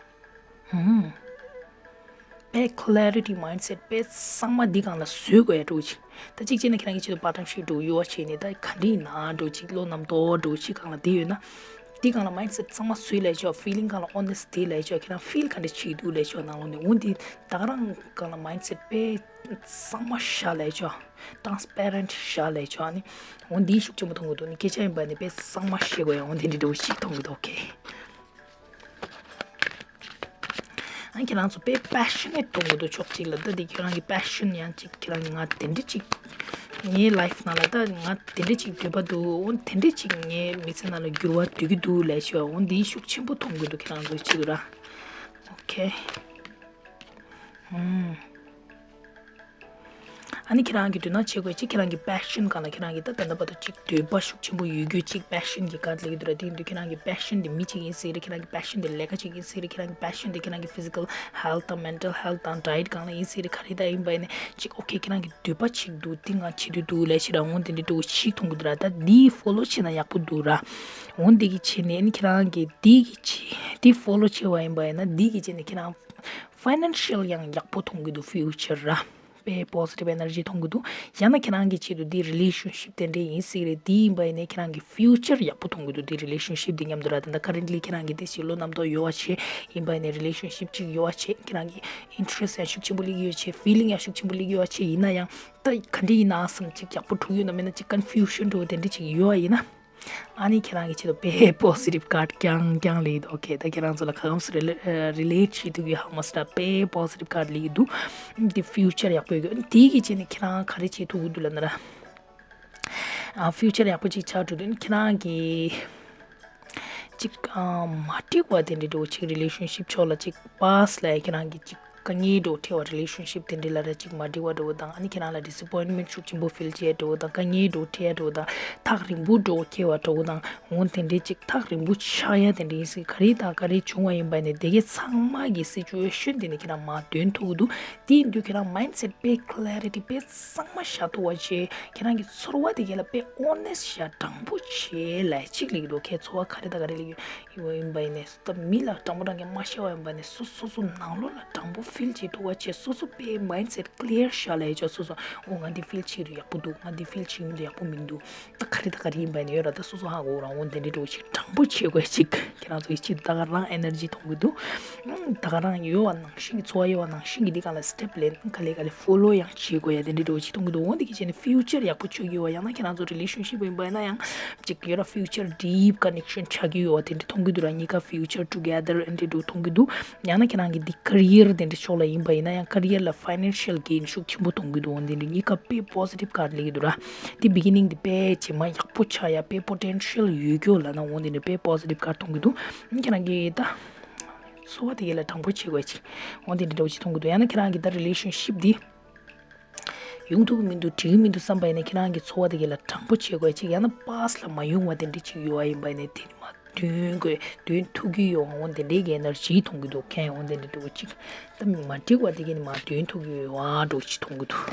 ཧུམ། དཔེ་clarity mindset དཔེ་གཙང་མ་འདི་སྒང་ལ་བཟོ་དགོས་ཡ་འདྲ་བོ་ཅིག་ད་གཅིག་བྱས་ན་ཁྱེད་རང་གི་ཆེད་དུ་part time ཞིག་འགྲོ་ཡོད་པ་བྱས་ནས་ད་ག་འདྲ་ཡིན་ན་འགྲོ་གཅིག་བློ་རྣམ་རྟོག་འགྲོ་གཅིག་སྒང་ལ་བསྡད་ཡོད་ན། འདི་སྒང་ལ་mindset གཙང་མ་བཟོས་ལབ་ཆོག feeling སྒང་ལ་honest བསྡད་ལབ་ཆོག་ཁྱེད་རང་feel ག་འདྲ་བྱེད་ཀྱི་འདུག་ལབ་ཆོག་ནང་ལོགས་ནས་འོ་འདི་ད་ག་རང་སྒང་ལ་mindset དཔེ་གཙང་མ་བཞག་ལབ་ཆོག transparent བཞག་ལབ་ཆོག་ཨ་ནི་འོ་འདི་ཤུགས་ཆེན་པོ་མཐོང་གི་འདུག་ནི་སྐད་ཆ་ཡིན་པ་ནི་དཔེ་གཙང་མ་བཤད་དགོས་ཡ་འོ་འདི་འདྲ་འདྲ་བོ་ཞིག་མཐོང་གི་འདུག okay ཨ་ཁྱེད་རང་ཚོ་དཔེ་passionate མཐོང་གི་འདུག་ཕྱོགས་གཅིག་ལ་ད་དེ་ཁྱེད་རང་གི་passion ཡང་གཅིག་ཁྱེད་རང་གི་ང་དེ་འདྲ་གཅིག་ངའི་life ནང་ལ་ད་ང་དེ་འདྲ་གཅིག་འདོད་པ་འདུག་འོ་དེ་འདྲ་གཅིག་ངའི་མི་ཚེ་ནང་ལ་འགྱུར་བ་འདུག་གི་འདུག་ལབ་ཤོག་འོ་འདི་ཤུགས་ཆེན་པོ་མཐོང་གི་འདུག་ཁྱེད་རང་ཚོའི་ཆེད་དུ་ར། okay ཨུམ། ཨ་ནི་ཁྱེད་རང་གིས་དོ་སྣང་བྱེད་དགོས་ཅིག་ཁྱེད་རང་གི་passion་སྒང་ལ་ཁྱེད་རང་གིས་ད་ད་ལྟ་བར་དུ་ཅིག་འདོད་པ་ཤུགས་ཆེན་པོ་ཡོད་རྒྱུ་ཅིག passion་གྱི་card་སླེབས་ཀྱི་འདུག་ར། དེ་ཡིན་དུས་ཁྱེད་རང་གི་passion་དེ་མི་གཅིག་ཡིན་སྲིད་རེད། ཁྱེད་རང་གི་passion་དེ་ལས་ཀ་གཅིག་ཡིན་སྲིད་རེད། ཁྱེད་རང་གི་passion་དེ་ཁྱེད་རང་གི་physical health་དང་mental health་དང་diet་སྒང་ལ་ཡིན་སྲིད་རེད། ག་རེ་ད་ཡིན་པ་ཡིན་ནའི་ཅིག okay་ཁྱེད་རང་གི་འདོད་པ་ཅིག་འདུག་དེ་ང་བྱེད་འདོད་འདུག་ལས་ཤི་ར་འོང་དེ་འདྲ་འགྲོ་ཞིག་མཐོང་གི་འདུག་ར། ད་འདི་follow་བྱས་ན་ཡག་པོ་འདུག་ར། འོང་དེ་གི་བྱས་ནས་ཨ་ནི་ཁྱེད་རང་གི་འདི་གི་བྱས་འདི་follow་བྱས་པ་ཡིན་པ་ཡིན་ན་འདི་གི་བྱས་ནས་ཁྱེད་རང་financial་ཡང་ཡག་པོ་མཐོང་གི་འདུག future་ར། དཔེ་positive energy་མཐོང་གི་འདུག་ཡང་ན་ཁྱེད་རང་གི་ཆེད་དུ་འདི་relationship་དེ་འདྲ་ཡིན་སྲིད་རེད། འདི་ཡིན་པ་ཡིན་ནའི་ཁྱེད་རང་གི་future་ཡག་པོ་མཐོང་གི་འདུག་འདི་relationship་འདི་མཉམ་དུ་ར། ད་ལྟ་currently་ཁྱེད་རང་གི་དེ་བྱིས་བློ་རྣམ་རྟོག་ཡོད་པ་བྱས་ཡིན་པ་ཡིན་ནའི་relationship་ཅིག་ཡོད་པ་བྱས་ཁྱེད་རང་གི་interest་ཡང་ཤུགས་ཆེན་པོ་སླེབས་ཡོད་བྱས་feeling་ཡང་ཤུགས་ཆེན་པོ་སླེབས་ཡོད་པ་བྱས་ཡིན་ན་ཡང་ད་ག་འདྲ་ཡིན་ན་བསམ་ཅིག་ཡག་པོ་འགྲོ་གི་ཡོད་ན་མེད་ན་ཅིག་confusion་འགྲོ་དེ་འདྲ་ཅིག་ཡོད་པ་ཡིན་ན། ཨ་ནི་ཁྱེད་རང་གི་ཆེད་དུ་དཔེ་positive card་རྐྱང་རྐྱང་སླེབས་འདུག okay ད་ཁྱེད་རང་ཚོ་ལ་གང་འཚམ་relate་བྱེད་ཐུབ་ཀྱི་ཧ་མ་སི་ད་དཔེ་positive card་སླེབས་འདུག་དེ་future་ཡག་པོ་ཡོད་དེ་གི་ཆེད་ནས་ཁྱེད་རང་ག་རེ་བྱེད་ཐུབ་ཀྱི་འདུག་ལབ་ན་ར། ཨ་future་ཡག་པོ་ཅིག་ཆགས་འགྲོ་དུས་ཁྱེད་རང་གི་ཅིག་ཨ་མ་འགྲིག་པ་དེ་འདྲ་འགྲོ་ཅིག་relationship་ཕྱོགས་ལ་ཅིག past་ལ་ཁྱེད་རང་གི་ཅིག་དཀའ་ངལ་འགྲོ་འཕྲད་པ་relationship་དེ་འདྲ་ལ་ར་ཅིག་མ་འགྲིག་པ་འགྲོ་དང་ཨ་ནི་ཁྱེད་རང་ལ་disappointment་ཤུགས་ཆེན་པོ་feel་བྱས་འགྲོ་དང་དཀའ་ངལ་འགྲོ་འཕྲད་འགྲོ་དང་ཐག་རིང་པོ་འགྲོ་འཁེལ་བ་འགྲོ་དང་འོང་དེ་འདྲའི་ཅིག་ཐག་རིང་པོ་ཆགས་ཡ་དེ་འདྲ་ཡིན་སྲིད། ག་རེ་དང་ག་རེ་བྱུང་བ་ཡིན་པ་ནས་དེ་གའི་ཚང་མ་གི་situation་དེ་ནི་ཁྱེད་རང་མར་འདོན་ཐུབ་ཀྱི་འདུག་དེ་ཡིན་དུས་ཁྱེད་རང་mindset་དཔེ་clarity་དཔེ་གཙང་མ་བཞག་ཐུབ་པ་བྱས་ཁྱེད་རང་གི་ཚོར་བ་དེ་གའི་ལ་དཔེ་honest་བཞག་དྲང་པོ་བྱས་ལ་ཅིག་ལེགས་འདུག་ཁྱེད་ཚོར་བ་ག་རེ་དང་ག་རེ་ལེགས་ཡོད། ཡིན་པ་ཡིན་ནས་ད་མི་ལ་དྲང་པོ་དྲང་གི་མ་བཤད་པ་ཡིན་པ་ནས་སོ་སོ་སོ་ནང་ལོགས་ལ་དྲང་པོ་feel་བྱེད་ཐུབ་པ་བྱས་སོ་སོ་དཔེ་mindset clear་བཞག་ལས་ཆོག་སོ་སོ་འོ་ང་འདི་feel་བྱེད་དུ་ཡག་པོ་འདུག་ང་འདི་feel་བྱེད་མི་འདུག་ཡག་པོ་མི་འདུག་ད་ག་རེ་ད་ག་རེ་ཡིན་པ་ཡིན་ནས་ཡོད་ར། ད་སོ་སོ་ཧ་གོ་རང་འོ་དེ་འདྲའི་འགྲོ་ཞིག་དྲང་པོ་བྱེད་དགོས་ཅིག་ཁྱེད་རང་ཚོ་ཡི་ཆེད་དུ་ད་ག་རང་energy་གཏོང་གི་འདུག་ད་ག་རང་ཡོད་པ་ནང་བཞིན་གྱི་འཚོ་བ་ཡོད་པ་ནང་བཞིན་གྱི་འདི་ག་ལ་step་ལེན་ག་ལེ་ག་ལེ་follow་ཡང་བྱེད་དགོས་ཡ་དེ་འདྲའི་འགྲོ་ཞིག་གཏོང་གི་འདུག་འོ་འདི་གི་བྱས་ནས་future་ཡག་པོ་བྱུང་གི་ཡོད་པ་ཡང་ན་ཁྱེད་རང་ཚོ་relationship་ཡིན་པ་ཡིན་ན་ཡང་། ཅིག་ཡོད་ར། future deep connection་ཆགས་ཀྱི་ཡོད་པ་དེ་འདྲ་མཐོང་གི་འདུག་ར། གཉིས་ཀ་future together་འདི་འདྲ་མཐོང་གི་འདུག་ཡང་ན་ཁྱེད་རང་གི་འདི་career་དེ་འདྲ་ཕྱོགས་ལ་ཡིན་པ་ཡིན་ན་ཡང་career་ལ་financial gain་ཤུགས་ཆེན་པོ་མཐོང་གི་འདུག་འོ་འདི་འདྲ་གཉིས་ཀ་དཔེ་positive་card་སླེབས་ཀྱི་འདུག་ར། དེ་beginning་དེ་དཔེ་རྗེས་མ་ཡག་པོ་ཆགས་ཡ་དཔེ་potential་ཡོད་རྒྱུ་ལབ་ན་འོ་འདི་འདྲ་དཔེ་positive་card་མཐོང་གི་འདུག་ཁྱེད་རང་གི་ད་འཚོ་བ་དེ་ག་ལ་དྲང་པོ་བྱེད་དགོས་ཅིག་འོ་འདི་འདྲ་འདྲ་བོ་ཅིག་མཐོང་གི་འདུག་ཡང་ན་ཁྱེད་རང་གི་ད་relationship་འདི། ཡོང་ཐུབ་ཀྱི་མི་འདུག་འགྲིག་གི་མི་འདུག་བསམ་པ་ཡིན་ན་ཁྱེད་རང་གི་འཚོ་བ་དེ་ག་ལ་དྲང་པོ་བྱེད་དགོས་ཅིག་ཡང་ན་past་ལ་མ་ཡོང་བ་དེ་འདྲ་ཅིག་ཡོད་པ་ཡིན་པ་ཡིན་ན་དེ་ནི་མ་འདོན་དགོས། འདོན་ཐུབ་ཀྱི་ཡོད་འོང་དེ་འདྲའི་གི་energy་མཐོང་གི་འདུག་ཁྱེད་འོང་དེ་འདྲ་འདྲ་བོ་ཅིག་ད་མ་འགྲིག་པ་དེ་ག་ནི་མ་འདོན་ཐུབ་ཀྱི་ཡོད་པ་འདྲ་བོ་ཅིག་མཐོང་གི་འདུག་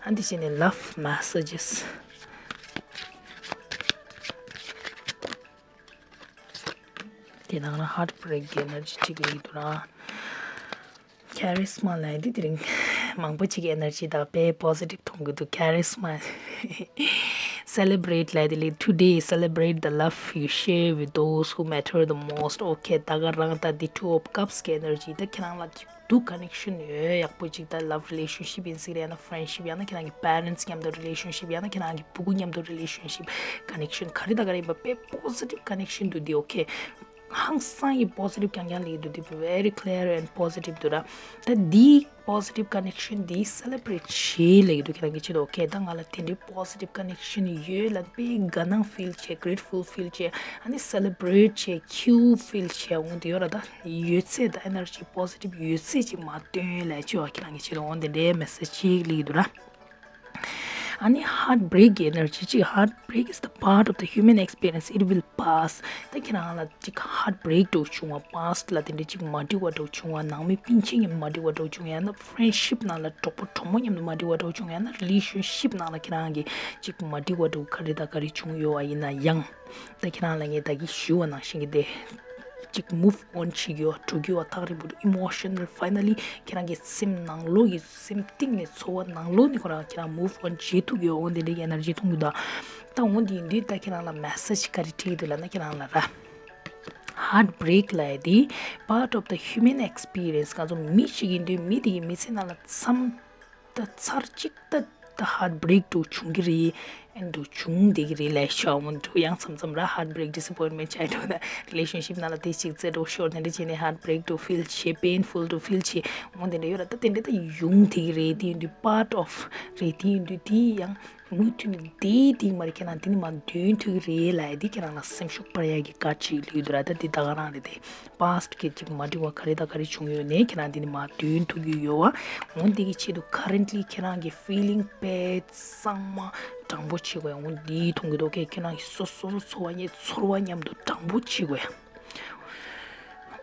ཨ་འདི་བྱས་ནས་love messages་དེ་ནང་ལ་heartbreak་གི་energy་ཅིག་ཡོད་འདུག་ར། charisma་ལབ་ཡ་དེ་དེ་རིང་མང་པོ་ཅིག་གི་energy་དང་དཔེ་positive་མཐོང་གི་འདུག charisma། celebrate་ལབ་ཡ་དེ་ལས་today celebrate the love you share with those who matter the most. okay ད་ག་རང་ད་འདི་two of cups་གི་energy་ད་ཁྱེད་རང་ལ་འདུག connection་ཡོད་ཡག་པོ་ཅིག་ད་love relationship་ཡིན་སྲིད་རེད། ཡང་ན་friendship་ཡང་ན་ཁྱེད་རང་གི་parents་མཉམ་དུ་relationship་ཡང་ན་ཁྱེད་རང་གི་ཕྲུ་གུ་མཉམ་དུ་relationship་connection་ག་རེ་ད་ག་རེ་ཡིན་པ་དཔེ་positive connection་འདུག་འདི་okay། ཧང་སང་ཡི་positive་རྐྱང་རྐྱང་ལེགས་འདུག་འདི་very clear and positive་འདུག་ར། ད་འདི་positive connection་འདི་celebrate་བྱེད་ལེགས་འདུག་ཁྱེད་རང་གི་ཆེད་དུ། okay ད་ང་ལ་དེ་འདྲའི་positive connection་ཡོད་ལ་དཔེ་དགའ་སྣང་feel་བྱེད། grateful feel་བྱེད། ཨ་ནི་celebrate་བྱེད། cute feel་བྱེད། འོང་དེ་ཡོད་ར། ད་ཡོད་ཚད་ད་energy positive་ཡོད་ཚད་ཅིག་མ་སྟོན་ལ་ཆེ་བ་ཁྱེད་རང་གི་ཆེད་དུ། འོང་དེ་འདྲའི་message་ཅིག་ལེགས་འདུག་ར། ཨ་ནི་heartbreak་གི་energy་ཅིག heartbreak is the part of the human experience, it will pass. ད་ཁྱེད་རང་ལ་ཅིག་heartbreak་འདྲ་བོ་བྱུང་བ། past་ལ་དེ་འདྲ་ཅིག་མ་འགྲིག་པ་འདྲ་བོ་བྱུང་བ། ནང་མི་སྤུན་མཆེད་མཉམ་མ་འགྲིག་པ་འདྲ་བོ་བྱུང་ཡང་ན་friendship་ནང་ལ་གྲོགས་པོ་གྲོགས་མོ་མཉམ་དུ་མ་འགྲིག་པ་འདྲ་བོ་བྱུང་ཡང་ན་relationship་ནང་ལ་ཁྱེད་རང་གི་ཅིག་མ་འགྲིག་པ་འདྲ་བོ་ག་རེ་དང་ག་རེ་བྱུང་ཡོད་པ་ཡིན་ན་ཡང་། ད་ཁྱེད་རང་ལ་ངས་ད་གིན་ཞུས་པ་ནང་བཞིན་གྱི་དེ། གཅིག་move on་བྱེད་རྒྱུ་བ་འགྲོ་རྒྱུ་བ་ཐག་རིང་པོ་འགྲོ། emotional finally་ཁྱེད་རང་གི་སེམས་ནང་ལོགས་ཀྱི་སེམས་གཏིང་ནས་ཚོར་བ་ནང་ལོགས་ནས་ཁོ་རང་ཁྱེད་རང་move on་བྱེད་ཐུབ་ཡོད། འོ་འདི་འདྲའི་energy་མཐོང་གི་འདུག་ད་འོ་འདི་ཡིན་དུས་ད་ཁྱེད་རང་ལ་message་ག་རེ་སྤྲད་ཀྱི་འདུག་ལབ་ན་ཁྱེད་རང་ལ་ར། heartbreak་ལབ་ཡ་དེ་part of the human experience། ང་ཚོ་མི་ཞིག་ཡིན་དུས་མི་དེ་གི་མི་ཚེ་ནང་ལ་མཚམས། ད་ཚར་གཅིག་ད་ད་heartbreak་འདྲ་བོ་བྱུང་གི་རེད། ཨེ་འདྲ་བོ་བྱུང་བསྡད་ཀྱི་རེད་ལབ་ཤག་འོ་འདྲ་བོ་ཡང་མཚམས་མཚམས་ར་heartbreak disappointment་བྱས་འགྲོ་ད་relationship་ནང་ལ་དེ་ཞིག་རྩེ་འགྲོ་ཤོར་དེ་འདྲ་བྱས་ནས་heartbreak་འདྲ་བོ་feel་བྱས། painful་འདྲ་བོ་feel་བྱས། འོ་དེ་འདྲ་ཡོད་ར། ད་དེ་འདྲ་ད་ཡོང་བསྡད་ཀྱི་རེད། དེ་ཡིན་དུས་part of་རེད། དེ་ཡིན་དུས་དེ་ཡང་། མུ་མཐུད་ནས་དེའི་སྟེང་མར་ཁྱེད་རང་དེ་ནི་མ་དོན་ཐུག་གི་རེད་ལབ་ཡ་དེ་ཁྱེད་རང་ལ་སེམས་ཤུགས་སྤར་ཡ་གི་བཀའ་ཅིག་ལོས་འདུག་ར། ད་དེ་ད་ག་རང་རེད་དེ། པཱ་སི་ཊི་གི་ཅིག་མ་འགྲིག་པ་ག་རེ་དང་ག་རེ་བྱུང་ཡོད་ནའི་ཁྱེད་རང་དེ་ནི་མ་དོན་ཐུག་གི་ཡོད་བ། འོ་འདི་གི་ཆེད་དུ་ཁ་རེན་ཊི་ལི་ཁྱེད་རང་གི་ཕི་ལིང་དཔེ་གཙང་མ་དྲང་པོ་བྱེད་དགོས་ཡ། འོ་འདི་མཐོང་གི་འདུག་ཨོ་ཁེ། ཁྱེད་རང་གི་སོ་སོ་སོ་ཚོར་བ་ཉེ་ཚོར་བ་མཉམ་དུ་དྲང་པོ་བྱེད་དགོས་ཡ།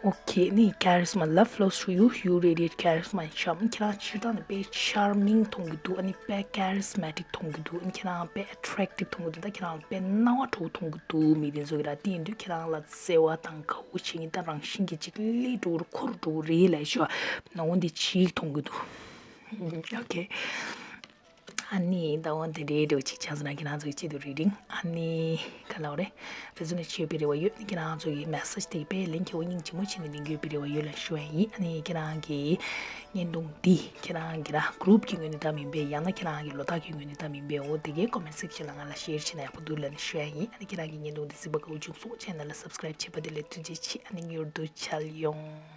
ཨོ་ཁེ། ནི་charisma, love flows through you, you radiate charisma and charm. ཁྱེད་རང་སྤྱིར་བཏང་ནས་དཔེ་ཆར་མིང་མཐོང་གི་འདུག་ཨ་ནི་དཔེ་ཁེ་རིས་མ་ཊིག་མཐོང་གི་འདུག་ཨ་ནི་ཁྱེད་རང་དཔེ་ཨེ་ཊེག་ཊིབ་མཐོང་གི་འདུག་ད་ཁྱེད་རང་དཔེ་སྣང་བ་འགྲོ་མཐོང་གི་འདུག་མི་དེ་ཚོ་གི་ར། དེ་ཡིན་དུས་ཁྱེད་རང་ལ་བརྩེ་བ་དང་དགའ་བོ་བྱེད་མཁན་ད་རང་བཞིན་གྱི་ཅིག་སླེབས་འགྲོ་རུ་འཁོར་འགྲོ་རེད་ལབ་ཤོག་ཨ། འོ་འདི་ཅིག་མཐོང་གི་འདུག་ཨོ་ཁེ། ཨ་ནི་ཟླ་བ་འདི་འདྲའི་འདྲ་བོ་ཅིག་ཆགས་སོང་ན་ཁྱེད་རང་ཚོ་གི་ཆེད་དུ་རེ་ཌིང་ཨ་ནི་ག་ལབ་རེད། རེ་ཛོ་ནེ་ཊི་བྱེད་པའི་རེ་བ་ཡོད། ཨ་ནི་ཁྱེད་རང་ཚོ་གི་མེ་སེ་ཇི་དེ་དཔེ་ལན་འཁེལ་བ་སྙིང་རྗེ་མོ་བྱས་ནས་ལེན་དགོས་པའི་རེ་བ་ཡོད་ལབ་ཞུ་ཡ་ཡིན། ཨ་ནི་ཁྱེད་རང་གི་བརྙན་ཐུང་འདི་ཁྱེད་རང་གི་ར་གུ་རུབ་ཀྱི་ངོས་ནས་ད་མིན་པས། ཡང་ན་ཁྱེད་རང་གི་ལོ་རྟགས་ཀྱི་ངོས་ནས་ད་མིན་པས། འོ་དེ་གའི་ཀོ་མེན་ཊི་སེག་ཤན་ལ་ང་ལ་ཤེར་བྱས་ན་ཡག་པོ་འདུག་ལབ་ནས་ཞུ་ཡ་ཡིན། ཨ་ནི་ཁྱེད་རང་གི་བརྙན་ཐུང་འདི་གཟིགས་པ་དགའ་བོ་བྱུང་སོང་། ཆེ་ན་ལ་སབ་སི་ཀ་རེབ་བྱས་པ་དེ་ལ་ཐུགས་རྗེ་ཆེ། ཨ་ནི་མྱུར་དུ་མཇལ་ཡོང་།